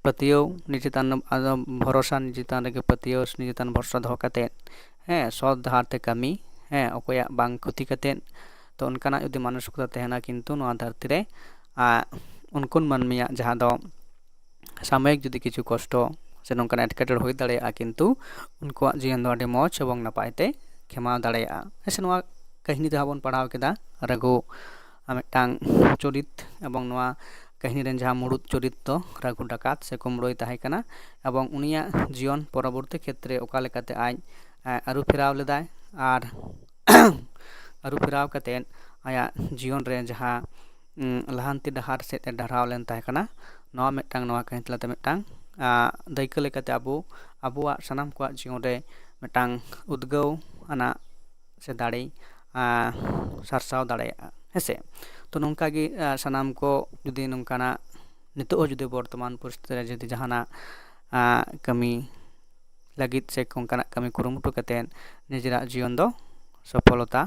ᱯᱟᱹᱛᱭᱟᱹᱣ ᱱᱤᱡᱮ ᱪᱮᱛᱟᱱ ᱟᱫᱚ ᱵᱷᱚᱨᱚᱥᱟ ᱱᱤᱡᱮ ᱪᱮᱛᱟᱱ ᱨᱮᱜᱮ ᱯᱟᱹᱛᱭᱟᱹᱣ ᱱᱤᱡᱮ ᱪᱮᱛᱟᱱ ᱵᱷᱚᱨᱥᱟ ᱫᱚᱦᱚ ᱠᱟᱛᱮᱫ, ᱦᱮᱸ, ᱥᱚᱛ ᱰᱟᱦᱟᱨ ᱛᱮ ᱠᱟᱹᱢᱤ, ᱦᱮᱸ, ᱚᱠᱚᱭᱟᱜ ᱵᱟᱝ ᱠᱷᱚᱛᱤ ᱠᱟᱛᱮᱫ᱾ ᱛᱚ ᱚᱱᱠᱟᱱᱟᱜ ᱡᱩᱫᱤ ᱢᱟᱱᱚᱥᱤᱠᱚᱛᱟ ᱛᱟᱦᱮᱱᱟ, ᱠᱤᱱᱛᱩ ᱱᱚᱣᱟ ᱫᱷᱟᱹᱨᱛᱤ ᱨᱮ ᱩᱱᱠᱩᱱ ᱢᱟᱹᱱᱢᱤᱭᱟᱜ ᱡᱟᱦᱟᱸ ᱫᱚ ᱥᱟᱢᱚᱭᱤᱠ ᱡᱩᱫᱤ ᱠᱤᱪᱷᱩ ᱠᱚᱥᱴᱚ ᱥᱮ ᱱᱚᱝᱠᱟᱱ ᱮᱴᱠᱮᱴᱚᱬᱮ ᱦᱩᱭ ᱫᱟᱲᱮᱭᱟᱜᱼᱟ, ᱠᱤᱱᱛᱩ ᱩᱱᱠᱩᱣᱟᱜ ᱡᱤᱭᱚᱱ ᱫᱚ ᱟᱹᱰᱤ ᱢᱚᱡᱽ ᱮᱵᱚᱝ ᱱᱟᱯᱟᱭ ᱛᱮ ᱠᱷᱮᱢᱟᱣ ᱫᱟᱲᱮᱭᱟᱜᱼᱟ᱾ ᱦᱮᱸ ᱥᱮ, ᱱᱚᱣᱟ ᱠᱟᱹᱦᱱᱤ ᱡᱟᱦᱟᱸ ᱵᱚᱱ ᱯᱟᱲᱦᱟᱣ ᱠᱮᱫᱟ, ᱨᱟᱹᱜᱷᱩ ᱢᱤᱫᱴᱟᱝ ᱪᱚᱨᱤᱛ, ᱮᱵᱚᱝ ᱱᱚᱣᱟ ᱠᱟᱹᱦᱱᱤ ᱨᱮᱱ ᱡᱟᱦᱟᱸ ᱢᱩᱲᱩᱫ ᱪᱚᱨᱤᱛ ᱫᱚ ᱨᱟᱹᱜᱷᱩ ᱰᱟᱠᱟᱛ ᱥᱮ ᱠᱩᱢᱵᱽᱲᱩᱭ ᱛᱟᱦᱮᱸ ᱠᱟᱱᱟ, ᱮᱵᱚᱝ ᱩᱱᱤᱭᱟᱜ ᱡᱤᱭᱚᱱ ᱯᱚᱨᱚᱵᱚᱨᱛᱤ ᱠᱷᱮᱛᱨᱮ ᱚᱠᱟ ᱞᱮᱠᱟᱛᱮ ᱟᱡ ᱟᱹᱨᱩ ᱯᱷᱮᱨᱟᱣ ᱞᱮᱫᱟᱭ ᱟᱨ ᱟᱹᱨᱩ ᱯᱷᱮᱨᱟᱣ ᱠᱟᱛᱮᱫ ᱟᱭᱟᱜ ᱡᱤᱭᱚᱱ ᱨᱮ ᱡᱟᱦᱟᱸ ᱞᱟᱦᱟᱱᱛᱤ ᱰᱟᱦᱟᱨ ᱥᱮᱫ ᱮ ᱰᱟᱨᱦᱟᱣ ᱞᱮᱱ ᱛᱟᱦᱮᱸ ᱠᱟᱱᱟ, ᱱᱚᱣᱟ ᱢᱤᱫᱴᱟᱝ, ᱱᱚᱣᱟ ᱠᱟᱹᱦᱱᱤ ᱛᱟᱞᱟᱛᱮ ᱢᱤᱫᱴᱟᱝ ᱫᱟᱹᱭᱠᱟᱹ ᱞᱮᱠᱟᱛᱮ ᱟᱵᱚ ᱟᱵᱚᱣᱟᱜ ᱥᱟᱱᱟᱢ ᱠᱚᱣᱟᱜ ᱡᱤᱭᱚᱱ ᱨᱮ ᱢᱤᱫᱴᱟᱝ ᱩᱫᱽᱜᱟᱹᱣ ᱟᱱᱟᱜ ᱥᱮ ᱫᱟᱲᱮ ᱥᱟᱨᱥᱟᱣ ᱫᱟᱲᱮᱭᱟᱜᱼᱟ, ᱦᱮᱸᱥᱮ᱾ ᱛᱚ ᱱᱚᱝᱠᱟ ᱜᱮ ᱥᱟᱱᱟᱢ ᱠᱚ ᱡᱩᱫᱤ ᱱᱚᱝᱠᱟᱱᱟᱜ ᱱᱤᱛᱚᱜ ᱦᱚᱸ ᱡᱩᱫᱤ ᱵᱚᱨᱛᱚᱢᱟᱱ ᱯᱚᱨᱤᱥᱛᱷᱤᱛᱤ ᱨᱮ ᱡᱩᱫᱤ ᱡᱟᱦᱟᱱᱟᱜ ᱠᱟᱹᱢᱤ ᱞᱟᱹᱜᱤᱫ ᱥᱮ ᱚᱱᱠᱟᱱᱟᱜ ᱠᱟᱹᱢᱤ ᱠᱩᱨᱩᱢᱩᱴᱩ ᱠᱟᱛᱮᱫ ᱱᱤᱡᱮᱨᱟᱜ ᱡᱤᱭᱚᱱ ᱫᱚ ᱥᱚᱯᱷᱚᱞᱚᱛᱟ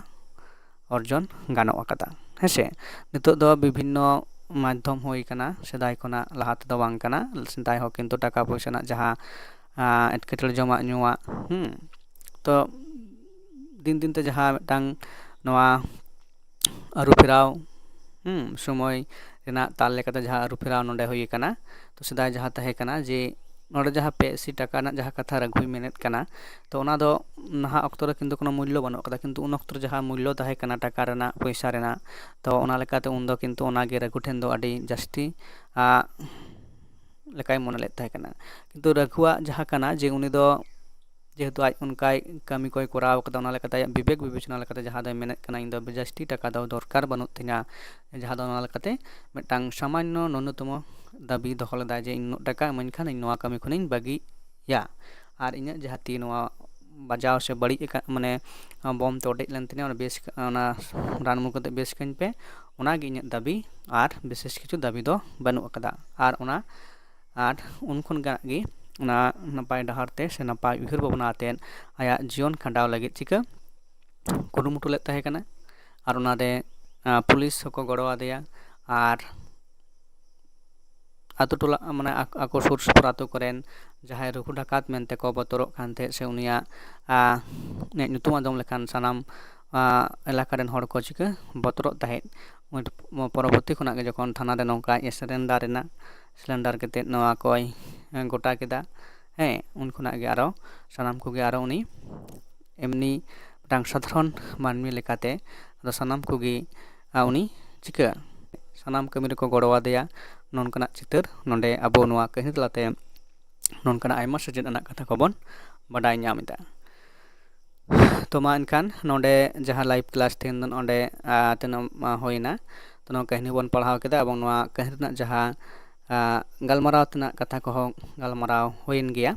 ᱚᱨᱡᱚᱱ ᱜᱟᱱᱚᱜ ᱟᱠᱟᱫᱟ, ᱦᱮᱸᱥᱮ᱾ ᱱᱤᱛᱚᱜ ᱫᱚ ᱵᱤᱵᱷᱤᱱᱱᱚ ᱢᱟᱫᱽᱫᱷᱚᱢ ᱦᱩᱭ ᱟᱠᱟᱱᱟ, ᱥᱮᱫᱟᱭ ᱠᱷᱚᱱᱟᱜ ᱞᱟᱦᱟ ᱛᱮᱫᱚ ᱵᱟᱝ ᱠᱟᱱᱟ᱾ ᱥᱮᱫᱟᱭ ᱦᱚᱸ ᱠᱤᱱᱛᱩ ᱴᱟᱠᱟ ᱯᱚᱭᱥᱟ ᱨᱮᱱᱟᱜ ᱡᱟᱦᱟᱸ ᱮᱴᱠᱮᱴᱚᱬᱮ, ᱡᱚᱢᱟᱜ ᱧᱩᱣᱟᱜ, ᱦᱩᱸ, ᱛᱚ ᱫᱤᱱ ᱫᱤᱱ ᱛᱮ ᱡᱟᱦᱟᱸ ᱢᱤᱫᱴᱟᱝ ᱱᱚᱣᱟ ᱟᱹᱨᱩ ᱯᱷᱮᱨᱟᱣ, ᱦᱩᱸ, ᱥᱚᱢᱚᱭ ᱨᱮᱱᱟᱜ ᱛᱟᱞ ᱞᱮᱠᱟᱛᱮ ᱡᱟᱦᱟᱸ ᱟᱹᱨᱩ ᱯᱷᱮᱨᱟᱣ ᱱᱚᱰᱮ ᱦᱩᱭ ᱟᱠᱟᱱᱟ᱾ ᱛᱚ ᱥᱮᱫᱟᱭ ᱡᱟᱦᱟᱸ ᱛᱟᱦᱮᱸ ᱠᱟᱱᱟ ᱡᱮ ᱱᱚᱰᱮ ᱡᱟᱦᱟᱸ ᱯᱮ ᱤᱥᱤ ᱴᱟᱠᱟ ᱨᱮᱱᱟᱜ ᱡᱟᱦᱟᱸ ᱠᱟᱛᱷᱟ ᱨᱟᱹᱜᱷᱩᱭ ᱢᱮᱱᱮᱫ ᱠᱟᱱᱟ, ᱛᱚ ᱚᱱᱟ ᱫᱚ ᱱᱟᱦᱟᱜ ᱚᱠᱛᱚ ᱨᱮ ᱠᱤᱱᱛᱩ ᱠᱳᱱᱳ ᱢᱩᱞᱞᱚ ᱵᱟᱹᱱᱩᱜ ᱟᱠᱟᱫᱟ, ᱠᱤᱱᱛᱩ ᱩᱱ ᱚᱠᱛᱚ ᱨᱮ ᱡᱟᱦᱟᱸ ᱢᱩᱞᱞᱚ ᱛᱟᱦᱮᱸ ᱠᱟᱱᱟ ᱴᱟᱠᱟ ᱨᱮᱱᱟᱜ, ᱯᱚᱭᱥᱟ ᱨᱮᱱᱟᱜ, ᱛᱚ ᱚᱱᱟ ᱞᱮᱠᱟᱛᱮ ᱩᱱᱫᱚ ᱠᱤᱱᱛᱩ ᱚᱱᱟᱜᱮ ᱨᱟᱹᱜᱷᱩ ᱴᱷᱮᱱ ᱫᱚ ᱟᱹᱰᱤ ᱡᱟᱹᱥᱛᱤ, ᱟ, ᱞᱮᱠᱟᱭ ᱢᱚᱱᱮ ᱞᱮᱫ ᱛᱟᱦᱮᱸ ᱠᱟᱱᱟ᱾ ᱠᱤᱱᱛᱩ ᱨᱟᱹᱜᱷᱩᱣᱟᱜ ᱡᱟᱦᱟᱸ ᱠᱟᱱᱟ ᱡᱮ ᱩᱱᱤ ᱫᱚ ᱡᱮᱦᱮᱛᱩ ᱟᱡ ᱚᱱᱠᱟᱭ ᱠᱟᱹᱢᱤ ᱠᱚᱭ ᱠᱚᱨᱟᱣ ᱠᱟᱫᱟ, ᱚᱱᱟ ᱞᱮᱠᱟᱛᱮ ᱟᱭᱟᱜ ᱵᱤᱵᱮᱠ ᱵᱤᱵᱮᱪᱚᱱᱟ ᱞᱮᱠᱟᱛᱮ ᱡᱟᱦᱟᱸ ᱫᱚᱭ ᱢᱮᱱᱮᱫ ᱠᱟᱱᱟ, "ᱤᱧ ᱫᱚ ᱡᱟᱹᱥᱛᱤ ᱴᱟᱠᱟ ᱫᱚ ᱫᱚᱨᱠᱟᱨ ᱵᱟᱹᱱᱩᱜ ᱛᱤᱧᱟ", ᱡᱟᱦᱟᱸ ᱫᱚ ᱚᱱᱟ ᱞᱮᱠᱟᱛᱮ ᱢᱤᱫᱴᱟᱝ ᱥᱟᱢᱟᱱᱱᱚ ᱱᱩᱱᱱᱚᱛᱚᱢᱚ ᱫᱟᱹᱵᱤ ᱫᱚᱦᱚ ᱞᱮᱫᱟᱭ ᱡᱮ, "ᱤᱧ ᱩᱱᱟᱹᱜ ᱴᱟᱠᱟ ᱤᱢᱟᱹᱧ ᱠᱷᱟᱱ ᱤᱧ ᱱᱚᱣᱟ ᱠᱟᱹᱢᱤ ᱠᱷᱚᱱᱤᱧ ᱵᱟᱹᱜᱤᱭᱟ", ᱟᱨ ᱤᱧᱟᱹᱜ ᱡᱟᱦᱟᱸ ᱛᱤ ᱱᱚᱣᱟ ᱵᱟᱡᱟᱣ ᱥᱮ ᱵᱟᱹᱲᱤᱡ ᱟᱠᱟᱫ, ᱢᱟᱱᱮ ᱵᱳᱢ ᱛᱮ ᱚᱴᱮᱡ ᱞᱮᱱ ᱛᱤᱧᱟᱹ, ᱚᱱᱟ ᱵᱮᱥ, ᱚᱱᱟ ᱨᱟᱱ ᱢᱩᱨᱜᱟᱹᱱ ᱠᱟᱛᱮ ᱵᱮᱥ ᱠᱟᱹᱧ ᱯᱮ, ᱚᱱᱟᱜᱮ ᱤᱧᱟᱹᱜ ᱫᱟᱹᱵᱤ, ᱟᱨ ᱵᱤᱥᱮᱥ ᱠᱤᱪᱷᱩ ᱫᱟᱹᱵᱤ ᱫᱚ ᱵᱟᱹᱱᱩᱜ ᱟᱠᱟᱫᱟ᱾ ᱟᱨ ᱚᱱᱟ, ᱟᱨ ᱩᱱ ᱠᱷᱚᱱ ᱜᱮ ᱚᱱᱟ ᱱᱟᱯᱟᱭ ᱰᱟᱦᱟᱨ ᱛᱮ ᱥᱮ ᱱᱟᱯᱟᱭ ᱩᱭᱦᱟᱹᱨ ᱵᱷᱟᱵᱽᱱᱟ ᱟᱛᱮᱫ ᱟᱭᱟᱜ ᱡᱤᱭᱚᱱ ᱠᱷᱟᱸᱰᱟᱣ ᱞᱟᱹᱜᱤᱫ ᱪᱤᱠᱟᱹ ᱠᱩᱨᱩᱢᱩᱴᱩ ᱞᱮᱫ ᱛᱟᱦᱮᱸ ᱠᱟᱱᱟ᱾ ᱟᱨ ᱚᱱᱟᱨᱮ, ᱟ, ᱯᱩᱞᱤᱥ ᱦᱚᱸᱠᱚ ᱜᱚᱲᱚ ᱟᱫᱮᱭᱟ᱾ ᱟᱨ ᱟᱛᱳ ᱴᱚᱞᱟ, ᱢᱟᱱᱮ ᱟᱠ-, ᱟᱠᱚ ᱥᱩᱨ ᱥᱩᱯᱩᱨ ᱟᱛᱳ ᱠᱚᱨᱮᱱ ᱡᱟᱦᱟᱸᱭ ᱨᱩᱜᱷᱩ ᱰᱟᱠᱟᱛ ᱢᱮᱱᱛᱮ ᱠᱚ ᱵᱚᱛᱚᱨᱚᱜ ᱠᱟᱱ ᱛᱟᱦᱮᱸᱫ, ᱥᱮ ᱩᱱᱤᱭᱟᱜ, ᱟ, ᱩᱱᱤᱭᱟᱜ ᱧᱩᱛᱩᱢ ᱟᱸᱡᱚᱢ ᱞᱮᱠᱷᱟᱱ ᱥᱟᱱᱟᱢ, ᱟ, ᱮᱞᱟᱠᱟ ᱨᱮᱱ ᱦᱚᱲ ᱠᱚ ᱪᱤᱠᱟᱹ ᱵᱚᱛᱚᱨᱚᱜ ᱛᱟᱦᱮᱸᱫ᱾ ᱩᱱ ᱯᱚᱨᱚᱵᱚᱨᱛᱤ ᱠᱷᱚᱱᱟᱜ ᱜᱮ ᱡᱚᱠᱷᱚᱱ ᱛᱷᱟᱱᱟ ᱨᱮ ᱱᱚᱝᱠᱟ surrender ᱮᱱᱟ, surrender ᱠᱟᱛᱮᱫ ᱱᱚᱣᱟ ᱠᱚᱭ ᱜᱚᱴᱟ ᱠᱮᱫᱟ, ᱦᱮᱸ, ᱩᱱ ᱠᱷᱚᱱᱟᱜ ᱜᱮ ᱟᱨᱚ ᱥᱟᱱᱟᱢ ᱠᱚᱜᱮ ᱟᱨᱚ ᱩᱱᱤ ᱮᱢᱱᱤ ᱢᱤᱫᱴᱟᱝ ᱥᱟᱫᱷᱟᱨᱚᱱ ᱢᱟᱹᱱᱢᱤ ᱞᱮᱠᱟᱛᱮ ᱟᱫᱚ ᱥᱟᱱᱟᱢ ᱠᱚᱜᱮ, ᱟ, ᱩᱱᱤ ᱪᱤᱠᱟᱹ ᱥᱟᱱᱟᱢ ᱠᱟᱹᱢᱤ ᱨᱮᱠᱚ ᱜᱚᱲᱚ ᱟᱫᱮᱭᱟ᱾ ᱱᱚᱝᱠᱟᱱᱟᱜ ᱪᱤᱛᱟᱹᱨ ᱱᱚᱰᱮ ᱟᱵᱚ ᱱᱚᱣᱟ ᱠᱟᱹᱦᱱᱤ ᱛᱟᱞᱟᱛᱮ ᱱᱚᱝᱠᱟᱱᱟᱜ ᱟᱭᱢᱟ ᱥᱮᱪᱮᱫ ᱟᱱᱟᱜ ᱠᱟᱛᱷᱟ ᱠᱚᱵᱚᱱ ᱵᱟᱰᱟᱭ ᱧᱟᱢ ᱮᱫᱟ᱾ ᱛᱚ ᱢᱟ ᱮᱱᱠᱷᱟᱱ ᱱᱚᱰᱮ ᱡᱟᱦᱟᱸ live class ᱛᱮᱦᱮᱧ ᱫᱚ ᱱᱚᱰᱮ, ᱟ, ᱛᱤᱱᱟᱹᱜ, ᱟ, ᱦᱩᱭᱱᱟ, ᱛᱚ ᱱᱚᱣᱟ ᱠᱟᱹᱦᱱᱤ ᱵᱚᱱ ᱯᱟᱲᱦᱟᱣ ᱠᱮᱫᱟ, ᱮᱵᱚᱝ ᱱᱚᱣᱟ ᱠᱟᱹᱦᱱᱤ ᱨᱮᱱᱟᱜ ᱡᱟᱦᱟᱸ, ᱟ, ᱜᱟᱞᱢᱟᱨᱟᱣ ᱛᱮᱱᱟᱜ ᱠᱟᱛᱷᱟ ᱠᱚᱦᱚᱸ ᱜᱟᱞᱢᱟᱨᱟᱣ ᱦᱩᱭᱮᱱ ᱜᱮᱭᱟ᱾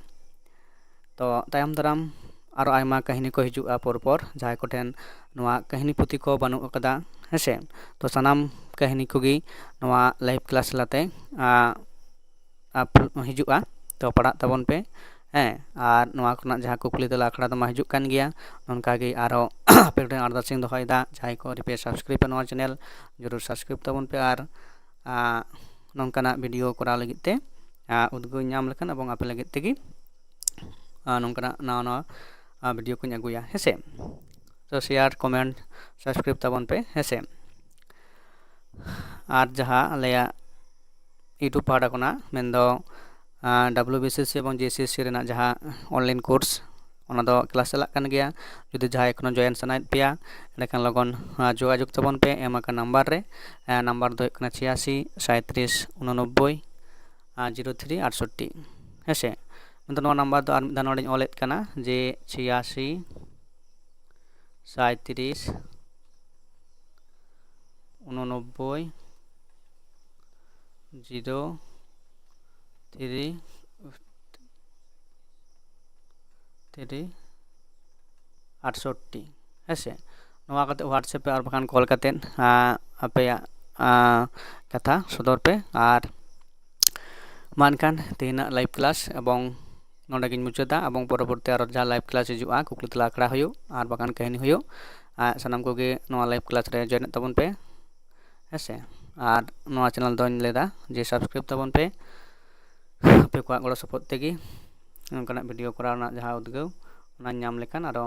ᱛᱚ ᱛᱟᱭᱚᱢ ᱫᱟᱨᱟᱢ ᱟᱨᱚ ᱟᱭᱢᱟ ᱠᱟᱹᱦᱱᱤ ᱠᱚ ᱦᱤᱡᱩᱜᱼᱟ ᱯᱚᱨ ᱯᱚᱨ, ᱡᱟᱦᱟᱸᱭ ᱠᱚᱴᱷᱮᱱ ᱱᱚᱣᱟ ᱠᱟᱹᱦᱱᱤ ᱯᱩᱛᱷᱤ ᱠᱚ ᱵᱟᱹᱱᱩᱜ ᱟᱠᱟᱫᱟ, ᱦᱮᱸᱥᱮ᱾ ᱛᱚ ᱥᱟᱱᱟᱢ ᱠᱟᱹᱦᱱᱤ ᱠᱚᱜᱮ ᱱᱚᱣᱟ live class ᱛᱟᱞᱟᱛᱮ, ᱟ, ᱟᱯ-, ᱦᱤᱡᱩᱜᱼᱟ, ᱛᱚ ᱯᱟᱲᱦᱟᱜ ᱛᱟᱵᱚᱱ ᱯᱮ᱾ ᱦᱮᱸ, ᱟᱨ ᱱᱚᱣᱟ ᱠᱚᱨᱮᱱᱟᱜ ᱡᱟᱦᱟᱸ ᱠᱩᱠᱞᱤ ᱛᱮᱞᱟ ᱟᱠᱷᱲᱟ ᱫᱚ ᱢᱟ ᱦᱤᱡᱩᱜ ᱠᱟᱱ ᱜᱮᱭᱟ᱾ ᱱᱚᱝᱠᱟ ᱜᱮ ᱟᱨᱚ ᱟᱯᱮ ᱠᱚᱴᱷᱮᱱ ᱟᱨᱫᱟᱥ ᱤᱧ ᱫᱚᱦᱚᱭᱮᱫᱟ, ᱡᱟᱦᱟᱸᱭ ᱠᱚ ᱟᱹᱣᱨᱤ ᱯᱮ subscribe ᱱᱚᱣᱟ channel, ᱡᱚᱨᱩᱨ subscribe ᱛᱟᱵᱚᱱ ᱯᱮ᱾ ᱟᱨ, ᱟ, ᱱᱚᱝᱠᱟᱱᱟᱜ video ᱠᱚᱨᱟᱣ ᱞᱟᱹᱜᱤᱫ ᱛᱮ, ᱟ, ᱩᱫᱽᱜᱟᱹᱣ ᱧᱟᱢ ᱞᱮᱠᱷᱟᱱ ᱮᱵᱚᱝ ᱟᱯᱮ ᱞᱟᱹᱜᱤᱫ ᱛᱮᱜᱮ, ᱟ, ᱱᱚᱝᱠᱟᱱᱟᱜ ᱱᱟᱣᱟ ᱱᱟᱣᱟ, ᱟ, video ᱠᱚᱧ ᱟᱹᱜᱩᱭᱟ, ᱦᱮᱸᱥᱮ᱾ So share, comment, subscribe ᱛᱟᱵᱚᱱ ᱯᱮ, ᱦᱮᱸᱥᱮ᱾ ᱟᱨ ᱡᱟᱦᱟᱸ ᱟᱞᱮᱭᱟᱜ YouTube ᱯᱟᱦᱴᱟ ᱠᱷᱚᱱᱟᱜ, ᱢᱮᱱᱫᱚ W B C S C ᱮᱵᱚᱝ ᱡᱮ ᱮᱥ ᱮᱥ ᱥᱤ ᱨᱮᱱᱟᱜ ᱡᱟᱦᱟᱸ online course, ᱚᱱᱟ ᱫᱚ class ᱪᱟᱞᱟᱜ ᱠᱟᱱ ᱜᱮᱭᱟ᱾ ᱡᱩᱫᱤ ᱡᱟᱦᱟᱸᱭ ᱮᱠᱷᱚᱱᱳ join ᱥᱟᱱᱟᱭᱮᱫ ᱯᱮᱭᱟ, ᱮᱸᱰᱮᱠᱷᱟᱱ ᱞᱚᱜᱚᱱ, ᱟᱸ, ᱡᱳᱜᱟᱡᱳᱜᱽ ᱛᱟᱵᱚᱱ ᱯᱮ ᱮᱢ ᱟᱠᱟᱱ number ᱨᱮ᱾ ᱟᱸ, number ᱫᱚ ᱦᱩᱭᱩᱜ ᱠᱟᱱᱟ ᱪᱷᱤᱭᱟᱥᱤ ᱥᱟᱸᱭᱛᱨᱤᱥ ᱩᱱᱚᱱᱚᱵᱵᱳᱭ ᱟᱨ ᱡᱤᱨᱳ ᱛᱷᱨᱤ ᱟᱴᱥᱚᱴᱴᱤ, ᱦᱮᱸᱥᱮ᱾ ᱢᱮᱱᱫᱚ ᱱᱚᱣᱟ number ᱫᱚ ᱟᱨ ᱢᱤᱫ ᱫᱷᱟᱣ ᱱᱚᱰᱮᱧ ᱚᱞᱮᱫ ᱠᱟᱱᱟ ᱡᱮ ᱪᱷᱤᱭᱟᱥᱤ ᱥᱟᱸᱭᱛᱨᱤᱥ ᱩᱱᱚᱱᱚᱵᱵᱳᱭ ᱡᱤᱨᱳ ᱛᱷᱨᱤ ᱛᱷᱨᱤ ᱟᱴᱥᱚᱴᱴᱤ, ᱦᱮᱸᱥᱮ᱾ ᱱᱚᱣᱟ ᱠᱟᱛᱮ WhatsApp ᱯᱮ ᱟᱨ ᱵᱟᱠᱷᱟᱱ call ᱠᱟᱛᱮ, ᱟᱸ, ᱟᱯᱮᱭᱟᱜ, ᱟᱸ, ᱠᱟᱛᱷᱟ ᱥᱚᱫᱚᱨ ᱯᱮ᱾ ᱟᱨ ᱢᱟ ᱮᱱᱠᱷᱟᱱ ᱛᱮᱦᱮᱧᱟᱜ live class ᱮᱵᱚᱝ ᱱᱚᱰᱮ ᱜᱤᱧ ᱢᱩᱪᱟᱹᱫᱟ, ᱮᱵᱚᱝ ᱯᱚᱨᱚᱵᱚᱨᱛᱤ ᱟᱨᱚ ᱡᱟᱦᱟᱸ live class ᱦᱤᱡᱩᱜᱼᱟ, ᱠᱩᱠᱞᱤ ᱛᱮᱞᱟ ᱟᱠᱷᱲᱟ ᱦᱩᱭᱩᱜ ᱟᱨ ᱵᱟᱠᱷᱟᱱ ᱠᱟᱹᱦᱱᱤ ᱦᱩᱭᱩᱜ, ᱟᱨ ᱥᱟᱱᱟᱢ ᱠᱚᱜᱮ ᱱᱚᱣᱟ live class ᱨᱮ join ᱚᱜ ᱛᱟᱵᱚᱱ ᱯᱮ, ᱦᱮᱸᱥᱮ᱾ ᱟᱨ ᱱᱚᱣᱟ channel ᱫᱚᱧ ᱞᱟᱹᱭᱫᱟ ᱡᱮ subscribe ᱛᱟᱵᱚᱱ ᱯᱮ, ᱟᱯᱮ ᱠᱚᱣᱟᱜ ᱜᱚᱲᱚ ᱥᱚᱯᱚᱦᱚᱫ ᱛᱮᱜᱮ ᱱᱚᱝᱠᱟᱱᱟᱜ video ᱠᱚᱨᱟᱣ ᱨᱮᱱᱟᱜ ᱡᱟᱦᱟᱸ ᱩᱫᱽᱜᱟᱹᱣ, ᱚᱱᱟᱧ ᱧᱟᱢ ᱞᱮᱠᱷᱟᱱ ᱟᱨᱚ